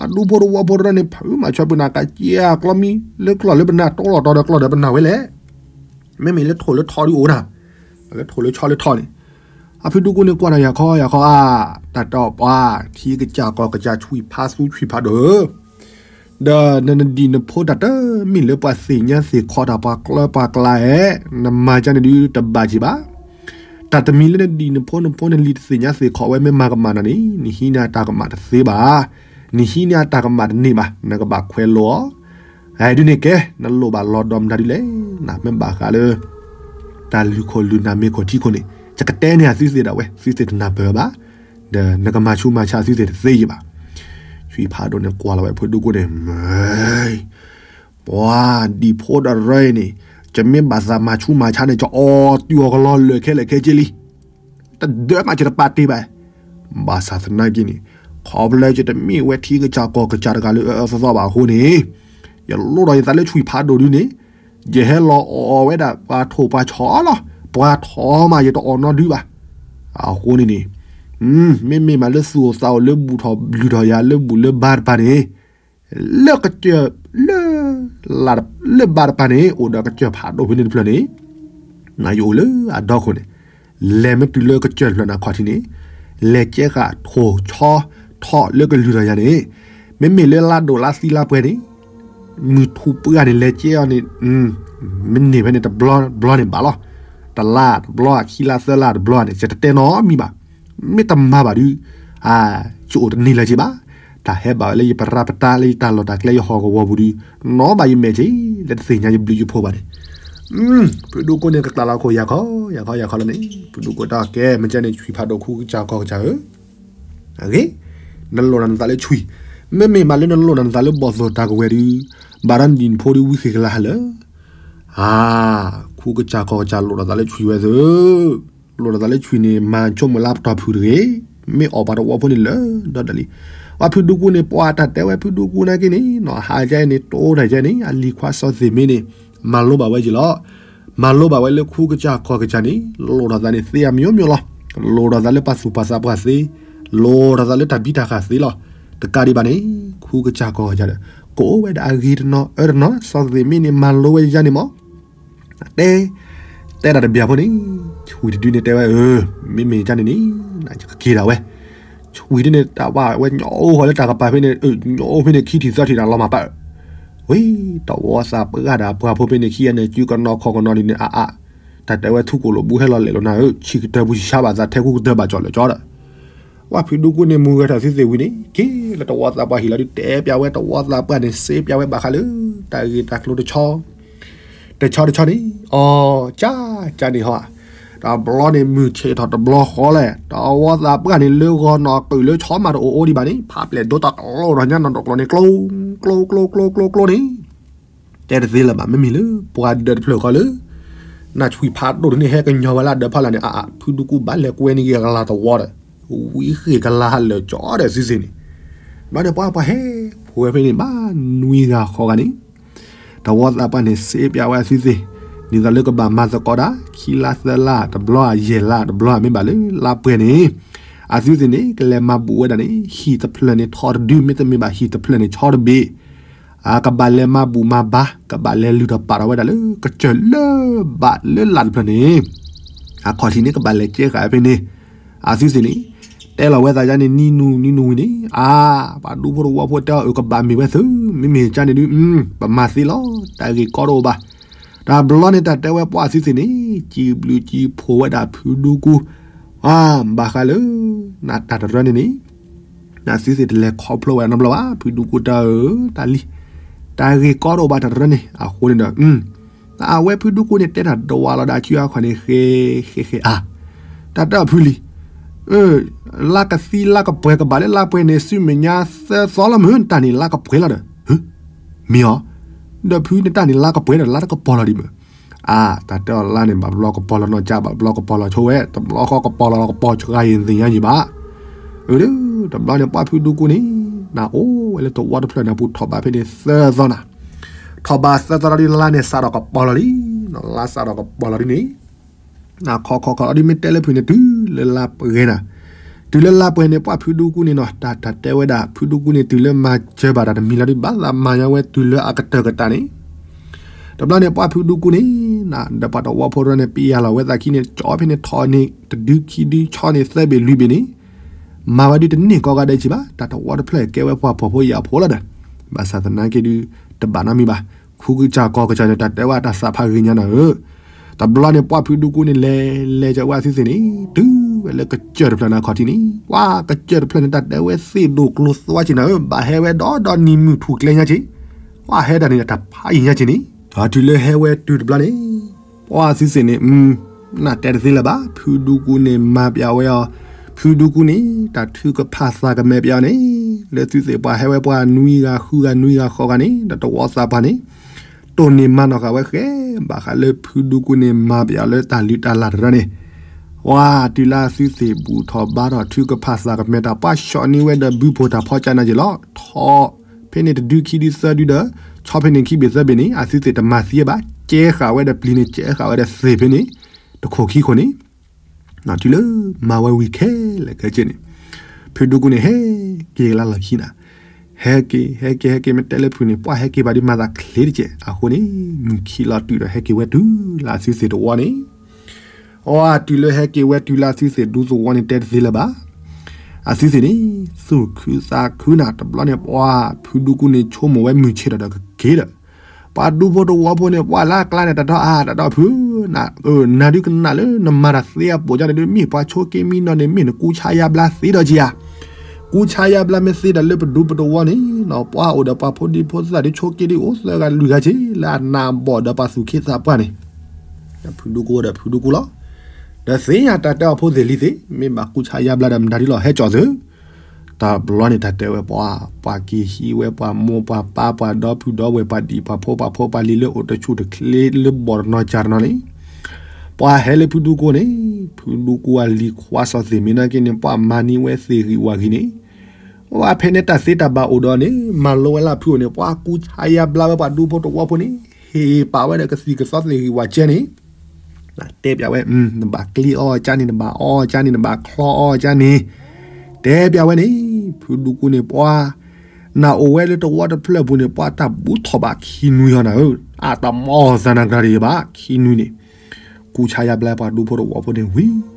အဒူဖိတဝီဖိတရၢန့ၣ် ဖုမၤဆၢပနၢ်ကက့ၤအကျီမံ လၢကျီၢ်လၢပနၢ် တီလီၤတီဒီးကျီၢ်ဒီးပနၢ်ဝဲလဲၣ်. မ့မ့ၢ်လၢထိၣ်လၢထီဒုအိၣ်နၤ, လၢထိၣ်လၢဆီလၢထီန့ၣ်, အဖုဒူကိန့ၣ်ကွၢ်ဒီးယၤခီယၤခီဧါ, တၢ်တီပှၤ ထံကစၢ်ကီၢ်ကစၢ် ဆွံၣ်ဖးသူဆွံၣ်ဖးဒိၣ်ဧၢ, ဒီးနနဒံၣ်နဖိတၢ်တမ့ၢ်လၢပှၤသ့ၣ်ညါသ့ၣ်ခီတၢ် ပှၤကျၢပှၤကျါဧဲ, နမၤကန့ၣ်ဒုတဘၣ်က့ၤဘၣ်. တၢ်တမံၤလၢနဒံၣ်နဖိနဖိနလံၤတသ့ၣ်ညါသ့ၣ်ခီဝဲ မ့ၢ်မၤကမၣ်နၤန့ၣ် နဟံးန့ၢ်အတၢ်ကမၣ်တသ့ဘၣ်, နဟံးန့ၢ်အတၢ်ကမၣ်တန့ၢ်ဘၣ်, နကဘၣ်ခွဲးလိအီၤ. ဒ်န့ၣ်ကဲ နလိၣ်ဘၣ်လီၤဒီးမတၤဒ်လဲၣ်, နမ့ၢ်ဘၣ်ဃးလၢ တၢ်လုၢ်ခိၣ်လုၢ်နၢ်မ့ၢ်ခိၣ်ထံခိၣ်န့ၣ် ယကတဲန့ၢ်အသုသ့ၣ်ဒၣ်ဝဲ သုသ့ၣ်တနၢ်ပၢၢ်ဘၣ်, ဒီးနကမၤဆူးမၤဆါသုသ့ၣ်တသ့ယံၤဘၣ်. ဆွံၣ်ဖးဒိၣ်န့ၣ်ကွၢ်လီၤဝဲဖုဒူကိန့ၣ် မ့ၢ် ပှၤဒံၣ်ဖိတရၢအံၤန့ၣ် ယမ့ၢ်ဘၣ်သးမၤဆူးမၤဆါန့ၣ် ယအီၣ်တုၤအီၣ်ကလီလၢာ်ခဲလၢာ်ခဲဆ့လံ. တဒၢမးယတပာ်တ့ၢ်ဘၣ်. ဘၣ်ဆၣ်သနာ်က့န့ၣ် ခီဖျိယတမ့ၢ်ဝဲထံကစၢ်ကီၢ်ကစၢ်တဂၤလၢအအၢအၢသီသီဘၣ်အဃိန့ၣ် ယလိၣ်ဒီးယသးလၢဆွံၣ်ဖးဒိၣ်ဒုန့ၣ် ယဟဲလီၤအီၣ်ဝဲဒၣ်ပှၤထိၣ်ပှၤဆီလီၤ. ပှၤထီမးယတအီၣ်နီတဒုဘၣ်. အဃိန့ၣ်န့ၣ် မ့မ့ၢ်မးလၢသူၣ်အိၣ်သးအိၣ်လၢဘူၣ်ထီၣ်ဘျုၢ်ထီၣ်ယၤလၢဘူၣ်လၢဘါတပၤန့ၣ် လၢကစၢၢ် လၢ လၢဘါတပၤန့ၣ် အိၣ်ဒီးကစၢၢ်ဖးဒိၣ်ဖဲန့ၣ်တဖျၢၣ်န့ၣ် ယအိၣ်လၢအဒီခိၣ်န့ၣ် လဲၤမ့ၢ်တုၤလၢကစၢၢ်တဖျၢၣ်န့ၣ်အခီၣ်ထံးန့ၣ် လဲၤကဲဃာ်ထိၣ်ဆီထီၣ်လၢကလုၢ်ထီၣ်ယၤန့ၣ် မ့မ့ၢ်လၢလါဒိၣ်လါသံလါပှဲၤန့ၣ် မုၢ်ထူၣ်ပှၢ်န့ၣ် လဲၤကဲအီၤန့ၣ် မ့ၢ်န့ၢ်ဖဲန့ၣ်တဘျီဘျီန့ၣ်ဘၣ်လီၤ. တလါတဘျီ ခံလါသၢလါတဘျီန့ၣ် ယတတဲနီတမံၤဘၣ်. မ့ၢ်တမၤဘၣ်ဒုး ယအိၣ်တန့ၢ်လၢၤက့ၤဘၣ်. တၢ်ဟဲဘၣ်ဝဲလၢယပရၢပတၢ်လၢယတၢ်လီၢ်တၢ်ကျဲယဟီၣ်ကဝီၤပူၤဒုး နီၢ်ဘၣ်ယမဲာ်က့ၤ လၢတသ့ၣ်ညါယဘျုးယဖှိၣ်ဘၣ်န့ၣ် ဖုဒူကိန့ၣ်ကကျၢ်လီၤခိၣ်ယၤခီ ယၤခီယၤခီလီၤန့ၣ် ဖုဒူကိတၢ်ကဲ မ့ၢ်ကဲန့ၣ် ဆွံၣ်ဖးဒိၣ်ခူကစၢ်ကီၢ်ကစၢ်ဧၢ အဂ့ၢ် နလိၣ်ဒီးနသးလၢဆွံၣ်, မ့မ့ၢ်မးလၢနလိၣ်ဒီးနသးလၢဘီၣ်သိၣ်တၢ်ကဝဲၤဒုး ဘၣ်ဒီးနဒံၣ်နဖိဒုးဝံဃ့ၢ်ကလါဟးလၢာ်, အါ, ခူကစၢ်ကီၢ်ကစၢ်လိၣ်ဒီးသးလၢဆွံၣ်ဝဲသၢ, လိၣ်ဒီးသးလၢဆွံၣ်န့ၣ် မၤဆိကမိၣ်လၢပတီၢ်ဖုၣ်တဂ့ၤ, မ့ၢ်အီၣ်ပှၤတဝီဖိန့ၣ်လၢာ်ဒီးဒၣ်လံ. ပှၤဖုဒူကိန့ၣ် ပှၤတၢ်တဲဝဲဖုဒူကိနာ်က့န့ၣ် နီၢ်ဟါကဲန့ၣ် တိတၢ်ကဲန့ၣ် အလံၤခွါစီသ့ၣ်မ့ၢ်န့ၣ် မၤလိဘၣ်ဝဲက့ၤလီၤ. မၤလိဘၣ်ဝဲလၢခူကစၢ်ကီၢ်ကစၢ်န့ၣ် လိၣ်ထီၣ်သးန့ၣ်သ့အမျိုးမျိုးလီၤ. လိၣ်ထီၣ်သးလၢပှၤသူၣ်ပှၢ်သးပှၢ်သ့, လိၣ်ထီၣ်သးလၢတၢ်ဘံၣ်တၢ်ဃၢ်သ့လီၤ. တကးဒံးဘၣ်န့ၣ် ခူကစၢ်ကီၢ်ကစၢ်ဒီး ကအိၣ်ဝဲဒၣ်အဂ့ၤတနီၤအၢတနီၤ စီသ့ၣ်မ့ၢ်န့ၣ် မၤလိဝဲယၤန့ၣ်မး တဲ, တဲဒၣ်တဘျီဖိန့ၣ် ဆွံၣ်တဒုန့ၣ်တဲဝဲ အၢ, မ့မ့ၢ်ကန့ၣ်န့ၣ် ယကက့ၤဒၣ်ဝဲ. ဆွံၣ်ဒုန့ၣ် တၢ်ဝဲညိအိၣ်ဃီလၢတၢ်ကပၤဖဲန့ၣ် ညိအိၣ်ဖဲန့ၣ် ခံထံၣ်သၢထံၣ်တၢ်လီၤမၢ်ပၢၢ်, ဝံၤ တဝီသးပှၢ်ဒၣ်ပှၤဖိဖဲန့ၣ် ခံဂၤန့ၣ် စုကနီၤခီၣ်ကနီၤဒ်န့ၣ် အါအါ, တၢ်တဲဝဲထူကိၣ်လိာ်ဘုဟဲလီၤလဲာ်လီၤနၤဧၢ, ဆံးကတၢၢ်ပူၤဆံးဆါဘၣ်သး ထဲကူကတၢၢ်ဘၣ်ကၠီၣ်လၢာ်ကၠီဒီး ပှၤဖုဒူကိန့ၣ် မုၢ်ဂဲၤထီၣ်သုသ့ၣ်ဝံၤန့ၣ် က့ၤလၢတဝီသးပှၢ်ဟံၣ်လီၤဒုး တဲပျးဝဲတဝီသးပှၢ်န့ၣ် စ့ပျးဝဲဘၣ်ဃးလၢ တၢ်ဂ့ၢ်တၢ်ကျိၤတဆီ တဆီတဆီန့ၣ် အီ ကၢ်ကၢ်န့ၣ်ဟီ, တဘျီန့ၣ် မုၢ်ဆ့ၣ်ထီၣ်တဘျီဃီလဲၣ် တဝီသးပှၢ်န့ၣ် လၢဂီၤနီၢ်ကုၢ်လၢဆီမးတအိၣ်အိၣ်ဒံးဘၣ်န့ၣ် ဖးပျဲၢ်ဒိတၢ်ကျိၤထီၣ်ညါနီၢ်တကျိၤန့ၣ် ကျိ ကျိ ကျိ ကျိ ကျိ န့ၣ် တဲတသ့လၢၤဘၣ် မ့မ့ၢ်လၢပှၤဒၢးတဖျၢၣ်ဃီလၢ နဆွံၣ်ဖးဒိၣ်တန့ၣ် ဟဲကညီၤဝဲလၢဒၢးဖီလာ်န့ၣ် အါအါ ဖုဒူကိဘၣ်လဲၤကွဲန့ၢ်က့ၤအကလၤတဝီဒီး ဝံဃ့ၢ်ကလၤဟးလၢာ်ကၠီဒီးသုသ့ၣ်န့ၣ်, ဘျီန့ၣ်ပှၤပှၤဟဲ ဖိဝဲဖဲန့ၣ် ဘၣ်နွံဂၤဃိးဂၤန့ၣ် တဝီသးပှၢ်န့ၣ် စ့ပျးဝဲအသုသ့ၣ်, ဒ်သိးလၢကဘၣ်မၤသကိးတၢ် ခံလါသၢလါတဘျီဧါ ယဲၢ်လါတဘျီဧါ မ့ၢ်ဘၣ်လၢလါပှဲၤန့ၣ် အသုသ့ၣ်န့ၣ် ကလဲၤမၤဘူၣ်ဝဲဒၣ်န့ၣ် ဟံၣ်တဖျၢၣ်န့ၣ် ထီတဒု မ့တမ့ၢ်ဘၣ်ဟံၣ်တဖျၢၣ်န့ၣ် ဆီတဘ့ၣ်, အကဘၣ်လဲၤမၤဘူၣ်မၤဘါ ကဘၣ်လဲၤလုၢ်ထီၣ်ပာ်ထီၣ်ဝဲဒၣ်လၢကစၢၢ်လၢဘၣ်လၢလါတဖျၢၣ်န့ၣ် အခီၣ်ထံးန့ၣ် ကဘၣ်လဲၤကဲဃာ်ဖဲန့ၣ်, အသုသ့ၣ်န့ၣ် တဲလီၤဝဲသးယါန့ၣ် နံၤနူၤနံၤနူၤဝံၤန့ၣ် အါ, ပှၤဒူဖိတဝီဖိတဲအီၤ အၢ ကဘၣ်မ့ၢ်ဝဲသု, မ့မ့ၢ်ကန့ၣ်ဒုး ပမၤသ့လီၤ တၢ်ဂ့ၢ်ကီတအိၣ်ဘၣ်. တဘျီန့ၣ် တၢ်တဲဝဲပှၤအသုသ့ၣ်န့ၣ် စံးဘျုးစံးဖှိၣ်ဝဲဒၣ်ဖုဒူကိ, ဘၣ်ဃးလၢ နတၢ်တရၢန့ၣ်န့ၣ် နသုသ့ၣ်တလဲၤခီဖျိဝဲဒၣ်နီတဘျီဘၣ် ဖုဒူကိတၢ်ဧၢ, တၢ်လံ, တၢ်ဂ့ၢ်ကီတအိၣ်ဘၣ်တၢ်တရၢန့ၣ် အဃိန့ၣ်ဒီး အဝဲဖုဒူကိန့ၣ် တဲတၢ်ဒဝးလီၤဒၣ်ဆူအခီၣ်န့ၣ် ဃဲ ဃဲ ဃဲ အါ, တၢ်တဲအီၤဖုလံၤ, လါကသံလါကပှဲၤကဘၣ်လၢလါပှဲၤန့ၣ် ဆူမဲာ်ညါသၢသီလီၤမုၢ် နတၢ်န့ၣ်လါကပှဲၤလီၤဒီး, မ့ၢ်အီၤ, ဒီးဖုနတၢ်န့ၣ်လါကပှဲၤဒီးလါတကပီၤလီၤဒံးမုၢ်, အါ, တၢ်တဲအီၤလါန့ၣ် ဘၣ်ဘျီကပီၤလီၤနီၢ်ကၠါ ဘၣ်ဘျီကပီၤလီၤဆိဝဲ တဘျီဃီကပီၤလီၤလီၤကပီၤဆှါယံၤသ့ၣ်ညါယံၤဘၣ် အၢ, တဘျီန့ၣ် ပှၤဖုဒူကိန့ၣ် နအိၣ်ဝဲလၢတဝီတဖျၢၣ်န့ၣ် ပူၤထီၣ်ဘးဖဲန့ၣ်သၢသီနၤ, ထီၣ်ဘးသၢသီဒီး လါန့ၣ်စးထီၣ်ကပီၤလီၤလံ, လါစးထီၣ်ကပီၤလီၤဒ်န့ၣ်, နခီခီခီလီၤဒ်မ့ၢ်တဲလၢဖုန့ၣ်တုၤလၢလါပှဲၤနၤ, တုၤလၢလါပှဲၤန့ၣ် ပှၢ်ဖုဒူကူန့ၣ်နီၤ တၢ်တၢ်တဲဝဲဒၣ် ဖုဒူကူန့ၣ် တုၤလၢမၤစၢၤဘၣ်တၢ်တမံၤလီၤဒုး ဘၣ်သးမၤညါဝဲတုၤလၢအကတၢၢ်ကတၢၢ်န့ၣ်, တဘျီန့ၣ် ပှၢ်ဖုဒူကူန့ၣ် ဒီးပှၤတဝီဖိတရၢန့ၣ် ပယၢ်လီၤဝဲသးခံန့ၣ် ကၠီဖဲန့ၣ်ထီၣ်န့ၣ် တဒုခံဒု ဆီန့ၣ်သၢဘ့ၣ်လွံၢ်ဘ့ၣ်န့ၣ် မၤဝဲဒုးတန့ၢ်ကီကးဒဲးက့ၤဘၣ် တၢ်တဝီတဖျၢၣ်ကဲဝဲပှၤဖှီၣ်ဖိယာ်ဖိလီၤဒီး, ဘၣ်ဆၣ်သနာ်က့ဒုး တဘၣ်နီတမံၤဘၣ်, ခူကစၢ်ကီၢ်ကစၢ်န့ၣ် တၢ်တဲဝဲတၢ်သးဖးဂ့ၤညါနၤဧၢ, တဘျီန့ၣ် ပှၢ်ဖုဒူကူန့ၣ် လဲၤလဲၤကၢဝဲအသုသ့ၣ်န့ၣ် တုၤဝဲလၢကစၢၢ်တဖျၢၣ်န့ၣ်အခီၣ်ထံးန့ၣ် ပှၢ်ကစၢၢ်တဖျၢၣ်န့ၣ် တၢ်တဲဝဲသ့ၣ်ဒိၣ်ကျိၤသွါက့ၤနၤဧၢ, ဘၣ်ဟဲဝဲဒီးဒီနံၤမုၢ်ထူၣ်ကျဲညါက့ၤ, ပှၢ်ဟဲတၢ်န့ၣ်တၢ်ဖးယံၤညါက့ၤန့ၣ်, ဒီးတုၤလၢဟဲဝဲတုၤတဘျီန့ၣ် ပှၢ်သုသ့ၣ်န့ၣ် နတဲတသ့လၢၤဘၣ်, ဖုဒူကူန့ၣ်မၤပျးဝဲအီၤ, ဖုဒူကူန့ၣ် တၢ်ထုကဖၣ်သးကမဲာ်ပျးအီၤန့ၣ်, လၢသုသ့ၣ်ပှၤဟဲဝဲပှၤနွံဂၤဃုဂၤနွံဂၤဃိးဂၤန့ၣ် တၢ်တဝီသးပှၢ်န့ၣ် တိၢ်န့ၢ်မၤနီၢ်ဃာ်ဝဲဃဲ ဘၣ်ဃးလၢဖုဒူကူန့ၣ် မၤပျးလၢတၢ်လုၢ်တၢ်လၢ်တရၢန့ၣ်, ပှၢ်တုၤလၢအသုသ့ၣ်ဘူၣ်ထီၣ်ဘါထီၣ် ထုကဖၣ်သးကမဲာ်တၢ် ပှၢ်ဆှိးန့ၢ်ဝဲဒီးဘုဖိတၢ်ဖီကၢ်နၤက့ၤလီၤ, ထီၣ်ဖဲန့ၣ်တဒုခံဒုသၢဒုဒီး ဆီဖဲန့ၣ်ခံဘ့ၣ်သၢဘ့ၣ်န့ၣ် အသုသ့ၣ်တမၤသံဘၣ်, ကဲဃာ်ဝဲဒီးပျံၤန့ၣ် ကဲဃာ်ဝဲဒီးသ့ၣ်ဖဲန့ၣ် တခိၣ်ခံခိၣ်န့ၣ် တုၤလၢမၤဝဲဝံၤခဲလၢာ်ခဲဆ့န့ၣ်, ဖုဒူကူန့ၣ် ဟဲက့ၤကလါလီၢ်ခံနၤ, ဟဲက့ၤ ဟဲက့ၤ ဟဲက့ၤ မ့ၢ်တဲလၢဖုန့ၣ် ပှၢ်ဟဲက့ၤဘၣ်ဒုးမၤသးချ့တကဲး, အဃိန့ၣ် မုၢ်ခံလီၤတုၤဒီး ဟဲက့ၤဝဲတုၤလၢအသုသ့ၣ်တဝီန့ၣ်, အီ တုၤလၢဟဲက့ၤဝဲတုၤလၢအသုသ့ၣ်ဒူသဝီန့ၣ် တဲတသ့လၢၤဘၣ်, အသုသ့ၣ်န့ၣ် သူၣ်ခုသးခုနၤ, တဘျီန့ၣ် ပှၢ်ဖုဒူကူန့ၣ် ဆိကမိၣ်ဝဲမုၢ်ဆ့ၣ်ထီၣ်ဒီးကက့ၤဒီး ပှၤဒူဖိတဝီဖိန့ၣ် ပှၢ်လၢအကျါန့ၣ် တၢ်ဒီးအါ တၢ်ဒီးဖု, နၤဒုးကနၣ်လၢနမၤတၢ်သ့အပိာ်ကၢန့ၣ်ဒုး မ့ၢ်ပှၤဆိက့မံနီၤန့ၣ် မ့ၢ်နကူဆါယါဘျါသ့ဒီးက့ၤဧါ, ကူဆါယါဘျါမ့ၢ်သ့ဒီးလၢပဒူပတဝီန့ၣ်နီၤ ပှၢ်အိၣ်ဒီးပှၤဖိဒံဖိသၣ်ဒုး ဆိက့ဒုးအိၣ်သၢဂၤလွံၢ်ဂၤက့ၤ လၢအနးဘီၣ်ဒီးပှၤသူၣ်က့သးပှၢ်န့ၣ်, ဖုဒူကူဒီးဖုဒူကူလီၤ, ဒီးသ့ၣ်ညါတၢ်တဲအီၤဖိသ့ၣ်လံၤသ့ၣ် မ့ၢ်ဘၣ်ကူဆါယါဘျါဒီးမတၤဒုးလီၤ ဟဲကၠီၣ်သု တဘျီန့ၣ် တၢ်တဲဝဲပှၤ, ပှၤက့ၤဟံးဝဲပှၤမိၢ်ပှၤပၢ် ပှၤဒီပုၢ်ဒီဝဲၢ် ပှၤဒံၣ်ပှၤဖိ ပှၤဖိပှၤလံၤလၢအိၣ်တဆူၣ်တချ့ လၢဘီၣ်တနီၤကၢ်တနီၤန့ၣ်, ပှၤဟဲလၢဖုဒူကူန့ၣ်, ဖုဒူကူအလံၤခွါစီၤသ့ၣ်မ့ၢ်နာ်က့န့ၣ် ပှၤမၤန့ၢ်ဝဲသ့ၣ်ဂံၢ်ဝၣ်ဂံၢ်န့ၣ်, ပှၤဖဲန့ၣ်တၢ်သ့တၢ်ဘၣ်အိၣ်ဒီးန့ၣ် မၤလိဝဲလၢဖုအိၣ်န့ၣ် ပှၤကူဆါယါဘျါဝဲပှၤဒူဖိတဝီဖိန့ၣ် ဟ့ၣ်ပာ်ဝဲဒီးကသံၣ်ကသီသ့ၣ်ဂံၢ်ဝၣ်ကဲန့ၣ် တဲပျးဝဲ, နဘၣ်ကျ့အီၣ်ကၠါန့ၣ် နဘၣ်အီၣ်ကၠါန့ၣ် နဘၣ်ချီအီၣ်ကၠါန့ၣ်, တဲပျးဝဲန့ၣ်, ဖုဒူကူန့ၣ်ပှၤ, နအိၣ်ဝဲလၢတဝီတဖျၢၣ်ပူၤန့ၣ် ပှၤတၢ်ဘူးထီၣ်ဘၣ်ခံနွံဟီနၤဧၢ, အတမီၢ်သးနၤတဂၤတဂ့ၤဘၣ် ခံနွံန့ၣ်, ကူဆါယါဘျါပှၤဒူဖိတဝီဖိန့ၣ်ဝံၤ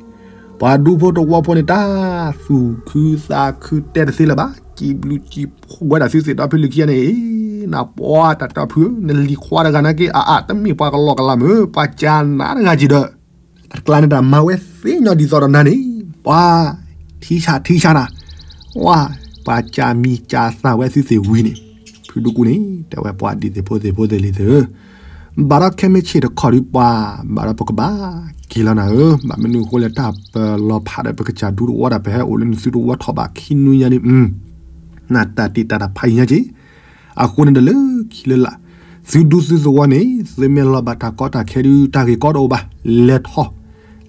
ပှၤဒူဖိတဝီဖိန့ၣ် တၢ်သူၣ်ခုသးခုတဲတသ့လၢၤဘၣ်, စံးဘျုးစံးဖှိၣ်ဝဲဒၣ်သုသ့ၣ်ဒီဖုလံၤခံဂၤန့ၣ်, နပှၤတၢ်တီဖုဧၢ, နလံၤခွါတဂၤနာ်က့ အအါ တမ့ၢ်ပှၤကလီကလီမ့ၢ် ပှၤကၢ်နးတဂၤက့ၤဒီး, တကျါန့ၣ်တၢ်မၤဝဲသ့ၣ်ညီဒ်သိးဒီးနၤန့ၣ်, ပှၤ, ထံဆးထံဆးနၤ, ဝါ, ပှၤကၢ်မံၤကၢ်သၣ်ဝဲသုသ့ၣ်ဝံၤန့ၣ်, ဖုဒူကူန့ၣ် တဲဝဲပှၤဒ်သ့ၣ်ဖိသ့ၣ်ဖိသ့ၣ်လံၤသ့ၣ်ဧၢ ဘၣ်ဒီးခဲမ့ၢ်ဆ့ၣ်တခီဒုးပှၤ, ဘၣ်ဒီးပကဘၣ်က့ၤလီၤနၤဧၢ, ဘၣ်မနုၤအဃိလဲၣ် တၢ်ပလီၤဖးဒီးပကစၢ်ဒူတဝီဒၣ် ပဟဲအိၣ်လၢနသုတဝီထီၣ်ဘၣ်ခံနွံညါန့ၣ်, နတၢ်တ့ၢ်တၢ်တၢ်ဖးယံၤညါက့ၤ, အဃိန့ၣ်ဒီးလၢခံလၢလာ်, သုဒူသုသဝီန့ၣ် သုမ့ၢ်လီၤဘၣ်တၢ်ကီတၢ်ခဲဒုး တၢ်ဂ့ၢ်ကီတအိၣ်ဘၣ်, လဲၤထီၣ်,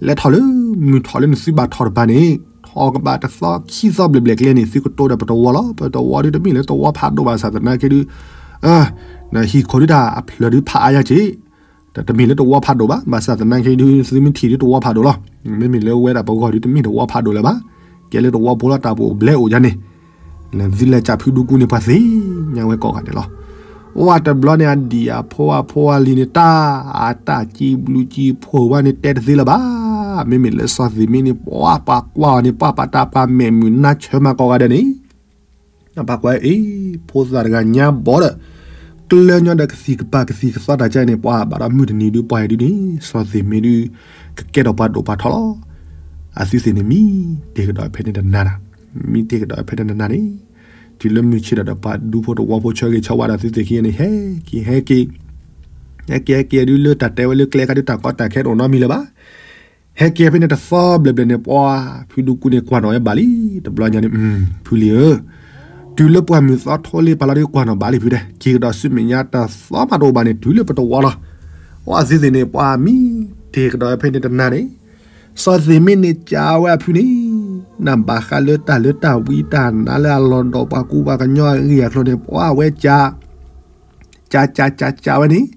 လဲၤထီၣ်လၢမုၢ်ထီၣ်လၢနသုဘၣ်ထီၣ်တပၤန့ၣ်, ထီၣ်ကဘၣ်တသီခံသီဘျဲၣ်ဘျဲၣ်ကျဲန့ၣ် သုကတိၤဒီးပတဝီလီၤ, ပတဝီဒုးတမ့ၢ်လၢတဝီဖးဒိၣ်ဘၣ်ဆၣ်သနာ်က့ဒုး, ဟံၣ်ခိၣ်ဒုးတၢ်အဖျၢၣ်ဒုးဖးအါယါက့ၤ, တမ့ၢ်လၢတဝီဖးဒိၣ်ဘၣ်, ဘၣ်ဆၣ်သနာ်က့ဒုး သုမ့ၢ်ထံၣ်ဒုးတဝီဖးဒိၣ်လီၤ, မ့မ့ၢ်လၢဝဲဒၣ်ပဂီၢ်ဒုးတမ့ၢ်တဝီဖးဒိၣ်လၢၤဘၣ်, ကဲလၢတဝီဖိလီၤ တၢ်ပအိၣ်ဘျဲအိၣ်ယါန့ၣ်, သုလဲၤကၢ်ဖုဒူကူန့ၣ် ပှၤသ့ၣ်ညါဝဲကိးဂၤဒဲးလီၤ. ဝဲတဘျီန့ၣ် အဒံၣ်အဖိအဖိအလံၤန့ၣ် တၢ်အတၢ်စံးဘျုးစံးဖှိၣ်ဝဲန့ၣ် တဲတသ့လၢၤဘၣ်. မ့မ့ၢ်လၢစီၤသ့ၣ်မ့ၢ်န့ၣ် ပှၤပှၤကွၢ်အီၤန့ၣ် ပှၤပာ်တၢ်ပာ်မဲာ်မုာ်နါဆၢမးကိးဂၤဒဲးန့ၣ် ပှၤကွၢ်အံၤ ဖိသၣ်တဂၤညါဘီဒီး ကျၢၢ်ညီဒီးကသံၣ်ကပၤကသံၣ်ကသီတၢ်ကဲန့ၣ် ပှၤဘၣ်ဒီးမုၢ်တနံၤဒုး ပှၤဟဲဒုးန့ၣ် စီၤသ့ၣ်မ့ၢ်ဒုး ကကဲထီၣ်ပှၤဒိၣ်ပှၤထီလီၤ. အသုသ့ၣ်န့ၣ် မံတ့ၢ်ကဒီးဖဲန့ၣ်တနၤ, မံတ့ၢ်ကဒီးဖဲန့ၣ်တနၤန့ၣ်, တုၤလၢမုၢ်ဆ့ၣ်ဒီးပှၤဒူဖိတဝီဖိဆၢဂ့ၤဆၢဝါဒီးသုသ့ၣ်ခံဂၤန့ၣ် ဟဲက့ၤဟဲက့ၤ, ဟဲက့ၤဟဲက့ၤဒုးလၢတၢ်တဲဝဲလၢကျဲခါဒုး တၢ်ကီတၢ်ခဲတအိၣ်နီတမံၤလၢၤဘၣ်. ဟဲက့ၤဖဲန့ၣ်တသီဘျဲၣ်ဘျဲၣ်န့ၣ် ပှၤဖုဒူကူန့ၣ်ကွၢ်နီၣ်ဝဲဘၣ်လံ. တဘျီညါန့ၣ် ဖုလံၤဧၢ, တုၤလၢပှၢ်မုၢ်သီထိလ့ပာ်လီၤဒုးကွၢ်နီၣ်ဘၣ်လံဖုတဲ, က့ၤကဒီးဆူမဲာ်ညါတသီမးတအိၣ်ဘၣ်န့ၣ် တုၤလၢပတဝီလီၤ. အသုသ့ၣ်န့ၣ် ပှၤမံတ့ၢ်ကဒီးဖဲန့ၣ်တနၤန့ၣ်, စီၤသ့ၣ်မ့ၢ်န့ၣ်ကးဝဲအဖုန့ၣ်, နဘၣ်ဃးလၢတၢ်လၢတၢ်ဝံတၢ်နါလၢအလီၢ်ဒီးပှၤကူပှၤကညီအဂ့ၢ်အကျိၤန့ၣ် ပှၤဝဲကး ကးကးကးကးဝဲန့ၣ်,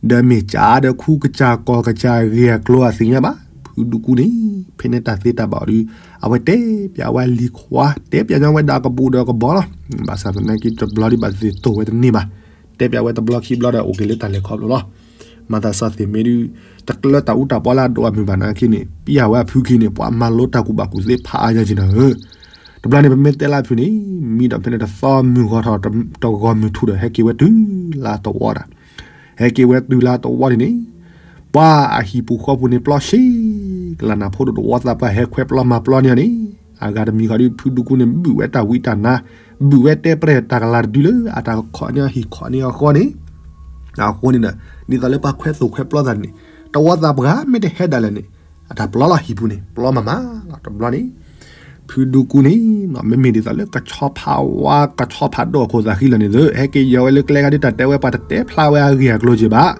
ဒီးမ့ၢ်ကးဒီးခူကစၢ်ကီၢ်ကစၢ်ဂ့ၢ်အကျိၤအသ့ၣ်ညါဘၣ်. ဖုဒူကူန့ၣ် ဖဲန့ၣ်တၢ်သ့တၢ်ဘၣ်အီၤဒီး အဝဲတဲပၠးဝဲလံၤခွါ တဲပၠးညီဝဲဒၣ်ကဘူၣ်ဒီးကဘီလီၤ. ဘၣ်ဆၣ်သနာ်က့တဘျီဒံးဘၣ်သ့ၣ်တိၢ်ဝဲတန့ၢ်ဘၣ်. တဲပၠးဝဲတဘျီခံဘျီဒီးအိၣ်က့ၤလၢတၢ်လဲၤခီဖျိလီၤ. မၤသးစီသ့ၣ်မ့ၢ်ဒုး တကျၢတၢ်အူတၢ်ပီလၢအဒိၣ်အမုၢ်ဘၣ်နာ်က့န့ၣ် ပျၢ်ဝဲအဖုခံန့ၣ် ပှၤမၤလိတၢ်ကူၣ်ဘၣ်ကူၣ်သ့ဖးအါညါက့ၤနၤဧၢ. တဘျီန့ၣ် ပမ့ၢ်တဲလၢအဖုန့ၣ် မံဒီးဖဲန့ၣ်တသီမုၢ်ဂီၤထီၣ် တဂီၤမုၢ်ထူၣ်ဒီး ဟဲက့ၤဝဲတုၤလၢတဝီဒၣ် ဟဲက့ၤဝဲတုၤလၢတဝီန့ၣ်န့ၣ် ပှၤအဟံၣ်ပူၤဃီပူၤန့ၣ် ပျီဆံးကလၢ်နၢ်ဖိဒိၣ်တဝီသးပှၢ်ဟဲခွဲပျီမၤပျီန့ၢ်အီၤန့ၣ် အဂၤတမံၤဃီဒုး ဖုဒူကူန့ၣ် ဘုၣ်ဝဲတၢ်ဝံတၢ်နါ ဘုၣ်ဝဲတဲပြဲၢ်တၢ်ကလၤတဒုလၢ အတၢ်ကခီၣ်န့ၢ်အီၤဟံၣ်ခီၣ်န့ၢ်အီၤဃီန့ၣ် အဃိန့ၣ်ဒီး ဒ်သိးလၢပှၤခွဲသိၣ်ခွဲပျီသးန့ၣ် တဝီသးပှၢ်မ့ၢ်တဟဲဒၣ်လဲာ်န့ၣ် အတၢ်ပျီလီၤဟံၣ်ပူၤန့ၣ် ပျီမၤမးလီၤ. တဘျီန့ၣ် ဖုဒူကူန့ၣ် မ့မ့ၢ်ဒ်သိးလၢကဆီဖးဝါ ကဆီဖးဒိၣ်အခိၣ်သးဃံလၢာ်န့ၣ်သ့ၣ် ဟဲက့ၤယီၤဝဲလၢကျဲဂၤဒ်တၢ်တဲဝဲ ပှၤတတဲဖျါဝဲအဂ့ၢ်အကျိၤက့ၤဘၣ်,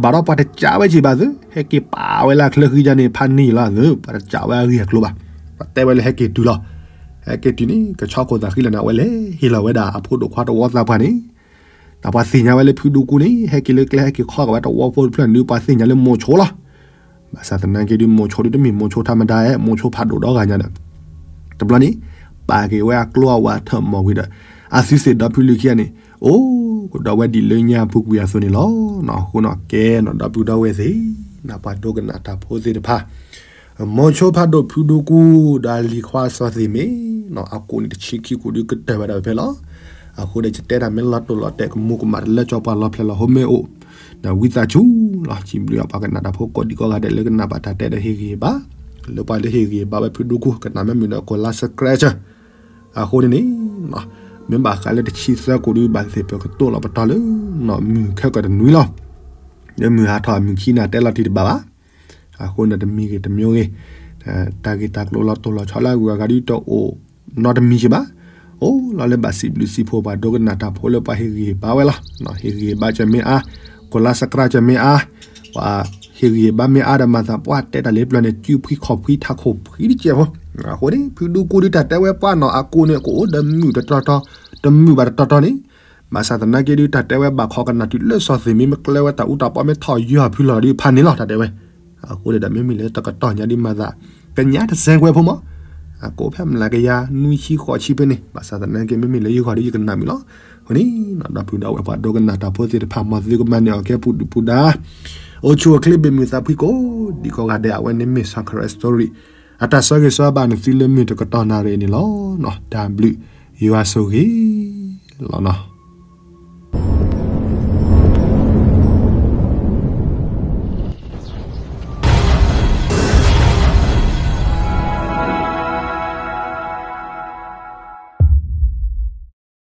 ဘၣ်ဒီးပှၤတကးဝဲက့ၤဘၣ်သ့ၣ် ဟဲက့ၤပာ်ဝဲလၢအချၢဃံယါန့ၣ် ဖးန့ၢ်ယံၤလီၤသ့ၣ် ပှၤတကးဝဲအဂ့ၢ်အကျိၤဘၣ်. ပှၤတဲဝဲလၢဟဲက့ၤတုၤလီၤ. ဟဲက့ၤတုၤန့ၣ် ကဆီခိၣ်သးဃံလၢာ်န့ၣ် အဝဲလဲၤဟ့ၣ်လီၤဝဲဒၣ်အဖိဒိၣ်ခွါတဝီသးပှၢ်န့ၣ် တၢ်ပှၤသ့ၣ်ညါဝဲလၢဖုဒူကူန့ၣ် ဟဲက့ၤလၢကျဲဟဲက့ၤခီက့ၤဝဲတဝီဖိတဖျၢၣ်န့ၣ် ပှၤသ့ၣ်ညါလၢမိၤဆိလီၤ. ဘၣ်ဆၣ်သနာ်က့ဒုး မိၤဆိဒုးတမ့ၢ်မိၤဆိထါမဒါဧိၤ မိၤဆိဖးဒိၣ်ဒီဂၤညါဒီး တဘျီန့ၣ် ပာ်က့ၤဝဲအကျိအဝးထၢၣ်မီၢ်ဝံၤဒီး အသုသ့ၣ်ဒီဖုလံၤခံဂၤန့ၣ် အိၣ်ကဒီးဝဲဒ်လၢညါအပူၤကွံာ်အသိးန့ၣ်လီၤ. အဃိန့ၣ်ကဲနီၣ်ဒီပုၢ်ဒီဝဲၢ်သ့ၣ် နပှၤဒိကနၣ်တၢ်ဖိသ့ၣ်တဖၣ် မိၤဆိဖးဒိၣ်ဖုဒူကူ ဒီးလံၤခွါစီၤသ့ၣ်မ့ၢ်နီၣ် အကိးန့ၣ်တဆံခံကိးဒုးကတၢၢ်ဝဲဒၣ်ဖဲလီၤ. အဃိဒီးယတဲတၢ်မ့ၢ်လီၤတိၢ်လီၤတဲာ် ကမူကမၣ်တလၢကၠီပှၤလီၤဖျဲးလီၤဟိမ့ၢ်အိၣ် ဒီးဝံသးစူၤလီၤ စံးဘျုးအပှၤကနၣ်တၢ်ဖိကိးဒံကိးဂၤဒဲးလၢကနၣ်ဘၣ်တၢ်တဲဒီးဟ့ၣ်ဂံၢ်ဟ့ၣ်ဘါ လၢပှၤလၢဟ့ၣ်ဂံၢ်ဟ့ၣ်ဘါဝဲဖုဒူကူ ကနၣ်မ့ၢ်မုာ်ဒီးကိးလါ subscribe အဃိန့ၣ်န့ၣ် မ့ၢ်ဘၣ်ဃးလၢတဆံသၢကိးဒုး ဘၣ်သ့ၣ်ပကတိၢ်လီၤပတီၢ်လၢ မုၢ်ခဲကတနွံလီၤ. လၢမုၢ်ဟးထီၣ်မုၢ်ခံနၤတဲလီၤတံၢ်တဘၣ်ဘၣ်. အဃိန့ၣ်တမံၤဂ့ၤတမံၤဂ့ၤ တၢ်ဂ့ၢ်တၢ်ကျိၤလီၤတိၢ်လီၤဆီလၢအဂုၤအဂၤဒုးတအိၣ်နီတမံၤက့ၤဘၣ်. အိၣ်လီၤလၢဘၣ်စံးဘျုးစံးဖှိၣ်ပှၤဒိကနၣ်တၢ်ဖိလၢပှၤဟ့ၣ်ဂံၢ်ဟ့ၣ်ဘါဝဲလီၤ. ဟ့ၣ်ဂံၢ်ဟ့ၣ်ဘါကမ့ၢ်အါ ကိးလါ subscribe ကမ့ၢ်အါ ပှၤဟ့ၣ်ဂံၢ်ဟ့ၣ်ဘါမ့ၢ်အါဒီးမၤသးပှၢ်တဲတၢ်လၢပျၢၤန့ၣ် စုဖှံခီၣ်ဖှံထးခိၣ်ဖှံတကဲးဖိ အဃိန့ၣ် ဖုဒူကူဒုးတၢ်တဲဝဲပှၢ်နီၣ်အကိးန့ၣ် ကအိၣ်ဒီးမုာ်တတီၤတီၤ တမုာ်ဘၣ်တတီၤတီၤန့ၣ် ဘၣ်ဆၣ်သနာ်က့ဒုးတၢ်တဲဝဲဘၣ်ခီကနၣ်တုၤလၢစီၤသ့ၣ်မ့ၢ်မ့ၢ်ကျၢဝဲတၢ်အူတၢ်ပီမ့ၢ်ထီၣ်ယွၤဖုလီၤဒီးဖးန့ၣ်လီၤ တၢ်တဲဝဲ. အဃိန့ၣ်ဒီးမ့မ့ၢ်လၢတကတီၢ်ညါဒုးမၤသး ကညးတစဲးကွဲးဖိမး အကိးဖဲမလၤကယၤနွံဆံဃိးဆံဖဲန့ၣ် ဘၣ်ဆၣ်သနာ်က့မ့မ့ၢ်လၢယဂီၢ်ဒီးယကနၣ်မုာ်လီၤ. အဃိန့ၣ် ဒီပုၢ်ဒီဝဲၢ်ပှၤဒိကနၣ်တၢ်ဖိသ့ၣ်တဖၣ် မ်သုကမၤန့ၢ်အီၤကဲပူၤဒုၣ်ပူၤဒါ အိၣ်ဆူၣ်အိၣ်ချ့ဘၣ်မုာ်သးဖှံကိးဒံကိးဂၤဒဲး အဝဲန့ၣ်မ့ၢ် Sankaree Story အတၢ်ဆၢဂ့ၤဆၢဘၣ်နသုလၢမုၢ်တကတီၢ်နၣ်ရံၣ်န့ၣ်လီၤ. တၢ်ဘျုးယွၤဆိၣ်ဂ့ၤလီၤနီၤ.